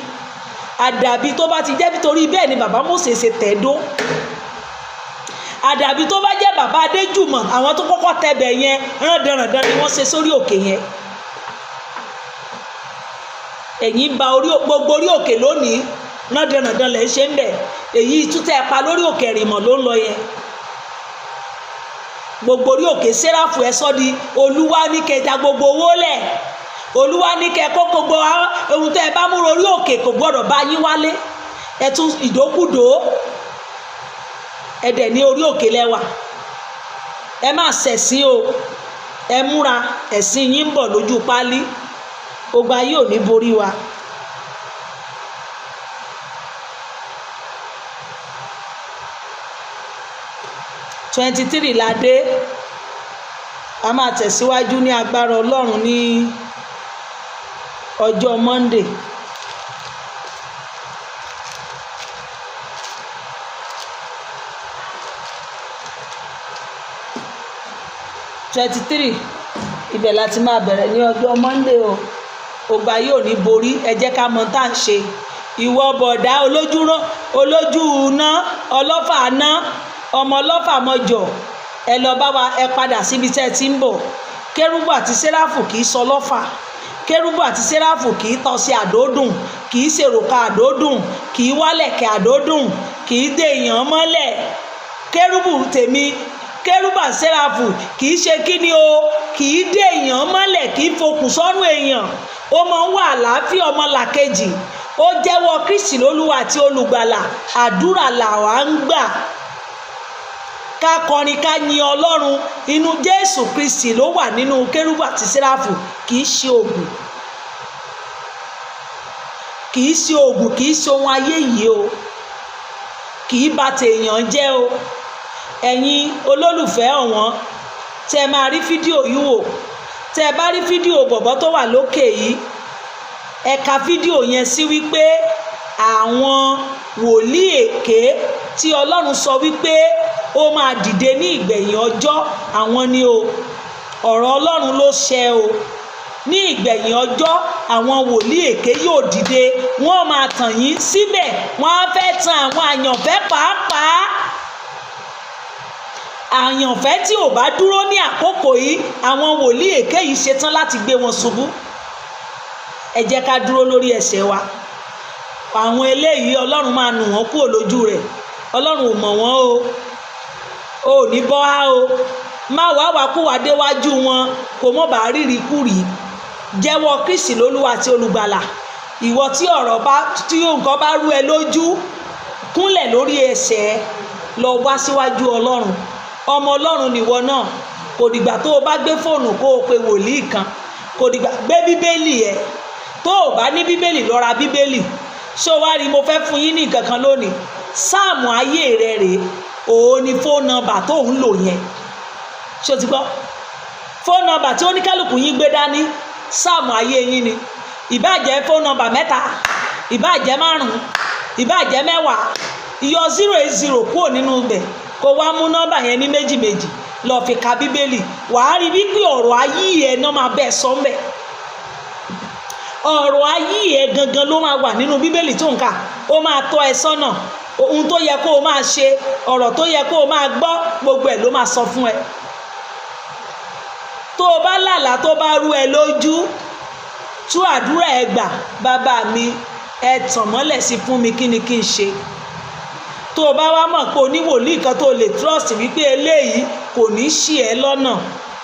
Àdàbí tó bá ti jẹ́ nítorí bẹ́ẹ̀ ni bàbá Mósè ṣe tẹ̀dó. Àdàbí tó bá jẹ́ bàbá Adéjùmọ̀, àwọn tó kọ́kọ́ tẹbẹ̀ yẹn, rándanràndan ni wọ́n ṣe sórí òkè yẹn. Ẹ̀yin ba orí gbogbo orí òkè lónìí, rándanràndan lẹ̀ ń ṣe ń bẹ̀. Èyí tútẹ́ pa lórí òkè Ẹ̀rìnmọ̀ ló ń lọ yẹn. Gbogbo orí òkè Sẹ́ráfù, ẹ sọ́ di Olúwa ní kẹta gbogbo owó lẹ̀, Olúwa ní kẹ kó gbogbo ohun tẹ́ ẹ bá múra orí òkè, kò gbọ́dọ̀ bá yín wálé. Ẹ tún ìdókùdó, ẹ dẹ̀ ní orí òkè lẹ́wà. Ẹ má ṣẹ̀sín o, ẹ múra, ẹ̀sìn yín ń bọ̀ lójú páálí. Gbogbo ayé ò ní borí wa. 23 la dé. A máa tẹ̀síwájú ní agbára Ọlọ́run ní ọjọ́ Monday. 23, ibẹ̀ la ti máa bẹ̀rẹ̀ ní ọjọ́ Monday o. Gbogbo ayé ò ní borí. Ẹ jẹ́ ká mọ tá à ń ṣe. Ìwọ bọ̀dá olójú olójú ná, ọlọ́fà ná, ọmọ ọlọ́fà mọ́jọ, ẹ lọ bá wa, ẹ padà síbi tẹ́ ẹ ti ń bọ̀. Kérúbù àti Séráfù kì í sọ lọ́fà. Kérúbù àti Séráfù kì í tọ́ sí àdódùn, kì í ṣèròkà àdódùn, kì í wálẹ̀kẹ̀ àdódùn, kì í dé èèyàn mọ́lẹ̀. Kérúbù tèmi, kérúbù àti Séráfù kì í ṣe kíni o, kì í dé èèyàn mọ́lẹ̀, kì í fokùn sọ́rùn èèyàn. Ó máa ń wà àlàáfíà ọmọ làkejì. Ó jẹ́wọ́ Kristi lólúwa àti olùgbàlà. Àdúrà làwa ń gbà, ká kọrin, ká yin Ọlọ́run. Inú Jésù Kristi ló wà nínú kérúbù àti Séráfù. Kì í ṣe ògùn, kì í ṣe ògùn, kì í ṣe ohun ayé yìí o, kì í bà tèèyàn jẹ́ o. Ẹ̀yin olólùfẹ́ ọ̀wọ́n, tẹ́ ẹ máa rí fídíò yìí wò, tẹ́ ẹ bá rí fídíò bọ̀bọ́ tó wà lókè yìí, ẹ ka fídíò yẹn sí wípé àwọn wòlíì èké tí Ọlọ́run sọ wípé Ó máa dìde ní ìgbẹ̀yìn ọjọ́. Àwọn ni o, ọ̀rọ̀ Ọlọ́run ló ṣẹ o. Ní ìgbẹ̀yìn ọjọ́, àwọn wòlíì èké yóò dìde, wọ́n máa tàn yín síbẹ̀, wọ́n á fẹ́ tan àwọn àyànfẹ́ pàápàá. Àyànfẹ́ tí ò bá dúró ní àkókò yìí, àwọn wòlíì èké yìí ṣetán láti gbé wọn ṣubú. Ẹ jẹ́ ká dúró lórí ẹsẹ̀ wa. Àwọn eléyìí, Ọlọ́run máa nù wọ́n kúrò lójú rẹ̀. Ọlọ́run ò mọ̀ wọ́n o. Ò ní bọ́ á o. Má wàá wá kú wá déwájú wọn, kò mọ̀ bá rírì kúrì. Jẹ́wọ́ Kristi lólúwa àti olùgbàlà. Ìwọ tí ọ̀rọ̀ bá, tí nǹkan bá rú ẹ lójú, kúnlẹ̀ lórí ẹsẹ̀ ẹ, lọ wá síwájú Ọlọ́run. Ọmọ Ọlọ́run nìwọ náà. Kò dìgbà tó o bá gbé fóònù kó o pe wòlíì kan, kò dìgbà. Gbé Bíbélì ẹ. Tó o bá ní Bíbélì, lọ ra Bíbélì. Ṣé o wá rí? Mo fẹ́ fún yín ní nǹkan kan lónìí. Sáàmù ayé rẹ rèé. Òun ni phone number tó ń lò yẹn. Ṣé o ti gbọ́? Phone number tí oníkálukú yín gbé dání, sáàmù ayé yín ni. Ìbáà jẹ́ phone number mẹ́ta, ìbáà jẹ́ márùn-ún, ìbáà jẹ́ 10, ìyọ 080 kúrò nínú ibẹ̀, kó wá mú nọ́mbà yẹn ní méjì méjì, lọ́ọ́ fi ka Bíbélì. Wàá rí wípé ọ̀rọ̀ ayé ẹ̀ náà máa bẹ́ẹ̀ sọ ń bẹ̀. Ọ̀rọ̀ ayé ẹ̀ gangan ló máa wà nínú Bíbélì tó ń kà. Ó máa tọ́ ẹ sọ́nà, ohun tó yẹ kó o máa ṣe, ọ̀rọ̀ tó yẹ kó o máa gbọ́, gbogbo ẹ̀ ló máa sọ fún ẹ. Tó o bá lálàá tó bá rú ẹ lójú, tú àdúrà ẹ gbà: "Bàbá mi, ẹ tàn mọ́lẹ̀ sí fún mi, kí ni kí n ṣe?" Tó o bá wá mọ̀ pé oníwòlíì kan tó o lè trust wípé eléyìí kò ní ṣì ẹ́ lọ́nà,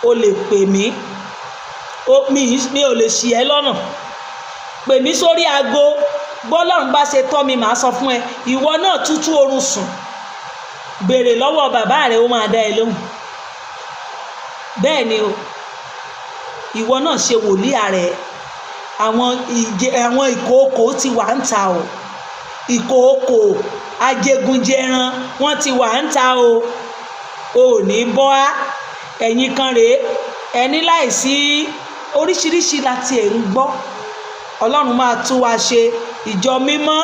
o lè pè mí. Mi ò lè ṣì ẹ́ lọ́nà. Pè mí sórí aago. Bọ́lọ́run bá ṣe tọ́ mi, màá sọ fún ẹ. Ìwọ náà tútú oorun sùn, béèrè lọ́wọ́ bàbá rẹ, ó máa dá ẹ lóhùn. Bẹ́ẹ̀ ni o. Ìwọ náà ṣe wòlíì rẹ. Àwọn ìjẹ, àwọn ìkookò ti wà ń ta o. Ìkookò ajégunjẹran, wọ́n ti wà ń ta o. Ò ní bọ́ á. Ẹ̀yin kan rèé, ẹni láìsí oríṣiríṣi láti ẹ̀ ń gbọ́. Ọlọ́run máa tún wa ṣe. Ìjọ mímọ́,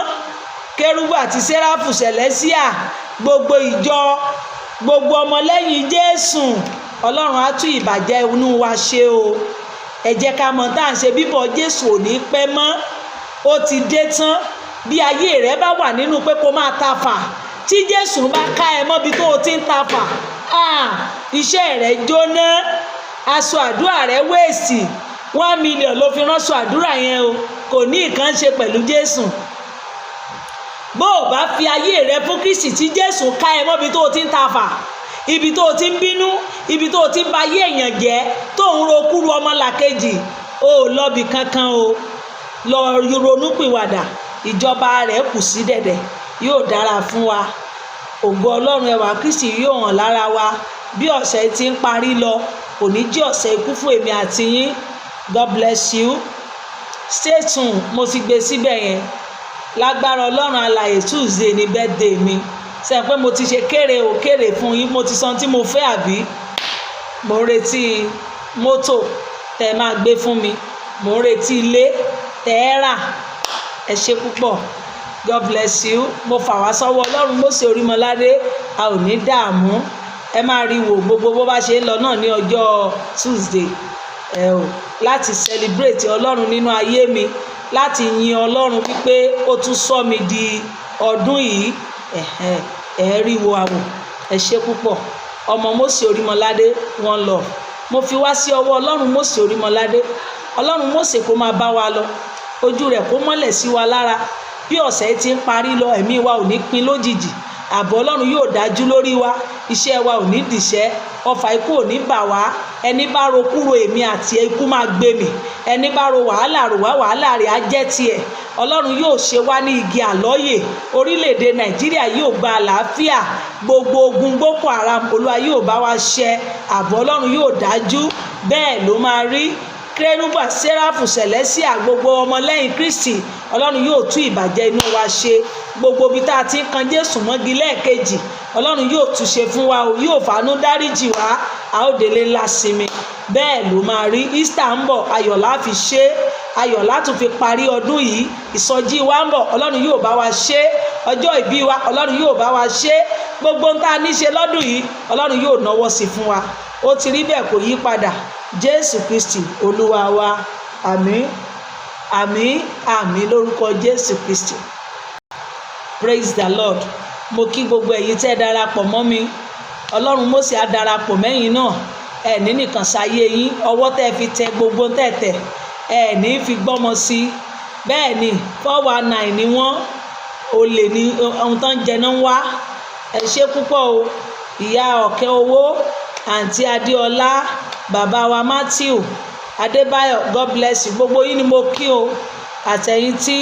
kérúbù àti sẹ́ráfù, sẹ̀lẹ́síà, gbogbo ìjọ, gbogbo ọmọlẹ́yìn Jésù, Ọlọ́run á tún ìbàjẹ́ inú wa ṣe o. Ẹ jẹ́ ká mọ̀ tá à ń ṣe. Bíbọ̀ Jésù ò ní pẹ́ mọ́, ó ti dé tán. Bí ayé rẹ bá wà nínú pé kó máa ta fà, tí Jésù bá ká ẹ mọ́bi tó o ti ń ta fà, iṣẹ́ rẹ jóná, aṣọ àdúrà rẹ waste. 1 million ló fi ránṣọ àdúrà yẹn o, kò ní nǹkan ṣe pẹ̀lú Jésù. Bó o bá fi ayé rẹ fún Kristi, tí Jésù ká ẹ mọ́bi tó o ti ń ta fà, ibi tó o ti ń bínú, ibi tó o ti ń ba ayé èèyàn jẹ́, tó ń ro kúrú ọmọlàkejì, o ò lọ́bi kankan o. Lọ ronúpìwàdà, ìjọba rẹ̀ kù sí dẹ̀dẹ̀. Yóò dára fún wa. Ògo Ọlọ́run, ẹwà Kristi yóò hàn lára wa. Bí ọ̀sẹ̀ tí ń parí lọ, kò ní jẹ́ ọ̀sẹ̀ ikú fún èmi àti yín. God bless you. Stay tuned, mo ti gbé síbẹ̀ yẹn. Lágbára Ọlọ́run alààyè, Tuesday ní birthday mi. Ṣe pé mo ti ṣe kéré o, kéré fún yín. Mo ti sọ tí mo fẹ́, àbí? Mo ń retí mọ́tò tẹ́ ẹ máa gbé fún mi, mo ń retí ilé tẹ́ ẹ rà. Ẹ ṣe púpọ̀. God bless you. Mo fà wá sọ́wọ́ Ọlọ́run Mósè Orímọládé. A ò ní dààmú. Ẹ máa rí wò gbogbo bó bá ṣe ń lọ náà ní ọjọ́ Tuesday ẹ o, láti celebrate Ọlọ́run nínú ayé mi, láti yin Ọlọ́run wípé ó tún sọ mi di ọdún yìí. Ẹ rí wo àwò. Ẹ ṣe púpọ̀. Ọmọ Mósè Orímọládé, one love. Mo fi wá sí ọwọ́ Ọlọ́run Mósè Orímọládé. Ọlọ́run Mósè kó máa bá wa lọ, ojú rẹ̀ kó mọ́lẹ̀ sí wa lára. Bí ọ̀sẹ̀ ti ń parí lọ, ẹ̀mí wa ò ní pin lójijì. Ààbò Ọlọ́run yóò dájú lórí wa. Iṣẹ́ wa ò ní dìṣẹ́, ọfà ikú ò ní bà wá. Ẹni bá ro kúrò èmi àti ikú máa gbé mi. Ẹni bá ro wàhálà rò wá, wàhálà rẹ̀ á jẹ́ tiẹ̀. Ọlọ́run yóò ṣe wá ní igi àlọ́yè. Orílẹ̀-èdè Nàìjíríà yóò gba àlàáfíà. Gbogbo ogun Boko Haram, Olúwa yóò bá wa ṣẹ. Ààbò Ọlọ́run yóò dájú. Bẹ́ẹ̀ ló máa rí. Kérúbà, sẹ́ráfù, sẹ̀lẹ́síà, gbogbo ọmọlẹ́yìn Kristi, Ọlọ́run yóò tú ìbàjẹ́ inú wa ṣe. Gbogbo ibi tá a ti ń kan Jésù mọ́gi lẹ́ẹ̀kejì, Ọlọ́run yóò túnṣe fún wa o, yóò fàánú dáríjì wá. A ó délé ńlá sinmi. Bẹ́ẹ̀ ló máa rí. Easter ń bọ̀, ayọ̀ la fi ṣe é, ayọ̀ la tún fi parí ọdún yìí. Ìsọjí wa ń bọ̀, Ọlọ́run yóò bá wa ṣe é. Ọjọ́ ìbí wa, Ọlọ́run yóò bá wa ṣe é. Gbogbo ohun tá a ní ṣe lọ́dún yìí, Ọlọ́run yóò náwó sí fún wa. Ó ti rí bẹ́ẹ̀, kò yí padà. Jésù Kristi Olúwa wa. Àmín, àmín, àmín lórúkọ Jésù Kristi. Praise the Lord. Mo kí gbogbo ẹ̀yin tẹ́ ẹ darapọ̀ mọ́ mi. Ọlọ́run Mósè á darapọ̀ mẹ́yìn náà. Ẹ ní nìkan ṣayé yín. Ọwọ́ tẹ́ ẹ fi tẹ gbogbo tẹ̀tẹ̀, ẹ ní fi gbọ́mọ sí. Bẹ́ẹ̀ ni, 419 ni wọ́n, olè ní ohun tó ń jẹ náà ń wá. Ẹ ṣé púpọ̀ o. Ìyá Ọ̀kẹ́ Owó, Àǹtí Adéọlá, bàbá wa Matthew Adébáyọ̀, God bless you. Gbogbo yín ni mo kí o, àtẹ̀yìn tí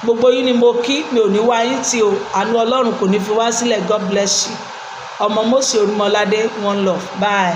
gbogbo yín ni mo kí. Mi ò ní wá yín tí o. Àánú Ọlọ́run kò ní fi wá sílẹ̀. God bless you. Ọmọ Mósè Orímọládé, one love, bye.